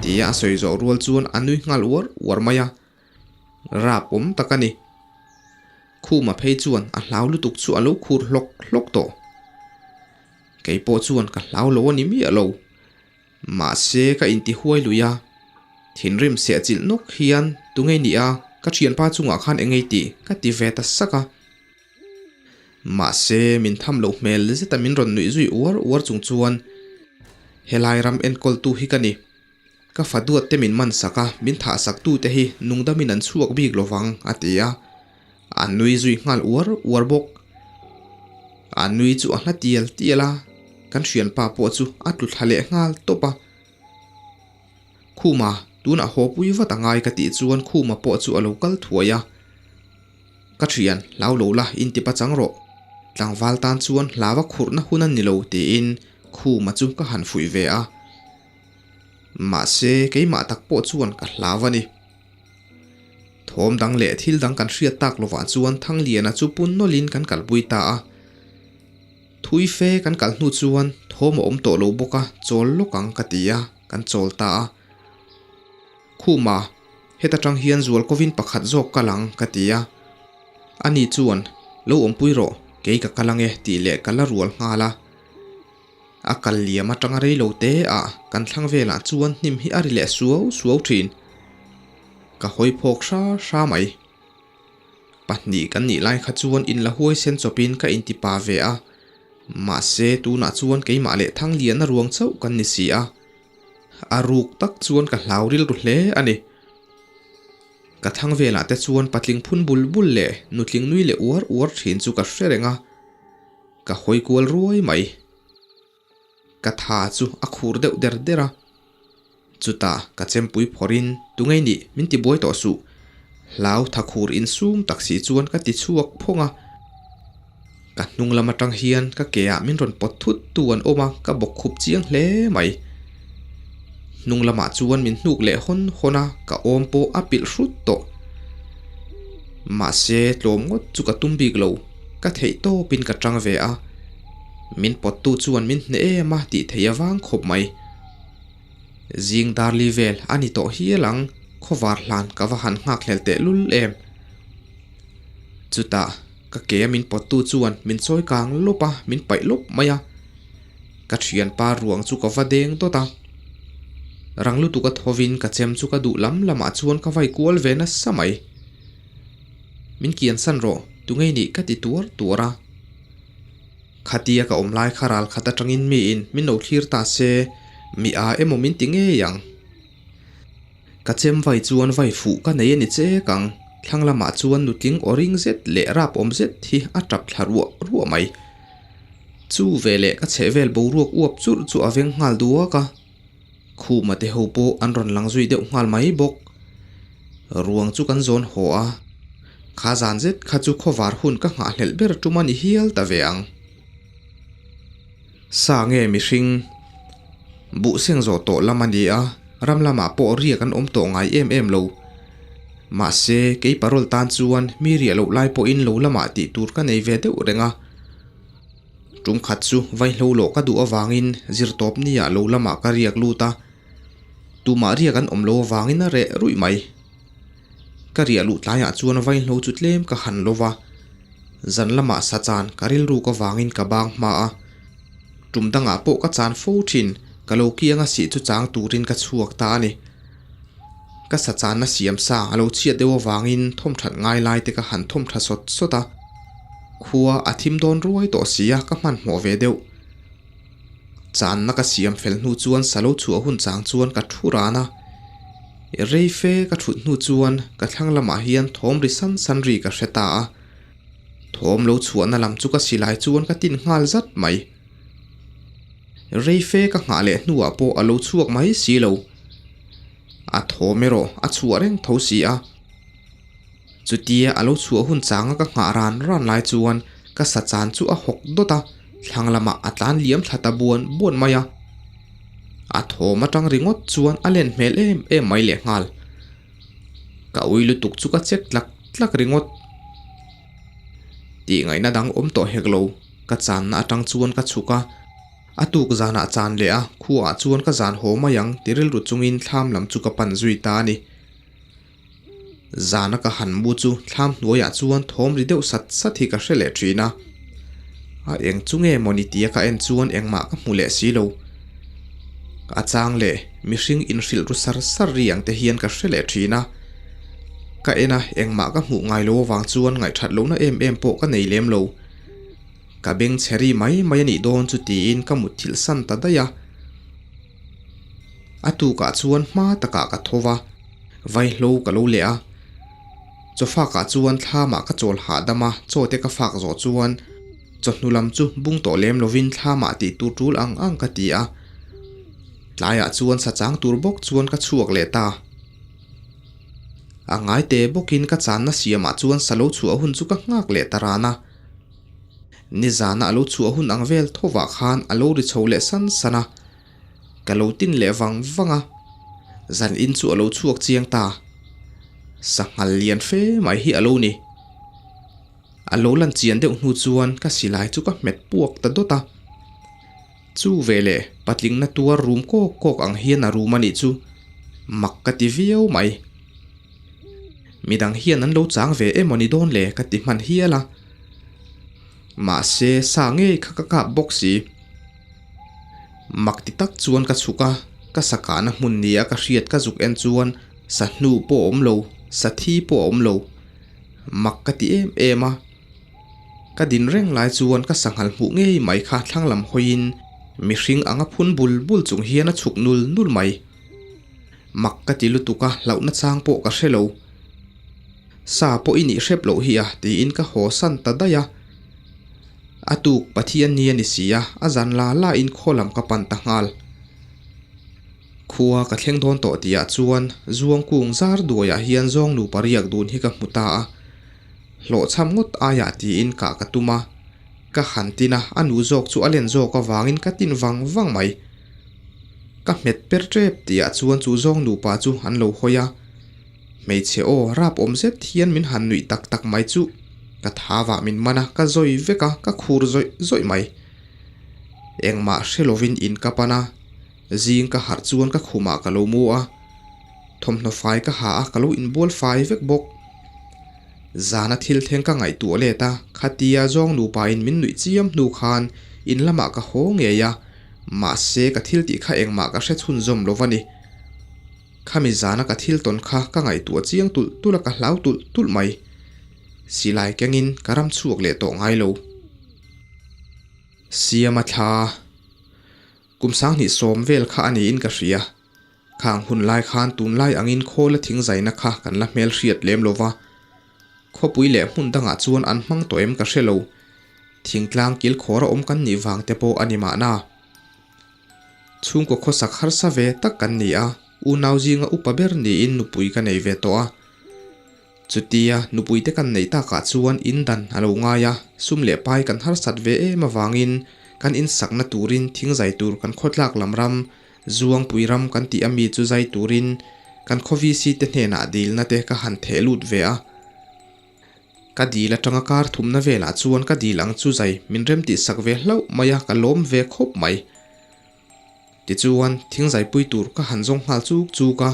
tia a sawi zawh rual chuan a nui nghal uar uar mai a, rap awm tak a ni. Khuma phei chuan a hlau lutuk chu a lo khur hlawk hlawk tawh. Kei pawh chuan ka hlau lo a ni miah lo. Mahse ka intihuai lui a, thinrim sehchilh nawk hian tunge ni a, ka thianpa chungah khan eng ei tih ka ti ve ta sak a. Mahse min tham loh hmel zeta min rawn nuih zui uar uar chung chuan helai ram enkawltu hi ka ni. Ka fa duat te min man sak a, min thah sak tu te hi nungdamin an chhuak bik lo vang a ti a. A nui zui nghal uar uar bawk. A nui chu a hla tial tial a, kan hrianpa pawh chu a tlu thla leh nghal tawp a. Khuma, tunah haw pui vat a ngai ka tih chuan Khuma pawh chu a lo kal thuai a. Ka thian, hlau lo la, in ti pachang rawh. Tlangval tan chuan hlava khurhna hun a ni lo tiin Khuma chu ka han fuih ve a. Mahse, keimah tak pawh chuan ka hlau a ni. Thawm dang leh thil dang kan hriat tak lovah chuan Thangliana chu pun nawlhin kan kalpui ta a. Thui fe kan kal hnu chuan thawm a awm tawh lo bawk a, chawl lawk ang ka ti a, kan chawl ta a. Khuma, heta tang hian zualkovin pakhat zawk kal ang ka ti a. Ani chuan, Lo awmpui rawh, kei ka kal ang e tih leh ka la rual nghal a. A kal liam atanga rei lo te ah kan thlang velah chuan hnim hi a ri leh suau suau thin. Ka hawi phawk hra hra mai. Pahnih kan nih lai kha chuan in la huai sen chawpin ka inti pa ve a. Mahse tunah chuan keimah leh Thangliana ruang chauh kan ni si a. A ruk tak chuan ka hlau rilru hle a ni. Ka thlang velah te chuan patling phun bul bul leh nutling nui leh uar uar thin chu ka hre reng a. Ka hawi kual ruai mai. Ka tha chu a khur deuh der der a. Chutah ka chempui phawrhin tungei nih min ti buai tawh suh. Hlau tha khur insum tak si chuan ka ti chhuak phawng a. Ka hnung lam atang hian ka ke ah min rawn pawt thut tu an awm a, ka bawk khup chiang hle mai. Hnung lamah chuan min hnuk leh hawn hawn a, ka awm pawh a pilh hrut tawh. Mahse tlawm ngawt chu ka tum bik lo. Ka theih tawpin ka tang ve a, min pawttu chuan min hneh em a tih theih avang khawp mai. Zing darli vel a ni tawh hial ang, khawvar hlan ka va han nghak hlel teh lul em. Chutah ka ke a min pawttu chuan min chawi kang lawp a, min paih lawp mai a. Ka thianpa ruang chu ka va deng dawt a. Rang lutuk a thovin ka chem chu ka duh lam lamah chuan ka vai kual ve nasa mai. Min kian san rawh, tungei nih ka ti tuar tuar a. Khatia ka awm lai kha ral khat atangin miin min lo thlir ta se, mi a emaw min ti ngei ang. Ka chem vai chuan vai fuh ka nei a ni chek ang, thlang lamah chuan nutling aw ring zet leh rap awm zet hi a tap thla ruah ruah mai. Chu veleh ka chhehvel boruak uap churh chu a veng nghal duak a. Khuma te ho pawh an rawn lang zui deuh nghal mai bawk. Ruang chu kan zawn haw a. Kha zan zet kha chu khawvar hun ka nghahhlelh ber tum a ni hial ta ve ang. Sa nge mihring? Buh seng zawh tawh lam a ni a, ram lamah pawh riak an awm tawh ngai em em lo. Mahse, kei parol tan chuan mi riah loh lai pawhin lo lamah tih tur ka nei ve deuh reng a. Tum khat chu vaihlo lawh ka duh avangin zirtawp niah lo lamah ka riak lut a, tumah riak an awm lo avangin a reh ruih mai. Ka riah luh tlaiah chuan vaihlo chu tlem ka han lo va, zan lamah sa chan ka rilruk avangin ka bang hma a. Tum dangah pawh ka chan fo thin, ka lo kianga sih chu chang turin ka chhuak ta a ni. Ka sa channa siam sa a lo chhiat deuh avangin thawmthat ngai lai te ka han thawmtha sawt sawt a. Khua a thim dawn ruai tawh si a, ka hmanhmawh ve deuh. Channa ka siam fel hnu chuan sa lo chhuah hun chang chuan ka thu ran a. Rei fe ka thut hnu chuan ka thlang lamah hian thawm ri san san ri ka hre ta a. Thawm lo chhuahna lam chu ka silai chuan ka tin nghal zat mai. Rei fe ka nghah leh hnuah pawh a lo chhuak mai si lo. A thawm erawh a chhuah reng tho si a. Chutia a lo chhuah hun changa ka nghah ran ran lai chuan ka sa chan chu a hawk dawt a, thlang lamah a tlan liam thla ta buan buan mai a. A thawm atang ringawt chuan a len hmel em em mai lehnghal. Ka ui lutuk chu ka check tlak tlak ringawt. Tih ngaihna dang awm tawh hek lo, ka channa atang chuan ka chhuk a. A tuk zanah chan leh a, khuaah chuan ka zan haw mai ang ti rilru chungin thlam lam chu ka pan zui ta a ni. Zana ka han mu chu thlam hnuaiah chuan thawm ri deuh sat sat hi ka hre leh thin a. A eng chu nge mawni tia ka en chuan engmah ka hmu leh si lo. A chang leh mihring inhrilh ru sar sar ri ang te hian ka hre leh thin a. Ka en a, engmah ka hmuh ngai lo avang chuan ngaihthat lohna em em pawh ka nei lem lo. Ka beng chhe ri mai mai a nih dawn chu tiin ka mutthilh san ta daih a. A tukah chuan hma takah ka tho va, vaihlo ka lo leh a. Chawfakah chuan thlamah ka chawl hahdam a, chaw te ka fak zawh chuan chawhnu lam chu bung tawh lem lovin thlamah tih tur tul ang ang ka ti a. Tlaiah chuan sa chang tur bawk chuan ka chhuak leh ta. A ngai te bawkin ka channa siamah chuan sa lo chhuah hun chu ka nghak leh ta ran a. Nizana a lo chhuah hun ang vel thovah khan a lo ri chho leh san san a, ka lo tin leh vang vang a, zan in chu a lo chhuak chiang ta. Sanghal lian fe mai hi a lo ni. A lo lan chian deuh hnu chuan ka silai chu ka hmet puak ta dawt a. Chu veleh patlingna tuar rum kawk kawk ang hian a rum a nih chu mak ka ti viau mai. Midang hian an lo chang ve emaw ni dawn le ka ti hman hial a. Mahse sa ngei kha ka kap bawk si. Mak ti tak chuan ka chhuk a, ka sa kahna hmun nia ka hriat ka zuk en chuan sa hnu pawh a awm lo, sa thi pawh a awm lo. Mak ka ti em em a. Ka din reng lai chuan ka sanghal hmuh ngei mai kha thlang lam hawiin mihring anga phun bul bul chung hian a chhuk nul nul mai. Mak ka ti lutuk a, hlauhna chang pawh ka hre lo. Sa pawh i nih hrep loh hi a, tiin ka haw san ta daih a. A tuk Pathian ni a ni si a, a zan la la in khaw lam ka pan ta nghal. Khua ka thleng dawn tawh tihah chuan Zuang kung zar duaiah hian zawng nupa riak dun hi ka hmu ta a. Hlawhchham ngawt aiah tiin kah ka tum a, ka han tin a, a nu zawk chu a len zawk avangin ka tin vang vang mai. Ka hmet per tep tihah chuan chu zawng nupa chu an lo hawi a, hmeichhe aw rap awm zet hian min han nuih tak tak mai chu ka thavah min man a, ka zawi vek a, ka khur zawih zawih mai. Engmah hre lovin in ka pan a, zing ka harh chuan ka khumah ka lo mu a, thawmhnaw fai ka ha a, ka lo inbual fai vek bawk. Zana thil thleng ka ngaihtuah let a, khatia zawng nupa in min nuih chiam hnu khan in lamah ka haw ngei a, mahse ka thil tih kha engmah ka hre chhunzawm lo va ni. Khami zana ka thil tawn kha ka ngaihtuah chiang tulh tulh a ka hlau tulh tulh mai. Silai kengin ka ram chhuak leh tawh ngai lo. Siama thla kum sanghnih sawm vel kha a niin ka hria. Khang hun lai khan tunlai angin khawla thing zaina kha kan la hmel hriat lem lo va. Khawpui leh hmun dangah chuan an hmang tawh em ka hre lo. Thingtlang kilkhawr a awm kan nih vang te pawh a ni mahna. Chhungkaw khawsak harsa ve tak kan ni a, unau zinga upa ber niin nupui ka nei ve tawh a. Chutia nupuite kan neih takah chuan in dan a lo ngai a, sum leh pai kan harsat ve em avangin kan insakna turin thing zai tur kan khawtlak lam ram, Zuangpui ram kan tih ami chu zai turin kan khaw VC te hnenah dilna te ka han theh lut ve a. Ka dil atanga kar thumna velah chuan ka dil ang chu zai min remtih sak ve hlauh mai a, ka lawm ve khawp mai. Tichuan thing zaipui tur ka han zawng nghal chuk chuk a.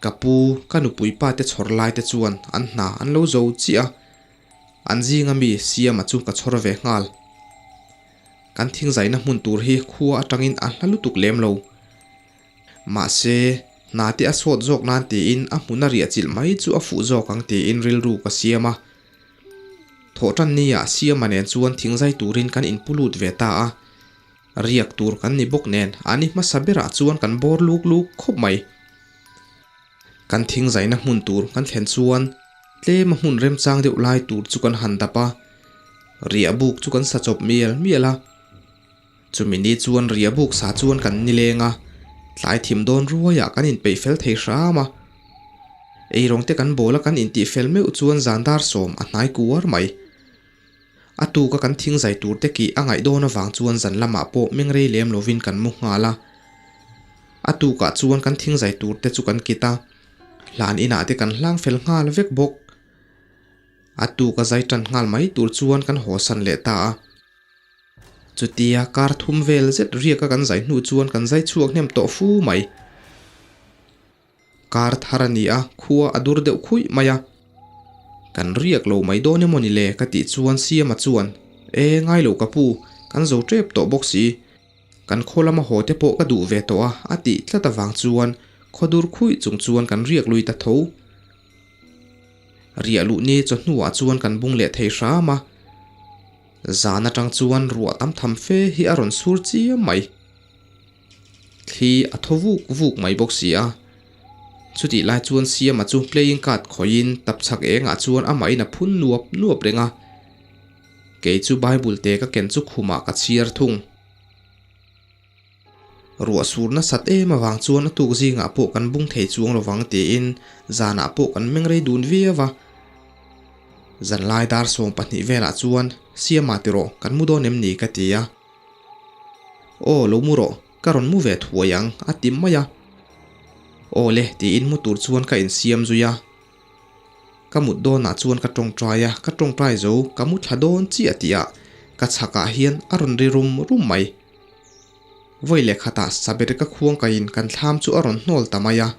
Ka pu, ka nupui pa te chhawr lai te chuan an hna an lo zo chiah a, an zinga mi Siama chu ka chhawr ve nghal. Kan thingzaina hmun tur hi khua atangin a hla lutuk lem lo. Mahse, hna te a sawt zawk nan tiin a hmun a riah chilh mai chu a fuh zawk ang tiin rilru ka siam a. Thawhtan nia Siama nen chuan thingzai turin kan inpu lut ve ta a. Riak tur kan ni bawk nen a ni hmasa berah chuan kan bawr luk luk khawp mai. Kan thingzaina hmun tur kan thlen chuan tlem a hmun remchang deuh lai tur chu kan han dap a, riah buk chu kan sa chawp mial mial a. Chumi ni chuan riah buk sa chuan kan nileng a, tlai thim dawn ruaiah kan inpeih fel thei hram a. Eirawng te kan bawl a kan intih fel meuh chuan zan dar sawm a hnai kuar mai. A tuka kan thing zai tur te kih a ngaih dawn avang chuan zan lamah pawh mengrei lem lovin kan mu nghal a. A tukah chuan kan thing zai tur te chu kan kit a, hlan inah te kan hlang fel nghal vek bawk. A tuka zai tan nghal mai tur chuan kan hawsan leh ta a. Chutia kar thum vel zet riaka kan zai hnu chuan kan zai chhuak hnem tawh fu mai. Kar thar a ni a, khua a dur deuh khuih mai a. Kan riak lo mai dawn emaw ni le ka tih chuan Siama chuan, E, ngai lo ka pu, kan zo tep tawh bawk si. Kan khaw lama haw te pawh ka duh ve tawh a, a tih tlat avang chuan khaw dur khuih chung chuan kan riak lui ta tho. Riah luh ni chawhnuah chuan kan bung leh thei hram a. Zan atang chuan ruah tam tham fe hi a rawn sur chiam mai. Thli a thaw vuk vuk mai bawk si a. Chutih lai chuan Siama chu playing card khawihin tapchhak engah chuan amahin a phun nuap nuap reng a. Kei chu Bible te ka ken chu khumah ka chhiar thung. Ruah sur nasat em avang chuan a tuk zingah pawh kan bung thei chuang lovang tiin zanah pawh kan meng rei dun viau a. Zanlai dar 20 velah chuan Siama tiraw kan mu dawn em ni ka ti a. Aw lo mu rawh, ka rawn mu ve thuai ang a ti mai a. Aw le tiin mu tur chuan ka insiam zui a. Ka mut dawnah chuan ka tawngtai a, ka tawngtai zo ka mu thla dawn chiah tihah ka chhakah hian a rawn ri rum rum mai. Vawi leh khatah saber ka khuang kaiin kan thlam chu a rawn hnawl ta mai a.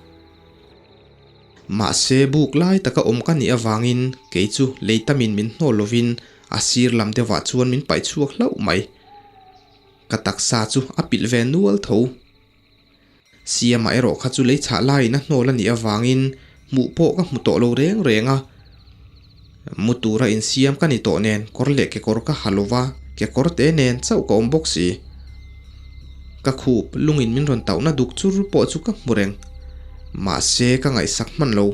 Mahse buk lai taka awm ka nih avangin kei chu lei tamin min hnawl lovin a sir lam deuhah chuan min paih chhuak hlauh mai. Ka taksa chu a pilh ve nual tho. Siama erawh kha chu lei chhah laiin a hnawl a nih avangin hmuh pawh ka hmu tawh lo reng reng a. Mu tura insiam ka ni tawh nen kawr leh kekawr ka ha lova, kekawr te nen chauh ka awm bawk si. Ka khup lungin min rawn tauhna duk chur pawh chu ka hmu reng. Mahse ka ngaihsak hman lo.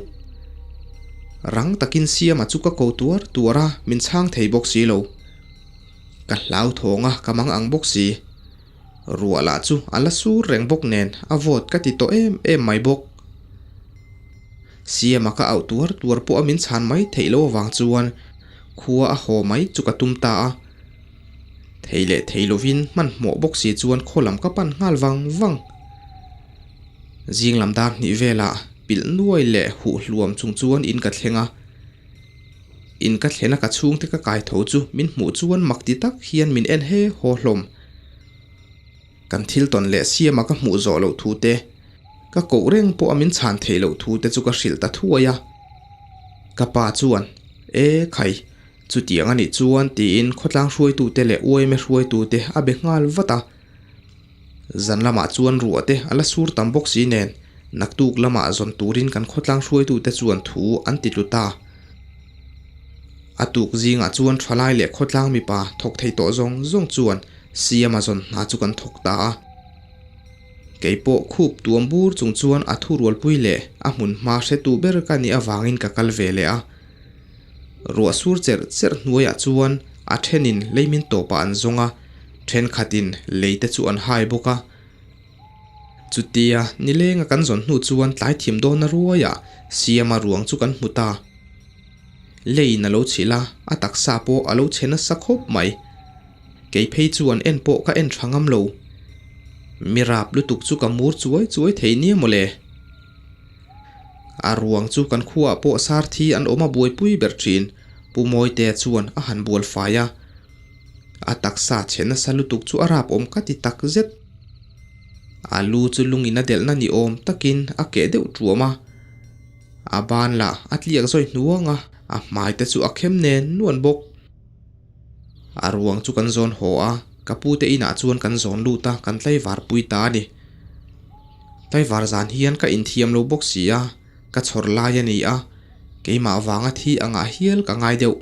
Rang takin Siama chu ka ko tuar tuar a, min chhang thei bawk si lo. Ka hlauthawng a, ka mang ang bawk si. Ruah lah chu a la sur reng bawk nen a vawt ka ti tawh em em mai bawk. Siama ka auh tuar tuar pawh a min chhan mai theih loh avang chuan khua a haw mai chu ka tum ta a. Thei leh thei lovin hmanhmawh bawk si chuan khaw lam ka pan nghal vang vang. Zing lam dar hnih velah pilh nuai leh huh hluam chung chuan in ka thleng a. In ka thlena ka chhungte ka kai tho chu min hmuh chuan mak ti tak hian min en he haw hlawm. Kan thil tawn leh siama ka hmuh zawh loh thu te, ka koh reng pawh a min chhan theih loh thu te chu ka hrilh ta thuai a. Ka pa chuan, E khai, chutiang a nih chuan tiin khawtlang hruaitute leh uaime hruaitute a be nghal vat a. Zan lamah chuan ruah te a la sur tam bawk si nen, naktuk lamah zawn turin kan khawtlang hruaitute chuan thu an ti tlu ta. A tuk zingah chuan thalai leh khawtlang mipa thawk thei tawh zawng zawng chuan Siama zawn hna chu kan thawk ta a. Kei pawh khup tuam bur chung chuan a thurualpui leh a hmun hma hretu ber ka nih avangin ka kal ve leh a. Ruah sur cherh cherh hnuaiah chuan a thenin lei min tawpah an zawng a, thenkhatin lei te chu an hai bawk a. Chutia nilenga kan zawn hnu chuan tlai thim dawna ruaiah Siama ruang chu kan hmu ta. Leiin a lo chhilh a, a taksa pawh a lo chhe nasa khawp mai. Kei phei chuan en pawh ka en tha ngam lo. Mi rap lutuk chu ka mur chuai chuai thei nia mawle. A ruang chu kan khuaah pawh sar thi an awm a buaipui ber thin, Pu Mawitea chuan a han bual fai a. A taksa chhe nasa lutuk chu a rap awm ka ti tak zet. A lu chu lungin a delhna ni awm takin a keh deuh tuam a. A ban lah a tliak zawi hnuang a, a hmai te chu a khem nen nuan bawk. A ruang chu kan zawn haw a, ka pu te inah chuan kan zawn lut a, kan tlaivar pui ta a ni. Tlaivar zan hian ka inthiam lo bawk si a, ka chhawr lai a ni a, keimah vanga thi angah hial ka ngai deuh.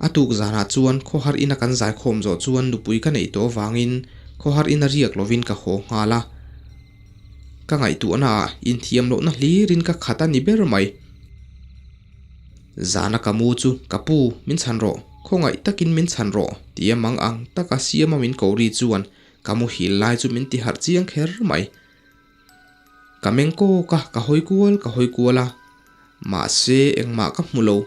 A tuk zanah chuan khawhar ina kan zaikhawm zawh chuan nupui ka neih tawh avangin khawhar ina riak lovin ka haw nghal a. Ka ngaihtuahna ah inthiam lohna hlirin ka khat a ni ber mai. Zana ka mu chu ka pu min chhan rawh, khawngaih takin min chhan rawh tia mang ang taka siama min ko ri chuan ka muhil lai chu min ti harh chiang kher mai. Ka meng kawk a, ka hawi kual ka hawi kual a, mahse engmah ka hmu lo.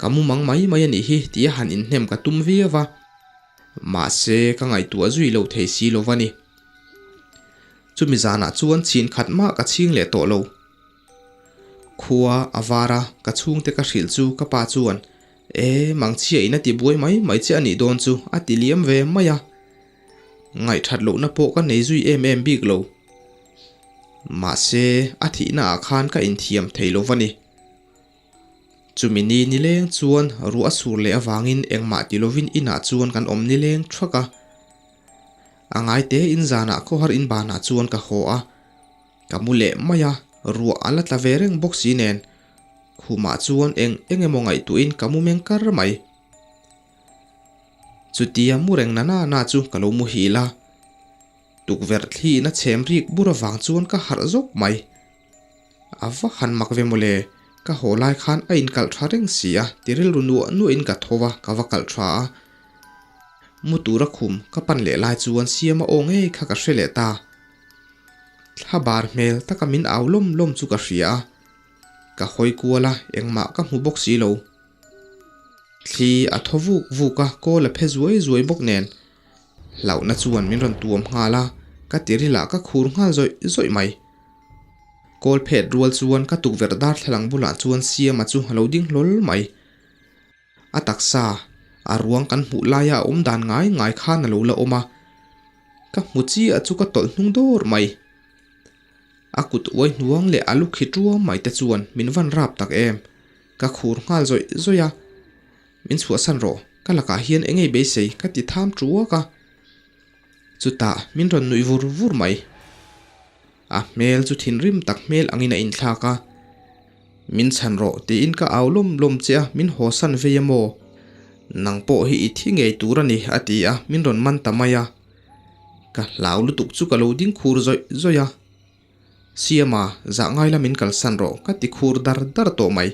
Ka mu mang mai mai a nih hi tia han inhnem ka tum viau va, mahse ka ngaihtuah zui lo thei si lo va ni. Chumi zanah chuan chhin khat mah ka chhing leh tawh lo. Khua a var a, ka chhungte ka hrilh chu ka pa chuan, E, mangchhia in a ti buai mai mai che a nih dawn chu, a ti liam ve mai a. Ngaihthat lohna pawh ka nei zui em em bik lo. Mahse, a thihna ah khan ka inthiam thei lo va ni. Chumi ni nileng chuan ruah a sur leh avangin engmah ti lovin inah chuan kan awm nileng thak a. A ngaite in zanah khawhar in banah chuan ka haw a. Ka mu leh mai a, ruah a la tla ve reng bawk si nen. Khumah chuan eng eng emaw ngaihtuahin ka mu meng kar mai. Chutia mu reng na na na chu ka lo muhil a. Tukverh thliin a chhem rik bur avang chuan ka harh zawk mai. A va han mak ve mawle, ka haw lai khan a inkalh tha reng si a, ti rilru nuah nuahin ka tho va, ka va kalh tha a. Mu tura khum ka pan leh lai chuan siama aw ngei kha ka hre leh ta. Thla bar hmel taka min au lawm lawm chu ka hria a, ka hawi kual a, engmah ka hmu bawk si lo. Thli a thaw vuk vuk a, kawl a phe zuai zuai bawk nen. Hlauhna chuan min rawn tuam nghal a, ka tirilah ka khur nghal zawih zawih mai. Kawl phet rual chuan ka tukverh darthlalang bulah chuan Siama chu a lo ding hlawl mai. A taksa, a ruang kan hmuh laia a awm dan ngai ngai khan a lo la awm a. Ka hmu chiah chu ka tawlh hnung dawr mai. A kut uai hnuang leh a lu khi tuam mai te chuan min van rap tak em. Ka khur nghal zawih zawih a. Min chhuahsan rawh, ka lakah hian eng ei beisei ka ti tham tuak a. Chutah min rawn nuih vur vur mai. A hmel chu thinrim tak hmel angin a inthlak a. Min chhan rawh tiin ka au lawm lawm che a, min hawsan vei a maw? Nang pawh hi i thi ngei tur a ni a ti a, min rawn man ta mai a. Ka hlau lutuk chu ka lo ding khur zawih zawih a. Siama, zah ngai la min kalsan rawh ka ti khur dar dar tawh mai.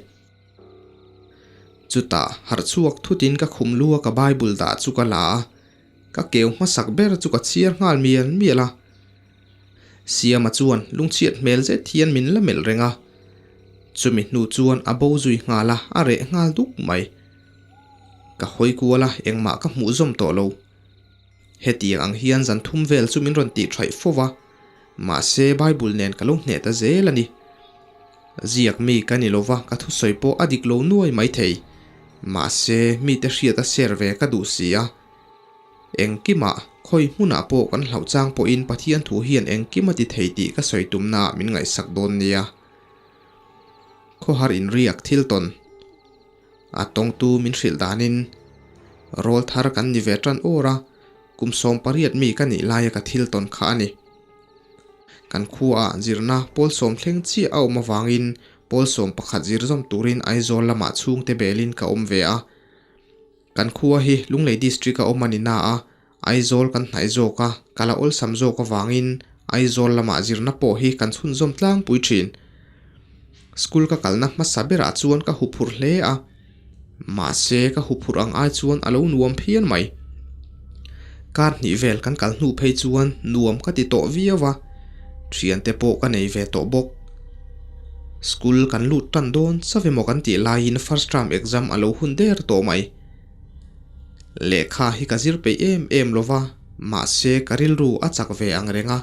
Chutah harh chhuak thutin ka khum lu a ka Bible dah chu ka la a, ka keu hmasak ber chu ka chhiar nghal mial mial a. Siama chuan lungchhiat hmel zet hian min la melh reng a. Chumi hnu chuan a bo zui nghal a, a reh nghal duk mai. Ka hawi kual a, engmah ka hmuh zawm tawh lo. Hetiang ang hian zan thum vel chu min rawn tih thaih fo va, mahse Bible nen ka lo hneh ta zel a ni. Ziak mi ka ni lo va, ka thusawi pawh a dik lo nuai maithei. Mahse mite hriat a share ve ka duh si a. Engkimah, khawi hmunah pawh kan hlauh chang pawhin Pathian thu hian engkim a ti thei tih ka sawi tumnaah min ngaihsak dawn nia. Khawhar inriak thil tawn. A tawngtu min hrilh danin rawl thar kan ni ve tan awr a, kum 18 mi ka nih laia ka thil tawn kha a ni. Kan khuaah zirna pawl sawm thleng chiah a awm avangin pawl 11 zir zawm turin Aizawl lamah chhungte belin ka awm ve a. Kan khua hi Lunglei District a awm a ni na a, Aizawl kan hnaih zawk a, ka la awlsam zawk avangin Aizawl lamah zirna pawh hi kan chhunzawm tlangpui thin. School ka kalna hmasa berah chuan ka huphurh hle a, mahse ka huphurh ang ai chuan a lo nuam phian mai. Kar hnih vel kan kal hnu phei chuan nuam ka ti tawh viau a, thiante pawh ka nei ve tawh bawk. School kan lut tan dawn chauh emaw kan tih laiin first term exam a lo hun der tawh mai. Lehkha hi ka zir peih em em lo va, mahse ka rilru a chak ve ang reng a,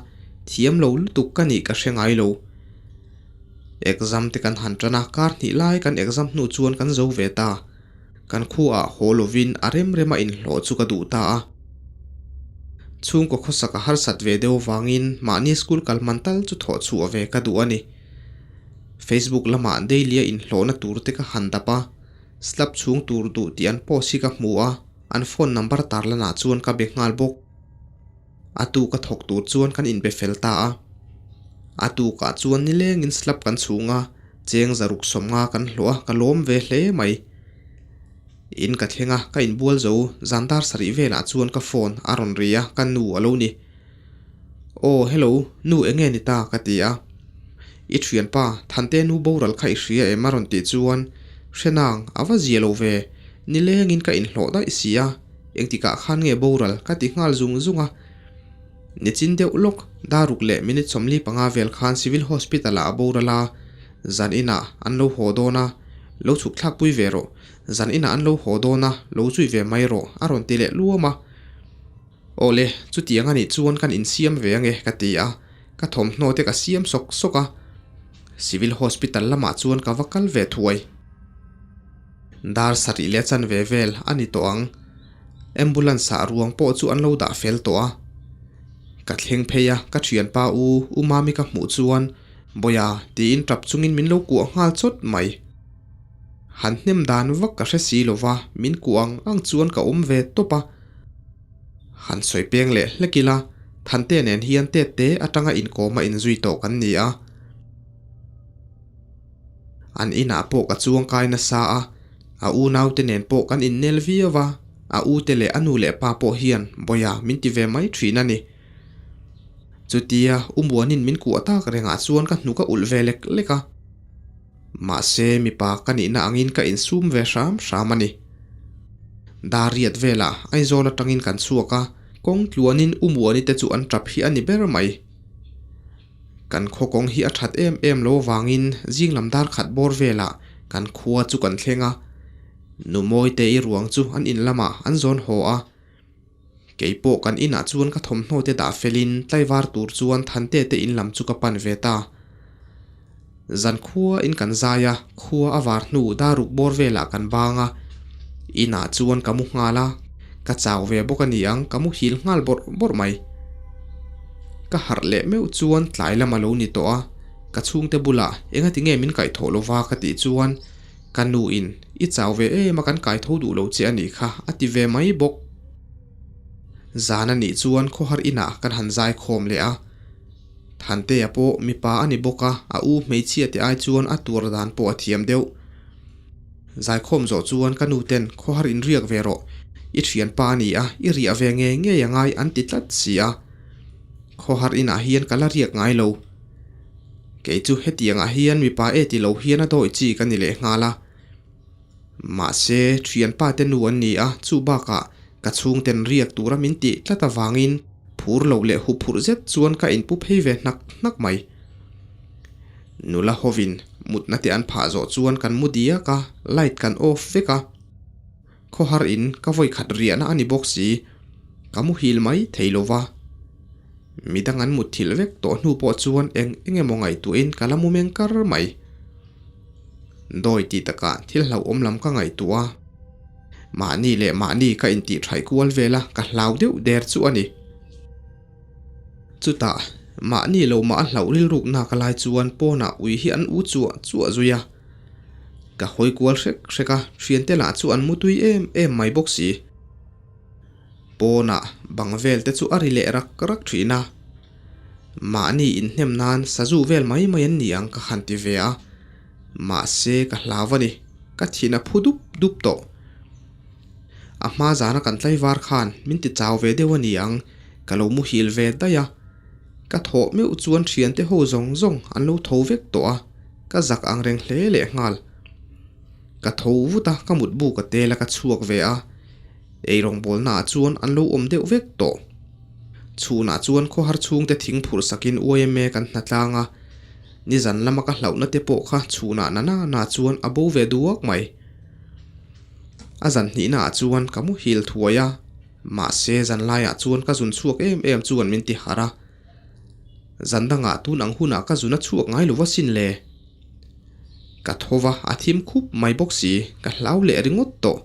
thiam lo lutuk ka nih ka hre ngai lo. Exam te kan han tan a, kar hnih lai kan exam hnu chuan kan zo ve ta. Kan khuaah haw lovin a rem rema inhlawh chu ka duh ta a. Chhungkaw khawsak a harsat ve deuh vangin mahni school kal man tal chu thawh chhuah ve ka duh a ni. Facebook lamah daily a inhlawhna tur te ka han dap a, slab chhung tur duh tih an post hi ka hmu a, an phone number tarlanah chuan ka be nghal bawk. A tuk a thawk tur chuan kan inbe fel ta a. A tukah chuan nilengin slab kan chhung a, cheng zaruk sawmnga kan hlawh a, ka lawm ve hle mai. In ka thleng a, ka inbual zo, zan dar sarih velah chuan ka phone a rawn ri a, ka nu a lo ni. Aw hello, nu enge ni ta? ka ti a. I thianpa, Thante nu boral kha i hria em? a rawn tih chuan, Hrenang, a va zia lo ve, nilengin ka inhlawh daih si a. Engtikah khan nge boral ka ti nghal zung zung a. Nichin deuh lawk, daruk leh minute 45 vel khan Civil Hospital ah a boral a, zan inah an lo haw dawn a, lo chhuk thlak pui ve rawh, zan inah an lo haw dawn a, lo zui ve mai rawh a rawn ti leh luam a. Awle, chutiang a nih chuan kan insiam ve ange ka ti a, ka thawmhnaw te ka siam sawk sawk a. Civil Hospital lamah chuan ka va kal ve thuai. Dar sarih leh chanve vel a ni tawh ang. Ambulance ah ruang pawh chu an lo dah fel tawh a. Ka thleng phei a, ka thianpa u U Mami ka hmuh chuan Bawia tiin tap chungin min lo kuah nghal chawt mai. Han hnem dan vak ka hre si lova, min kuah ang ang chuan ka awm ve tawp a. Han sawi peng leh hlek ila, Thante nen hian tet te atanga inkawma inzui tawh kan ni a. An inah pawh ka chuangkai nasa a, a unaute nen pawh kan innel viau a, a ute leh a nu leh pa pawh hian Bawia min ti ve mai thin a ni. Chutia U Muanin min kuah tak rengah chuan ka hnuk a ulh ve lek lek a. Mahse mipa ka nihna angin ka insum ve hram hram a ni. Dar riat velah Aizawl atangin kan chhuak a, kawng tluanin U Muani te chu an tap hi a ni ber mai. Kan khaw kawng hi a that em em lo avangin zing lam dar khat bawr velah kan khua chu kan thleng a. Nu Mawite i ruang chu an in lamah an zawn haw a. Kei pawh kan inah chuan ka thawmhnaw te dah felin tlaivar tur chuan Thante te in lam chu ka pan ve ta. Zan khua in kan zai a, khua a var hnu daruk bawr velah kan bang a. Inah chuan ka mu nghal a, ka chau ve bawk a ni ang, ka muhil nghal bawrh bawrh mai. Ka harh leh meuh chuan tlai lam a lo ni tawh a, ka chhungte bulah engati nge min kaihthawh lova ka tih chuan ka nu in i chau ve em a kan kaitho duh lo che a nih kha a ti ve mai bawk. Zan a nih chuan khawhar inah kan han zai khawm leh a. Thantea pawh mipa a ni bawk a, a u hmeichhia te ai chuan a tuar dan pawh a thiam deuh. Zaikhawm zawh chuan ka nu ten khawhar in riak ve rawh, i thianpa a ni a, i riah ve ngei ngei a ngai an ti tlat si a. Khawhar inah hian ka la riak ngai lo. Kei chu hetiangah hian mipa e ti lo hian a dawi chi ka ni leh nghal a. Mahse, thianpa te nu an ni a, chu bakah ka chhungten riak tura min tih tlat avangin phur lo leh huphurh zet chuan ka inpu phei ve hnak hnak mai. Nula hovin mutna te an phah zawh chuan kan mu diak a, light kan off vek a. Khawhar in ka vawi khat riahna a ni bawk si, ka muhil mai thei lo va. Midang an mutthilh vek tawh hnu pawh chuan eng eng emaw ngaihtuahin ka la mu meng kar mai. Dawi tih takah thil hlauhawm lam ka ngaihtuah a, mahni leh mahni ka intih thaih kual vel a, ka hlau deuh der chu a ni. Chutah, mahni lo mah a hlauh rilruk nak a lai chuan pawnah ui hi an u chuah chuah zui a. Ka hawi kual hrek hrek a, thiante lah chu an mutui em em mai bawk si. Pawnah bang vel te chu a ri leh rak rak thin a. Mahni inhnem nan sazu vel mai mai an ni ang ka han ti ve a. Mahse ka hlau a ni, ka thin a phu dup dup tawh. A hma zana kan tlaivar khan min ti chau ve deuh a ni ang, ka lo muhil ve daih a. Ka thawh meuh chuan thiante ho zawng zawng an lo tho vek tawh a, ka zak ang reng hle leh nghal. Ka tho vut a, ka mutbu ka tel a ka chhuak ve a. Eirawngbawlnaah chuan an lo awm deuh vek tawh. Chhunah chuan khawhar chhungte thing phurh sakin YMA kan hna tlang a. Nizan lama ka hlauhna te pawh kha chhunah na na na chuan a bo ve duak mai. A zan hnihna ah chuan ka muhil thuai a, mahse zan laiah chuan ka zun chhuak em em chuan min ti harh a. Zan dangah tun ang hunah ka zun a chhuak ngai lo va sin le. Ka tho va, a thim khup mai bawk si, ka hlau leh ringawt tawh.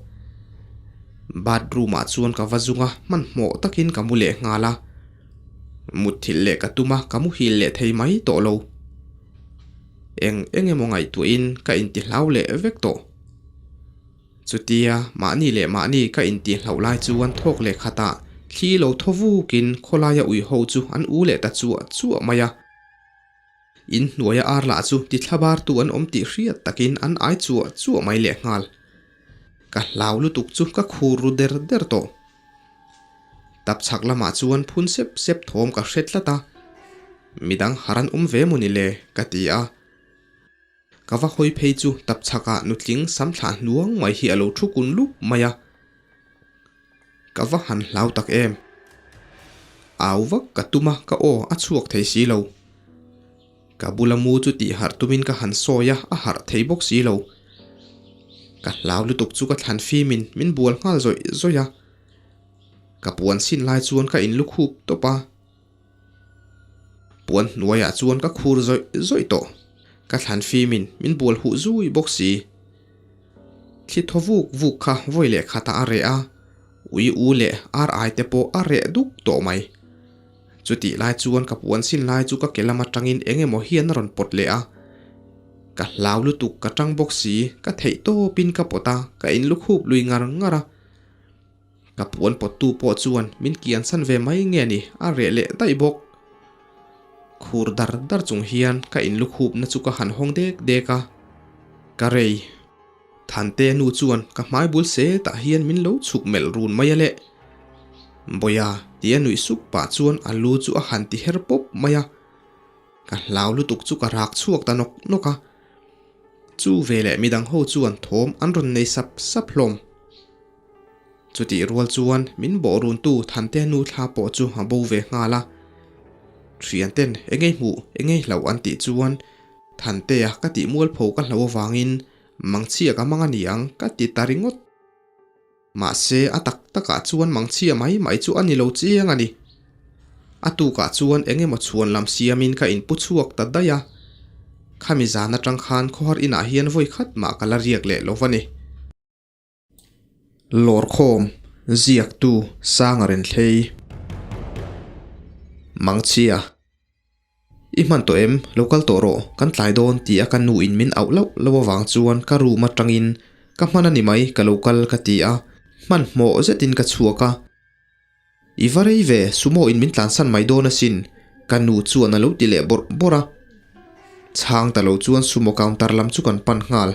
Bathroom ah chuan ka va zung a, hmanhmawh takin ka mu leh nghal a. Mutthilh leh ka tum a, ka muhil leh thei mai tawh lo. Eng eng emaw ngaihtuahin ka intihlau leh vek tawh. Chutia mahni leh mahni ka intihhlauh lai chuan thawk leh khatah thli lo thaw vukin khawlaia ui ho chu an u leh ta chuah chuah mai a. In hnuaia ar lah chu tithlabartu an awm tih hriat takin an ai chuah chuah mai lehnghal. Ka hlau lutuk chu ka khur ru der der tawh. Tap chhak lamah chuan phun sep sep thawm ka hre tlat a, midang har an awm ve maw ni le ka ti a. Ka va hawi phei chu tap chhakah nutling sam thlah hnuang mai hi a lo thu kun lup mai a. Ka va han hlau tak em. Au vak ka tum a, ka aw a chhuak thei si lo. Ka bula mu chu tih harh tumin ka han sawi a, a harh thei bawk si lo. Ka hlau lutuk chu ka thlan fimin min bual nghal zawih zawih a. Ka puan sin lai chuan ka in lukhup tawp a. Puan hnuaiah chuan ka khur zawih zawih tawh. Ka thlan fimin min bual huh zui bawk si. Thli thaw vuk vuk kha vawi leh khatah a reh a, ui u leh ar ai te pawh a reh duk tawh mai. Chutih lai chuan ka puan sin lai chu ka ke lam atangin eng emaw hian a rawn pawt leh a. Ka hlau lutuk ka tang bawk si, ka theih tawpin ka pawt a, ka in lukhup lui ngar ngar a. Ka puan pawttu pawh chuan min kian san ve mai nge ni a reh leh daih bawk. Khur dar dar chung hian ka in lukhupna chu ka han hawng dek dek a, ka rei. Thante nu chuan ka hmai bul se tah hian min lo chhuk melh run mai a le. Bawia tia nuih sup pah chuan a lu chu a han ti her pawp mai a. Ka hlau lutuk chu ka rak chhuak ta nawk nawk a. Chu veleh midang ho chuan thawm an rawn nei sap sap hlawm. Chutih rual chuan min bawh runtu Thante nu thla pawh chu a bo ve nghal a. Thianten engei hmuh engei hlauh an tih chuan Thantea ka tih mualpho ka hlo avangin mangchhia ka mang a ni ang ka ti ta ringawt. Mahse a tak takah chuan mangchhia mai mai chu a ni lo chiang a ni. A tukah chuan eng emaw chhuan lam siamin ka inpu chhuak ta daih a. Khami zan atang khan khawhar inah hian vawi khat mah ka la riak leh lo va ni. Lawrkhawm, Ziaktu, Sanga Renthlei. Mangchhia, I hman tawh em? Lo kal tawh rawh, kan tlai dawn ti a ka nu in min auh loh loh avang chuan ka room atangin ka hman a ni mai ka lo kal ka ti a, hmanhmawh zetin ka chhuak a. I va rei ve, sumo in min tlansan mai dawn asin, ka nu chuan a lo ti leh bawrh bawrh a. Chhang ta lo chuan sumo counter lam chu kan pan nghal.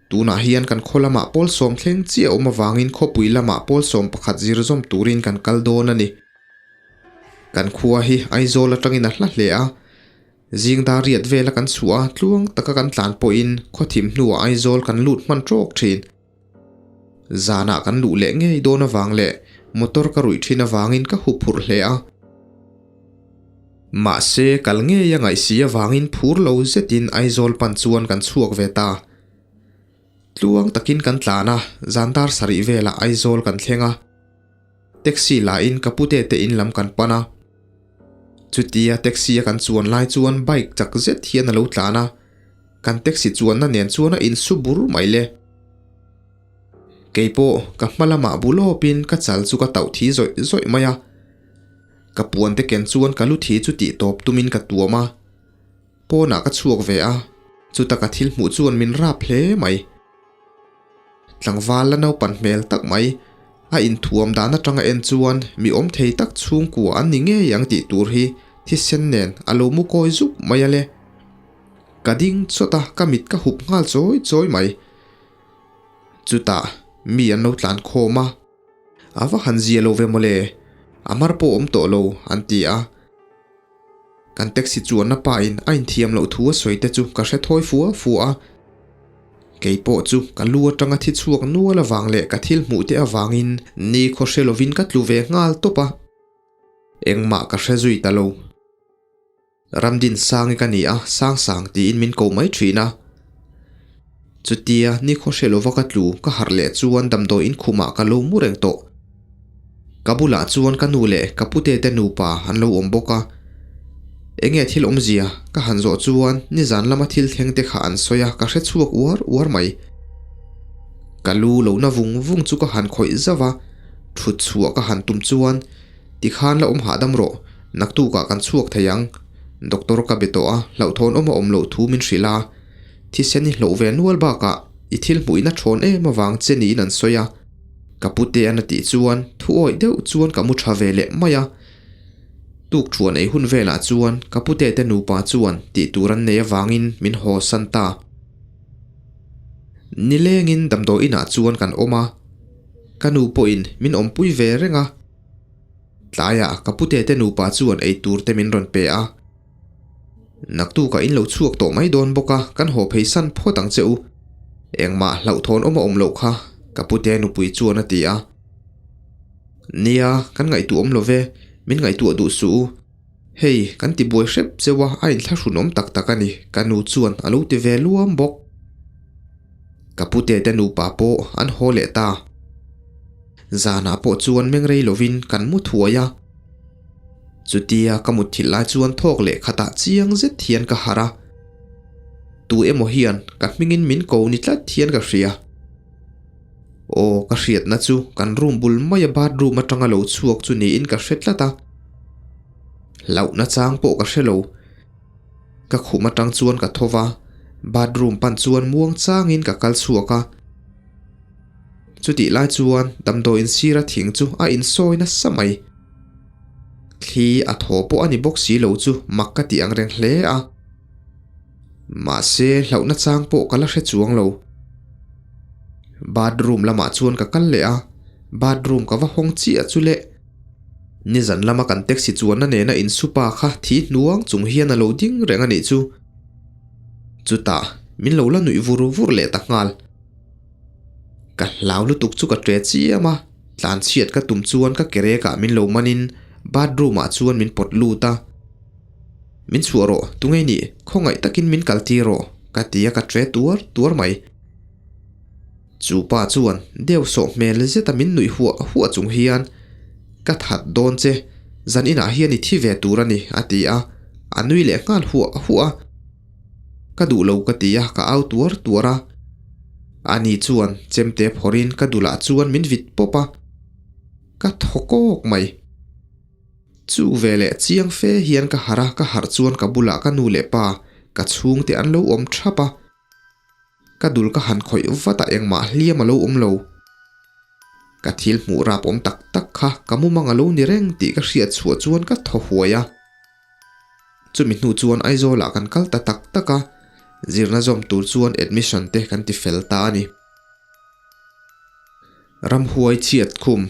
Tunah hian kan khaw lamah pawl sawm thleng chiah a awm avangin khawpui lamah pawl 11 zir zawm turin kan kal dawn a ni. Kan khua hi Aizawl atangin a hla hle a, zing dar riat vela kan chhuah a, tluang taka kan tlan pawhin khaw thim hnuah Aizawl kan lut hman tawk thin. Zanah kan luh leh ngei dawn avang leh motor ka ruih thin avangin ka hup phurh hle a. Mahse, kal ngei a ngaih si avangin phur lo zetin Aizawl pan chuan kan chhuak ve ta. Tluang takin kan tlan a, zan dar sarih velah Aizawl kan thleng a. Taxi lahin ka pute te in lam kan pan a. Chutia taxi a kan chuan lai chuan bike chak zet hian a lo tlan a, kan taxi chuanna nen chuan a insu bur mai le. Keipawh ka hma lamah bu lawpin ka chal chu ka tauh thi zawih zawih mai a. Ka puan te ken chuan ka lu thi chu tih tawp tumin ka tuam a, pawnah ka chhuak ve a, chuta ka thil hmuh chuan min rap hle mai. Tlangval la naupan hmel tak mai, a inthuam dan atanga en chuan mi awm thei tak chhungkua an ni ngei ang tih tur hi thisen nen a lo mu kawi zuk mai a le. Ka ding chawt a, ka mit ka hup nghal chawi chawi mai. Chutah mi an lo tlan khawm a. A va han zia lo ve mawle, a mar pawh awm tawh lo, an ti a. Kan taxi chuanna pa in a inthiam loh thu a sawi te chu ka hre thawi fua fua a. Kei pawh chu ka lu atanga thi chhuak nual avang leh ka thil hmuh te avangin ni khaw hre lovin ka tlu ve nghal tawp a. Engmah ka hre zui ta lo. Ramdinsangi ka ni a, Sangsang tiin min ko mai thin a. Chutia nikhaw hre lova ka tlu ka harh leh chuan damdawiin khumah ka lo mu reng tawh. Ka bulah chuan ka nu leh ka pute te nupa an lo awm bawk a. Enge thil awmzia ka han zawh chuan nizan lama thil thleng te kha an sawi a ka hre chhuak uar uar mai. Ka lu lo na vung vung chu ka han khawih zauh a, thut chhuah ka han tum chuan Tikhan la awm hahdam rawh, naktukah kan chhuak thei ang. Doctor ka be tawh a, hlauhthawn awm a awm loh thu min hrilh a. Thisen i hloh ve nual bakah i thil hmuhina thawn em avang che niin an sawi a. Ka putean a tih chuan thu awih deuh chuan ka mu tha ve leh mai a. Tuk thuan ei hun velah chuan ka pute te nupa chuan tih tur an nei avangin min haw san ta. Nilengin damdawi inah chuan kan awm a. Ka nu pawhin min awmpui ve reng a. Tlaiah ka pute te nupa chuan ei tur te min rawn pe a. Naktukah in lo chhuak tawh mai dawn bawk a, kan haw phei san phawt ang che u. Engmah hlauhthawn awm a awm loh kha, ka pute nupui chuan a ti a. Nia, kan ngaihtuah awm lo ve, min ngaihtuah duh suh u. Hei, kan ti buai hrep cheu a, a inthlahrun awm tak tak a ni, ka nu chuan a lo ti ve luam bawk. Ka pute te nupa pawh an haw leh ta. Zanah pawh chuan meng rei lovin kan mu thuai a. Chutia ka mutthilh lai chuan thawk leh khatah chiang zet hian ka harh a. Tu emaw hian ka hmingin min ko ni tlat hian ka hria. Aw ka hriatna chu kan room bul maia bathroom atanga lo chhuak chu niin ka hre tlat a. Hlauhna chang pawh ka hre lo. Ka khum atang chuan ka tho va, bathroom pan chuan muang changin ka kal chhuak a. Chutih lai chuan damdawiin sira thing chu a insawi nasa mai. Thli a thaw pawh a ni bawk si lo chu mak ka tih ang reng hle a. Mahse hlauhna chang pawh ka la hre chuang lo. Bathroom lamah chuan ka kal leh a, bathroom ka va hawng chiah chu le. Nizan lama kan taxi chuanna nena insupa kha thi hnuang chung hian a lo ding reng a nih chu. Chutah min lo la nuih vur vur leh ta nghal. Ka hlau lutuk chu ka ṭe chiam a, tlan chhiat ka tum chuan ka kerekah min lo manin bathroom ah chuan min pawt lut a. Min chhuah rawh, tunge nih, khawngaih takin min kal tir rawh, ka ti a ka ṭe tuar tuar mai. Chu pa chuan deuh sawh hmel zeta min nuih huah huah chung hian, Ka that dawn che, zan inah hian i thi ve tur a ni, a ti a, a nui leh nghal huah huah a. Ka duh lo ka ti a, ka au tuar tuar a. Ani chuan chemte phawrhin ka dulah chuan min vit pawp a, ka thaw kawk mai. Chu veleh chiang fe hian ka harh a, ka harh chuan ka bulah ka nu leh pa, ka chhungte an lo awm thap a. Ka dul ka han khawih vat a engmah hliam a lo awm lo. Ka thil hmuh rap awm tak tak kha ka mumang a lo ni reng tih ka hriat chhuah chuan ka thaw huai a. Chumi hnu chuan Aizawlah kan kal ta tak tak a, zirna zawm tur chuan admission te kan ti fel ta a ni. Ramhuai chhiat khum.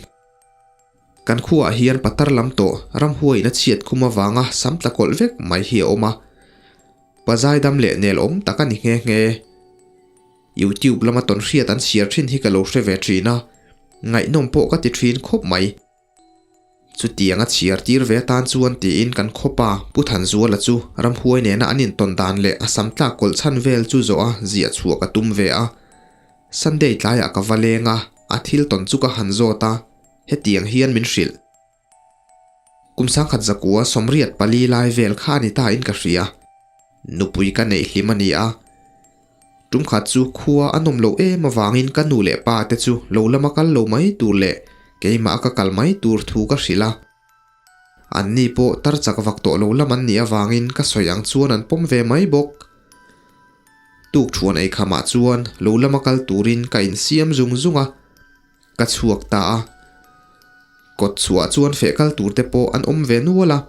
Kan khuaah hian patar lam tawh ramhuaiin a chhiat khum avanga sam tla kawlh vek mai hi a awm a. Pa zaidam leh nel awm tak a ni nghe nghe. Youtube lama tawnhriat an chhiar thin hi ka lo hre ve thin a, ngaihnawm pawh ka ti thin khawp mai. Chutiang a chhiar tir ve atan chuan tiin kan khawpa Pu Thanzuala chu ramhuai nena an intawn dan leh a sam tlak kawlh chhan vel chu zawh a ziah chhuah ka tum ve a. Sunday tlaiah ka va leng a, a thil tawn chu ka han zawt a, hetiang hian min hrilh. Kum sangkhat zakua 84 lai vel kha a ni ta in ka hria. Nupui ka neih hlim a ni a. Tum khat chu khua a nawm loh em avangin ka nu leh pa te chu lo lama kal lo mai tur leh keimah ka kal mai tur thu ka hrilh a. Anni pawh tar chak vak tawh lo lam an nih avangin ka sawi ang chuan an pawm ve mai bawk. Tuk thuan ei khamah chuan lo lama kal turin ka insiam zung zung a. Ka chhuak ta a. Kawt chhuah chuan feh kal tur te pawh an awm ve nual a.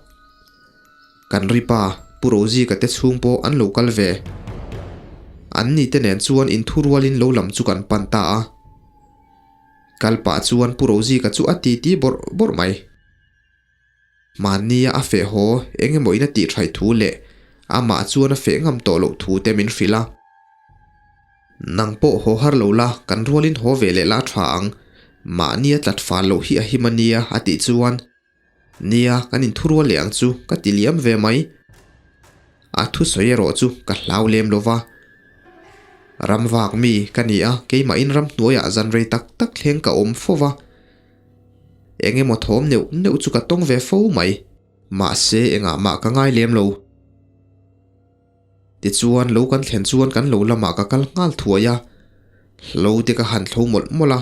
Kan ri pa, Pu Rozika te chhung pawh an lo kal ve. An ni te nen chuan inthu rualin lo lam chu kan pan ta a. Kal pah chuan Pu Rozika chu a titi bawrh bawrh mai. Mahnia a feh haw eng emaw in a tih thaih thu leh amah chuan a feh ngam tawh loh thu te min hrilh a. Nang pawh haw har lo la, kan rualin haw ve leh la tha ang. Mahnia tlat fal loh hi a him a nia a tih chuan, Nia, kan inthurual leh ang chu ka ti liam ve mai. A thusawi erawh chu ka hlau lem lo va. Ram vak mi ka ni a, keimahin ramhnuaiah zan rei tak tak thleng ka awm fo va. Eng emaw thawm neuh neuh chu ka tawng ve fo mai. Mahse engah mah ka ngai lem lo. Tichuan lo kan thlen chuan kan lo lamah ka kal nghal thuai a, hlo te ka han thlo mawlh mawlh a.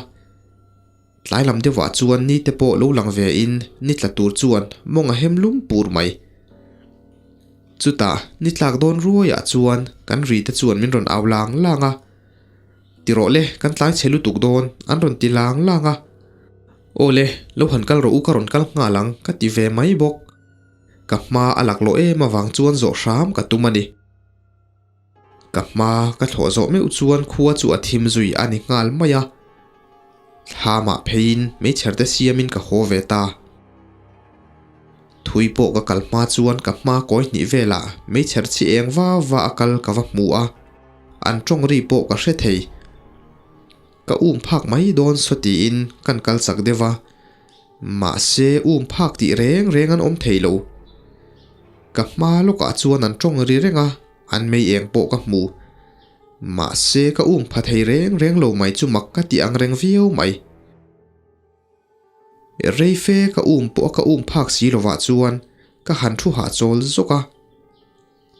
Tlai lam deuhah chuan ni te pawh lo lang ve in ni tla tur chuan mawng a hem lum pur mai. Chutah ni tlak dawn ruaiah chuan kan ri te chuan min rawn au lang lang a. Ti rawh le, kan tlai chhe lutuk dawn an rawn ti lang lang a. Aw le, lo han kal rawh u ka rawn kal nghal ang ka ti ve mai bawk. Ka hma a laklawh em avang chuan zawh hram ka tum a ni. Ka hma ka thlawh zawh meuh chuan khua chu a thim zui a ni nghal mai a. Thlamah pheiin meichher te siamin ka haw ve ta. Thui pawh ka kal hma chuan ka hma kawi hnih velah meichher chi eng va va a kal ka va hmu a, an tawng ri pawh ka hre thei. Ka um phak mai dawn saw tiin kan kal chak deuh a. Mahse um phak tih reng reng an awm thei lo. Ka hma lawkah chuan an tawng ri reng a, an mei eng pawh ka hmu. Mahse ka um pha thei reng reng lo mai chu mak ka ti ang reng viau mai. Reife ka um pawh a ka um phak si lovah chuan ka han thu hahchawl zawk a.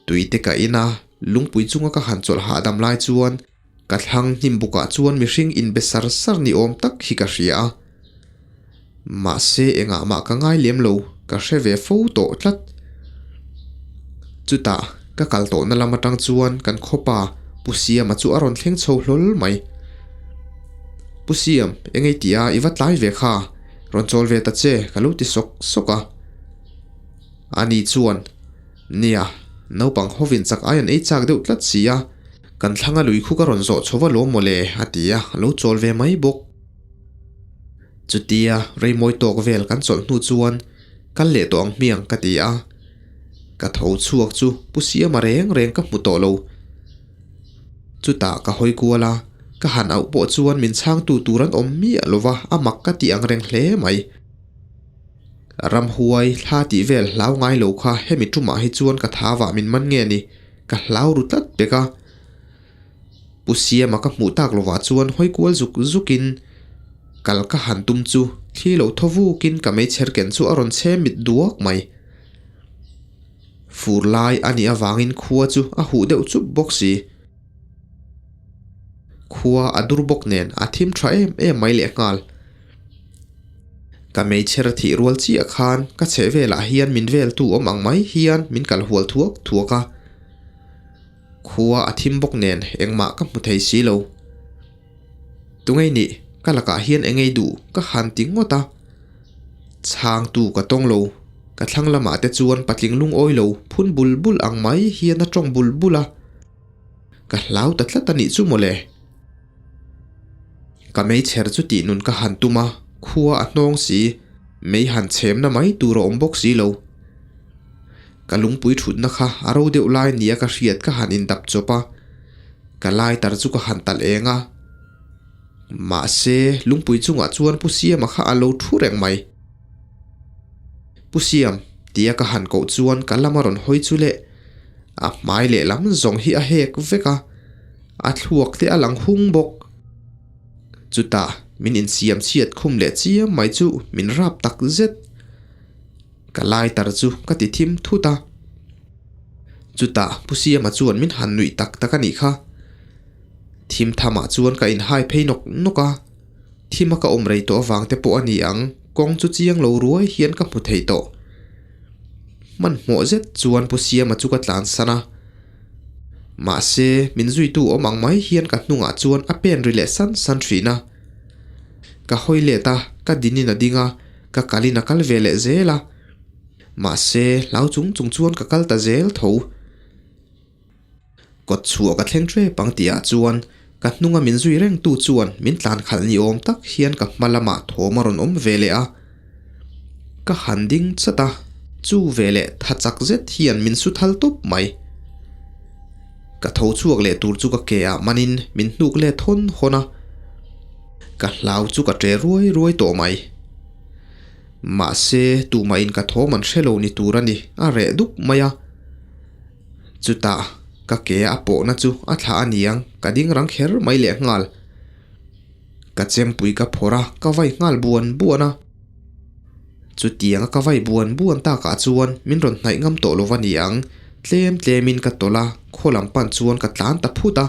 Tui te ka in a, lungpui chunga ka han chawlh hahdam lai chuan ka thlang hnim bukah chuan mihring inbe sar sar ni awm tak hi ka hria a. Mahse engah mah ka ngai lem lo, ka hre ve fo tawh tlat. Chutah ka kal tawhna lam atang chuan kan khawpa Pu Siama chu a rawn thleng chho hlawl mai. Pu Siam, engei tia i va tlai ve kha, rawn chawl ve ta che ka lo ti sawk sawk a. Ani chuan. Nia, naupang hovin chak ai an ei chak deuh tlat si a, kan thlanga lui khu ka rawn zawh chho va lawm mawle a ti a, a lo chawl ve mai bawk. Chutia reimawi tawk vel kan chawlh hnu chuan kal leh tawh ang hmiang ka ti a, ka tho chhuak chu Pu Siama reng reng ka hmu tawh lo. Chutah ka hawi kual a, ka han auh pawh chuan min chhangtu tur an awm miah lo va, a mak ka ti ang reng hle mai. Ramhuai thla tih vel hlau ngai lo kha hemi tumah hi chuan ka thavah min man nge ni, ka hlau ru tlat pek a. Pu Siama ka hmuh tak lovah chuan hawi kual zuk zukin kal ka han tum chu thli lo thaw vukin ka meichher ken chu a rawn chhe mit duak mai. Fur lai a nih avangin khua chu a huh deuh chup bawk si. Khua a dur bawk nen a thim tha em em mai lehnghal. Ka meichher thih rual chiah khan ka chheh velah hian min veltu awm ang mai hian min kal hual thuak thuak a. Khua a thim bawk nen engmah ka hmu thei si lo. Tungei nih, ka lakah hian engei duh ka han ti ngawt a. Chhangtu ka tawng lo, ka thlang lamah te chuan patling lungawi lo phun bul bul ang mai hian a tawng bul bul a. Ka hlau ta tlat a nih chu mawle. Ka meichher chu tih nun ka han tum a, khua a hnawng si, mei han chhemna mai tur a awm bawk si lo. Ka lungpui thutna kha a ro deuh lai nia ka hriat ka han indap chawp a, ka lighter chu ka han talh eng a. Mahse, lungpui chungah chuan Pu Siama kha a lo thu reng mai. Pu Siam, tia ka han koh chuan ka lama rawn hawi chu leh a hmai lehlam zawng hi a hek vek a, a thluak te a lang hung bawk. Chutah min insiam chhiat khum leh chiam mai chu min rap tak zet. Ka lighter chu ka ti thim thut a. Chutah Pu Siama chuan min han nuih tak tak a nih kha. Thim thamah chuan ka inhai phei nawk nawk a. Thim a ka awm rei tawh avang te pawh a ni ang, kawng chu chiang lo ruai hian ka hmu thei tawh. Hmanhmawh zet chuan Pu Siama chu ka tlansan a. Mahse, min zuitu awm ang mai hian ka hnungah chuan a pen ri leh san san thin a. Ka hawi let a, ka dinin a ding a, ka kalin a kal ve leh zel a. Mahse, hlau chung chung chuan ka kal ta zel tho. Kawt chhuah ka thleng hrep ang tihah chuan ka hnunga min zui rengtu chuan min tlan khalh ni awm tak hian ka hma lamah thawm a rawn awm ve leh a. Ka han ding chat a, chu veleh tha chak zet hian min su thal tawp mai. Ka tho chhuak leh tur chu ka ke ah manin min hnuk let hawn hawn a, ka hlau chu ka ṭe ruai ruai tawh mai. Mahse, tumah in ka thawm an hre lo ni tur a ni, a reh dup mai a. Chutah, ka ke a pawhna chu a thlah a niang, ka ding rang kher mai leh nghal. Ka chempui ka phawrh a, ka vai nghal buan buan a. Chutianga ka vai buan buan takah chuan min rawn hnaih ngam tawh lo va niang, tlem tlemin ka tawlh a, khaw lam pan chuan ka tlan ta phut a.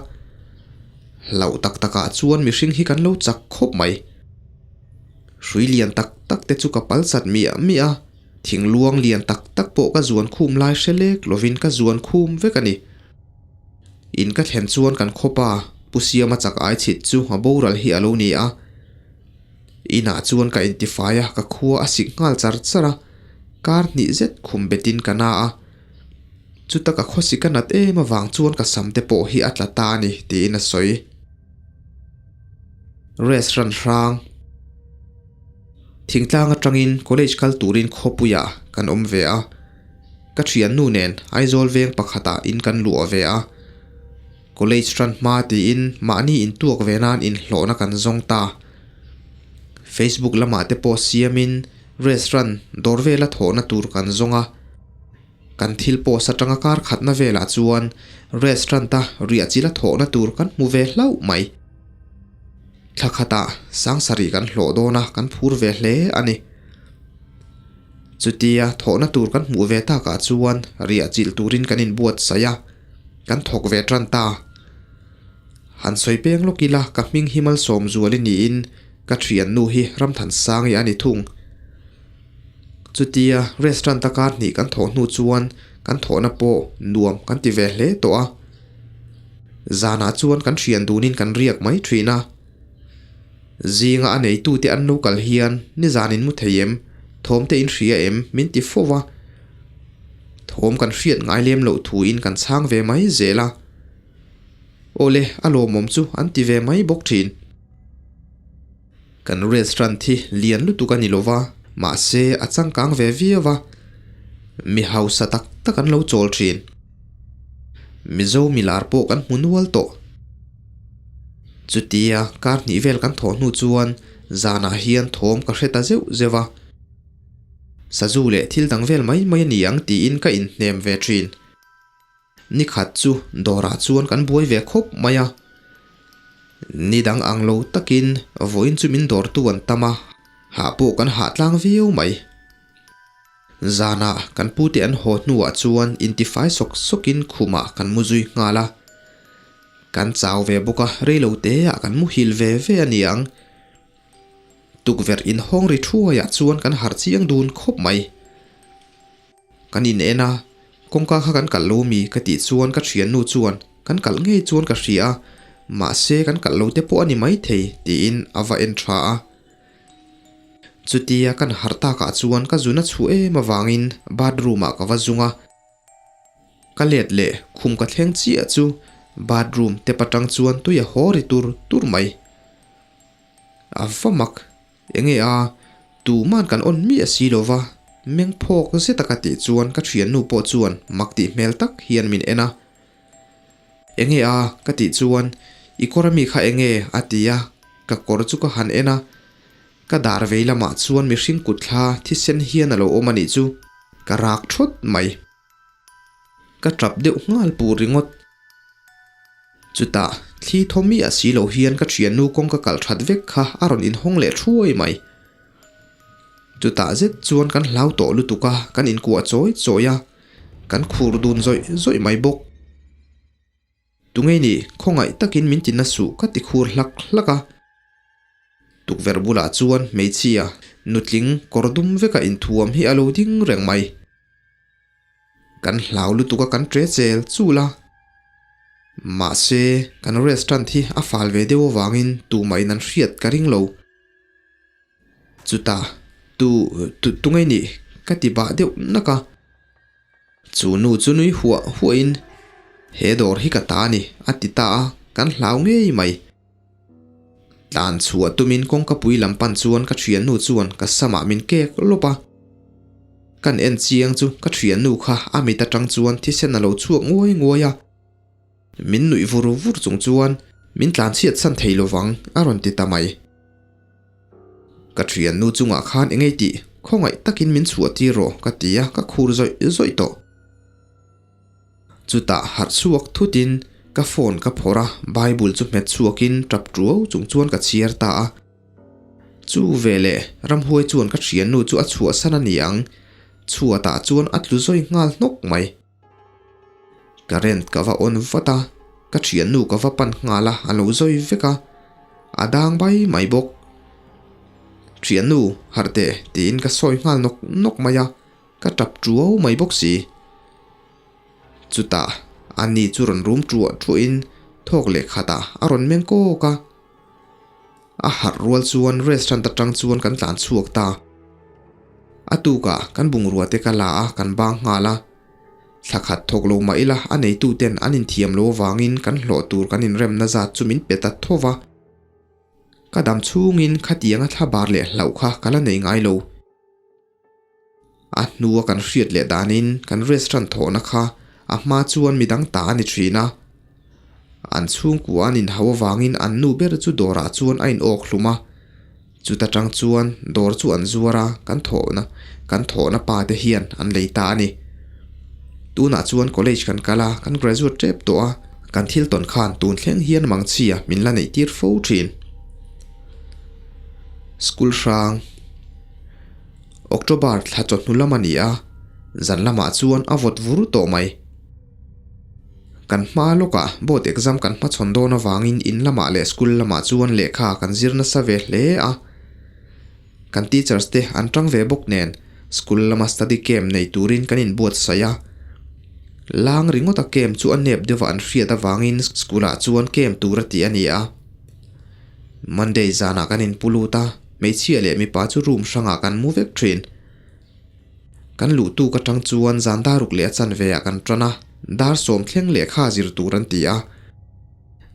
Hlauh tak takah chuan mihring hi kan lo chak khawp mai. Hrui lian tak tak te chu ka pal chat miah miah a, thing luang lian tak tak pawh ka zuan khum lai hre lek lovin ka zuan khum vek a ni. In ka thlen chuan kan khawpa Pu Siama chak ai chhit chu a boral hi a lo ni a. Inah chuan ka intifai a, ka khua a sik nghal char char a, kar hnih zet khum betin ka na a. Chuta ka khawsik a nat em avang chuan ka sam te pawh hi a tla ta a ni, tiin a sawi. Restaurant hrang Thingtlang atangin college kal turin khawpuiah kan awm ve a, ka thiannu nen Aizawl veng pakhatah in kan luah ve a. College tan hma tiin mahni intuak ve nan inhlawhna kan zawng ta. Facebook lamah te pawh siamin restaurant dawr vela thawhna tur kan zawng a. Kan thil post atanga kar khatna velah chuan restaurant-a riah chila thawhna tur kan hmu ve hlauh mai. Thla khatah sangsarih kan hlawh dawn a, kan phur ve hle a ni. Chutia thawhna tur kan hmuh ve takah chuan riah chilh turin kan inbuatsaih a, kan thawk ve tan ta. Han sawi peng lawk ila ka hming hi Malsawmzuali niin ka thiannu hi Ramthansangi a ni thung. Chutia restaurant a kar hnih kan thawh hnu chuan kan thawhna pawh nuam kan ti ve hle tawh a. Zanah chuan kan thian dunin kan riak mai thin a. Zinga a neitute an lo kal hian nizan in mu thei em, thawm te in hria em min ti fo va. Thawm kan hriat ngai lem loh thuin kan chhang ve mai zel a. Awle a lawmawm chu an ti ve mai bawk thin. Kan restaurant hi lian lutuk a ni lo va, mahse a changkang ve viau a, mi hausa tak tak an lo chawl thin. Mizo milar pawh kan hmu nual tawh. Chutia kar hnih vel kan thawh hnu chuan zanah hian thawm ka hre ta zeuh zeuh a, sazu leh thil dang vel mai mai a ni ang tiin ka inhnem ve thin. Ni khat chu dawrah chuan kan buai ve khawp mai a, ni dang ang lo takin vawiin chu min dawrtu an tam a, hah pawh kan hah tlang viau mai. Zanah kan pute an haw hnuah chuan intifai sawk sawkin khumah kan mu zui nghal a, kan chau ve bawk a, reilo teah kan muhil ve ve a ni ang. Tukverh inhawng ri thuaiah chuan kan harh chiang dun khawp mai. Kan in en a, kawngka kha kan kalh lo mi ka tih chuan ka thiannu chuan kan kalh ngei chuan ka hria a, mahse kan kalh lo te pawh a ni maithei tiin a va en tha a. Chutia kan harh takah chuan ka zun a chhuah em avangin bathroom ah ka va zung a, ka let leh khum ka thleng chiah chu bathroom tep atang chuan tui a haw ri tur tur mai. A va mak Enge a, tuman kan awn miah si lo va, meng phawk zet a ka tih chuan ka thiannu pawh chuan mak tih hmel tak hian min en a. Enge a, ka tih chuan i kawr ami kha enge a ti a, ka kawr chu ka han en a, ka dar vei lamah chuan mihring kut thla thisen hian a lo awm a nih chu, ka rak thawt mai. Ka tap deuh nghal pur ringawt. Chutah, thli thaw miah si lo hian ka thiannu kawng ka kalh that vek kha a rawn inhawng leh thuai mai. Chutah zet chuan kan hlau tawh lutuk a, kan inkuah chawi chawi a, kan khur dun zawih zawih mai bawk. Tunge ni, khawngaih takin min ti na suh ka ti khur hlak hlak a. Tukverh bulah chuan hmeichhia nutling kawr dum veka inthuam hi a lo ding reng mai. Kan hlau lutuk a kan tre chel chul a. Mahse, kan restaurant hi a fal ve deuh avangin tumahin an hriat ka ring lo. Chutah, tu, tu, tunge nih? ka ti bah deuh nak a. Chu nu chu nui huah huahin, He dawr hi ka ta a ni, a ti ta a, kan hlau ngei mai. Tlan chhuah tumin kawngka pui lam pan chuan ka thiannu chuan ka samah min kek lawp a. Kan en chiang chu ka thiannu kha a mit atang chuan thisen a lo chhuak nguai nguai a. Min nuih vur vur chung chuan min tlan chhiat san thei lovang a rawn ti ta mai. Ka thiannu chungah khan engei tih khawngaih takin min chhuah tir rawh ka ti a, ka khur zawih zawih tawh. Chutah harh chhuak thutin ka phone ka phawrh a, Bible chu hmet chhuakin tap tuau chung chuan ka chhiar ta a. Chu veleh ramhuai chuan ka thiannu chu a chhuahsan a ni ang, chhuatah chuan a tlu zawi nghal hnawk mai. Current ka va on vat a, ka thiannu ka va pan nghal a, a lo zawi vek a, a dang bai mai bawk. Thiannu, harh teh tiin ka sawi nghal nawk nawk mai a, ka tap tuau mai bawk si. Chutah ani chu rawn rum tuah tuahin thawk leh khatah a rawn meng kawk a. A harh rual chuan restaurant atang chuan kan tlan chhuak ta. A tukah kan bungrua te ka la a, kan bang nghal a. Thla khat thawk lo mah ila a neitu ten an inthiam lo avangin kan hlawh tur kan inremna zat chu min pe ta tho va. Ka dam chhungin khatianga thla bar leh hlauh kha ka la nei ngai lo. A hnua kan hriat leh danin kan restaurant thawhna kha a hma chuan midang ta a ni thin a. An chhungkua an inhau avangin an nu ber chu dawrah chuan a inawk hlum a. Chuta tang chuan dawr chu an zuar a, kan thawhna kan thawhna pa te hian an lei ta a ni. Tunah chuan college kan kal a, kan graduate tep tawh a, kan thil tawn khan tun thleng hian mangchhia min la neih tir fo thin. School hrang. October thla chawhnu lam a ni a, zan lamah chuan a vawt vur tawh mai. Kan hma lawkah board exam kan hmachhawn dawn avangin in lamah leh school lamah chuan lehkha kan zir nasa ve hle a. Kan teachers te an tang ve bawk nen school lama study camp nei turin kan inbuatsaih a. Lang ringawta camp chu a nep deuhva an hriat avangin school ah chuan camp tur a tih a ni a. Monday zanah kan inpu lut a, hmeichhia leh mipa chu room hrangah kan mu vek thin. Kan luh tuk atang chuan zan daruk leh a chanve ah kan tan a, dar sawm thleng lehkha zir tur an ti a.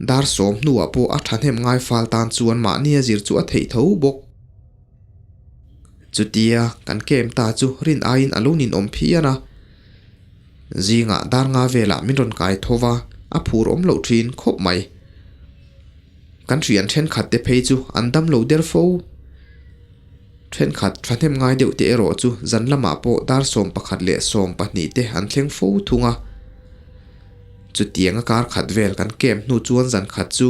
Dar sawm hnuah pawh a thahnem ngai fal tan chuan mahni a zir chu a theih tho bawk. Chutia kan camp ta chu rin aiin a lo ninawm phian a. Zingah dar nga velah min rawn kai tho va, a phur awm loh thin khawp mai. Kan hrian thenkhat te phei chu an dam lo der fo. Thenkhat thahnem ngai deuh te erawh chu zan lamah pawh dar 11 leh 12 te an thleng fo thung a. Chutiang a kar khat vel kan camp hnu chuan zan khat chu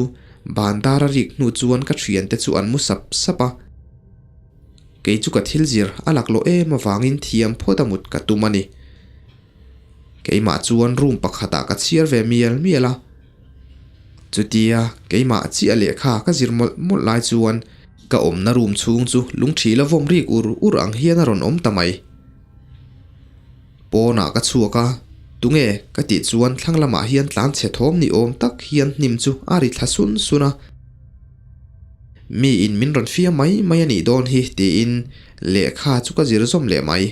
ban dar a rik hnu chuan ka thian te chu an mu sap sap a. Kei chu ka thil zir a laklawh em avangin thiam phawt a mut ka tum a ni. Keimah chuan room pakhatah ka chhiar ve mial mial a. Chutia keimah chiah lehkha ka zir mawlh mawlh lai chuan ka awmna room chhung chu lungthi la vawm rik ur ur ang hian a rawn awm ta mai. Pawnah ka chhuak a, tunge ka tih chuan thlang lamah hian tlan chhe thawm ni awm tak hian hnim chu a ri thla sun sun a. Mi in min rawn fiam mai mai a nih dawn hi tiin lehkha chu ka zir zawm leh mai.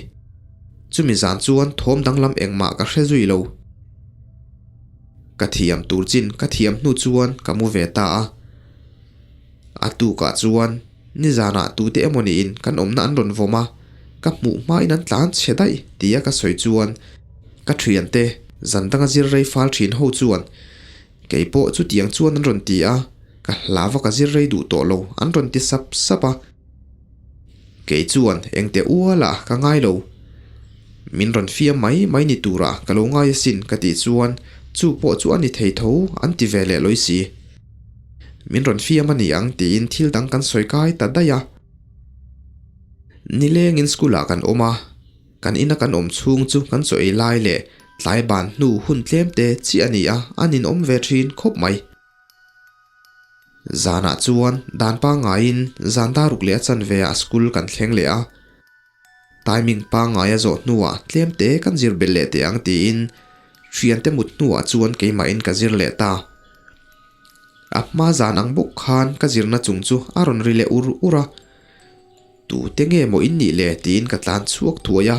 Chumi zan chuan thawm danglam engmah ka hre zui lo. Ka thiam tur chin ka thiam hnu chuan ka mu ve ta a. A tukah chuan nizanah tute emaw niin kan awmna an rawn vawm a, ka hmuh hmain an tlan chhe daih tia ka sawi chuan ka thiante zan danga zir rei fal thin ho chuan kei pawh chutiang chuan an rawn ti a, ka hlau a ka zir rei duh tawh lo an rawn ti sap sap a. Kei chuan engte ualah ka ngai lo. Min rawn fiam mai mai ni turah ka lo ngai asin ka tih chuan chu pawh chu a ni thei tho an ti ve leh lawi si. Min rawn fiam a ni ang tiin thil dang kan sawi kai ta daih a. Nilengin school ah kan awm a, kan ina kan awm chhung chu kan chaw ei lai leh tlai ban hnu hun tlem te chiah a ni a, a ninawm ve thin khawp mai. Zanah chuan dan pangaiin zan daruk leh a chanve ah school kan thleng leh a. Timing pangai a zawh hnuah tlem te kan zir belh leh teh ang tiin thiante mut hnuah chuan keimahin ka zir leh ta. A hma zan ang bawk khan ka zirna chung chu a rawn ri leh ur ur a. Tute nge maw in nih le tiin ka tlan chhuak thuai a.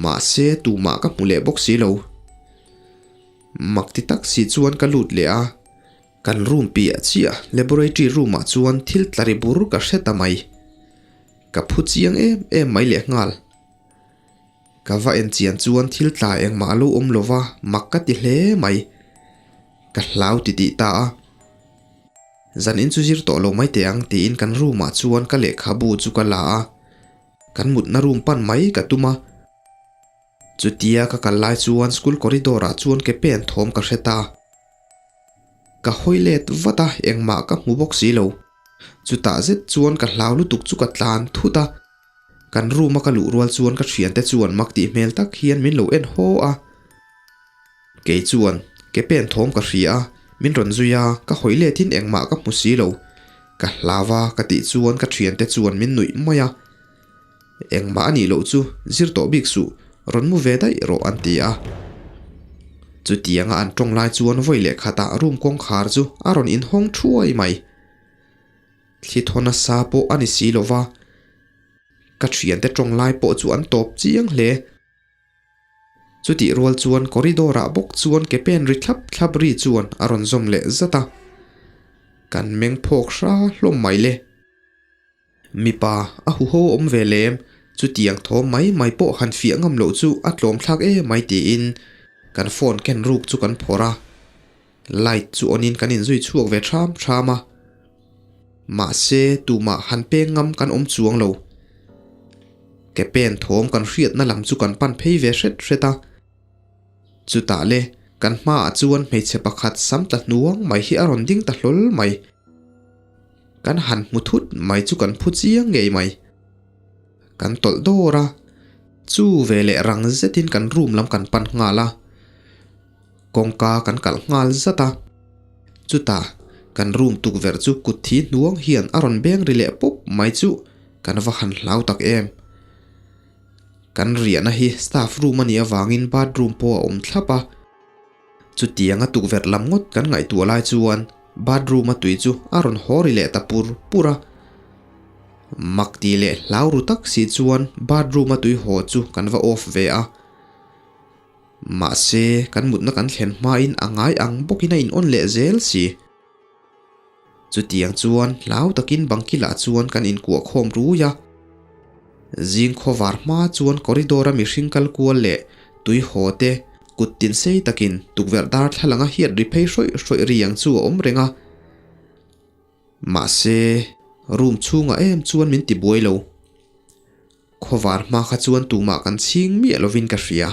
Mahse tumah ka hmu leh bawk si lo. Mak ti tak si chuan ka lut leh a, kan room piah chiah laboratory room ah chuan thil tla ri bur ka hre ta mai. Ka phu chiang em em mai leh nghal. Ka va en chian chuan thil tla engmah a lo awm lo va, mak ka ti hle mai. Ka hlau ti tih ta a. Zan in chu zir tawh lo mai teh ang tiin kan room ah chuan ka lehkhabu chu ka la a, kan mutna room pan mai ka tum a. Chutia ka kal lai chuan school corridor ah chuan ke pen thawm ka hre ta. Ka hawi let vat a, engmah ka hmu bawk si lo. Chutah zet chuan ka hlau lutuk chu ka tlan thut a. Kan room a ka luh rual chuan ka thiante chuan mak tih hmel tak hian min lo en haw a. Kei chuan ke pen thawm ka hria a, min rawn zui a, ka hawi letin engmah ka hmu si lo. Ka hlau a ka tih chuan ka thiante chuan min nuih mai a. Engmah a nih loh chu zir tawh bik suh, rawn mu ve daih rawh an ti a. Chutianga an tawng lai chuan vawi leh khatah room kawngkhar chu a rawn inhawng thuai mai. Thli thaw nasa pawh a ni si lo va, ka thiante tawng lai pawh chu an tawp chiang hle. Chutih rual chuan corridor ah bawk chuan ke pen ri thlap thlap ri chuan a rawn zawm leh zat a. Kan meng phawk hra hlawm mai le. Mipa a huho awm ve lem, chutiang thawm mai mai pawh han fiah ngam loh chu a tlawm thlak em mai tiin kan phone ken ruk chu kan phawrh a. Light chu on in kan inzui chhuak ve ṭham ṭham a. Mahse tumah han peng ngam kan awm chuang lo. Ke pen thawm kan hriatna lam chu kan pan phei ve hret hret a. Chutah le kan hmaah chuan hmeichhe pakhat sam tla hnuang mai hi a rawn ding ta hlawl mai. Kan han hmu thut mai chu kan phu chiang ngei mai. Kan tawlh dawr a, chu veleh rang zetin kan room lam kan pan nghal a. Kawngka kan kalh nghal zat a, chutah kan room tukverh chu kut thi hnuang hian a rawn beng ri leh pawp mai chu kan va han hlau tak em. Kan riahna hi staff room a nih avangin bathroom pawh a awm thlap a, chutianga tukverh lam ngawt kan ngaihtuah lai chuan bathroom a tui chu a rawn haw ri leh ta pur pur a. Mak tih leh hlau ru tak si chuan bathroom a tui haw chu kan va off ve a. Mahse, kan mutna kan thlen hmain a ngai ang bawkin a in-on leh zel si. Chutiang chuan hlau takin bangkilah chuan kan inkuah khawm rui a. Zing khawvar hma chuan corridor-a mihring kal kual leh tui haw te kut tin sei takin tukverh darthlalang a hiat ri phei hrawih hrawih ri ang chu a awm reng a. Mahse, room chhungah em chuan min ti buai lo. Khawvar hma kha chuan tumah kan chhing miah lovin ka hria.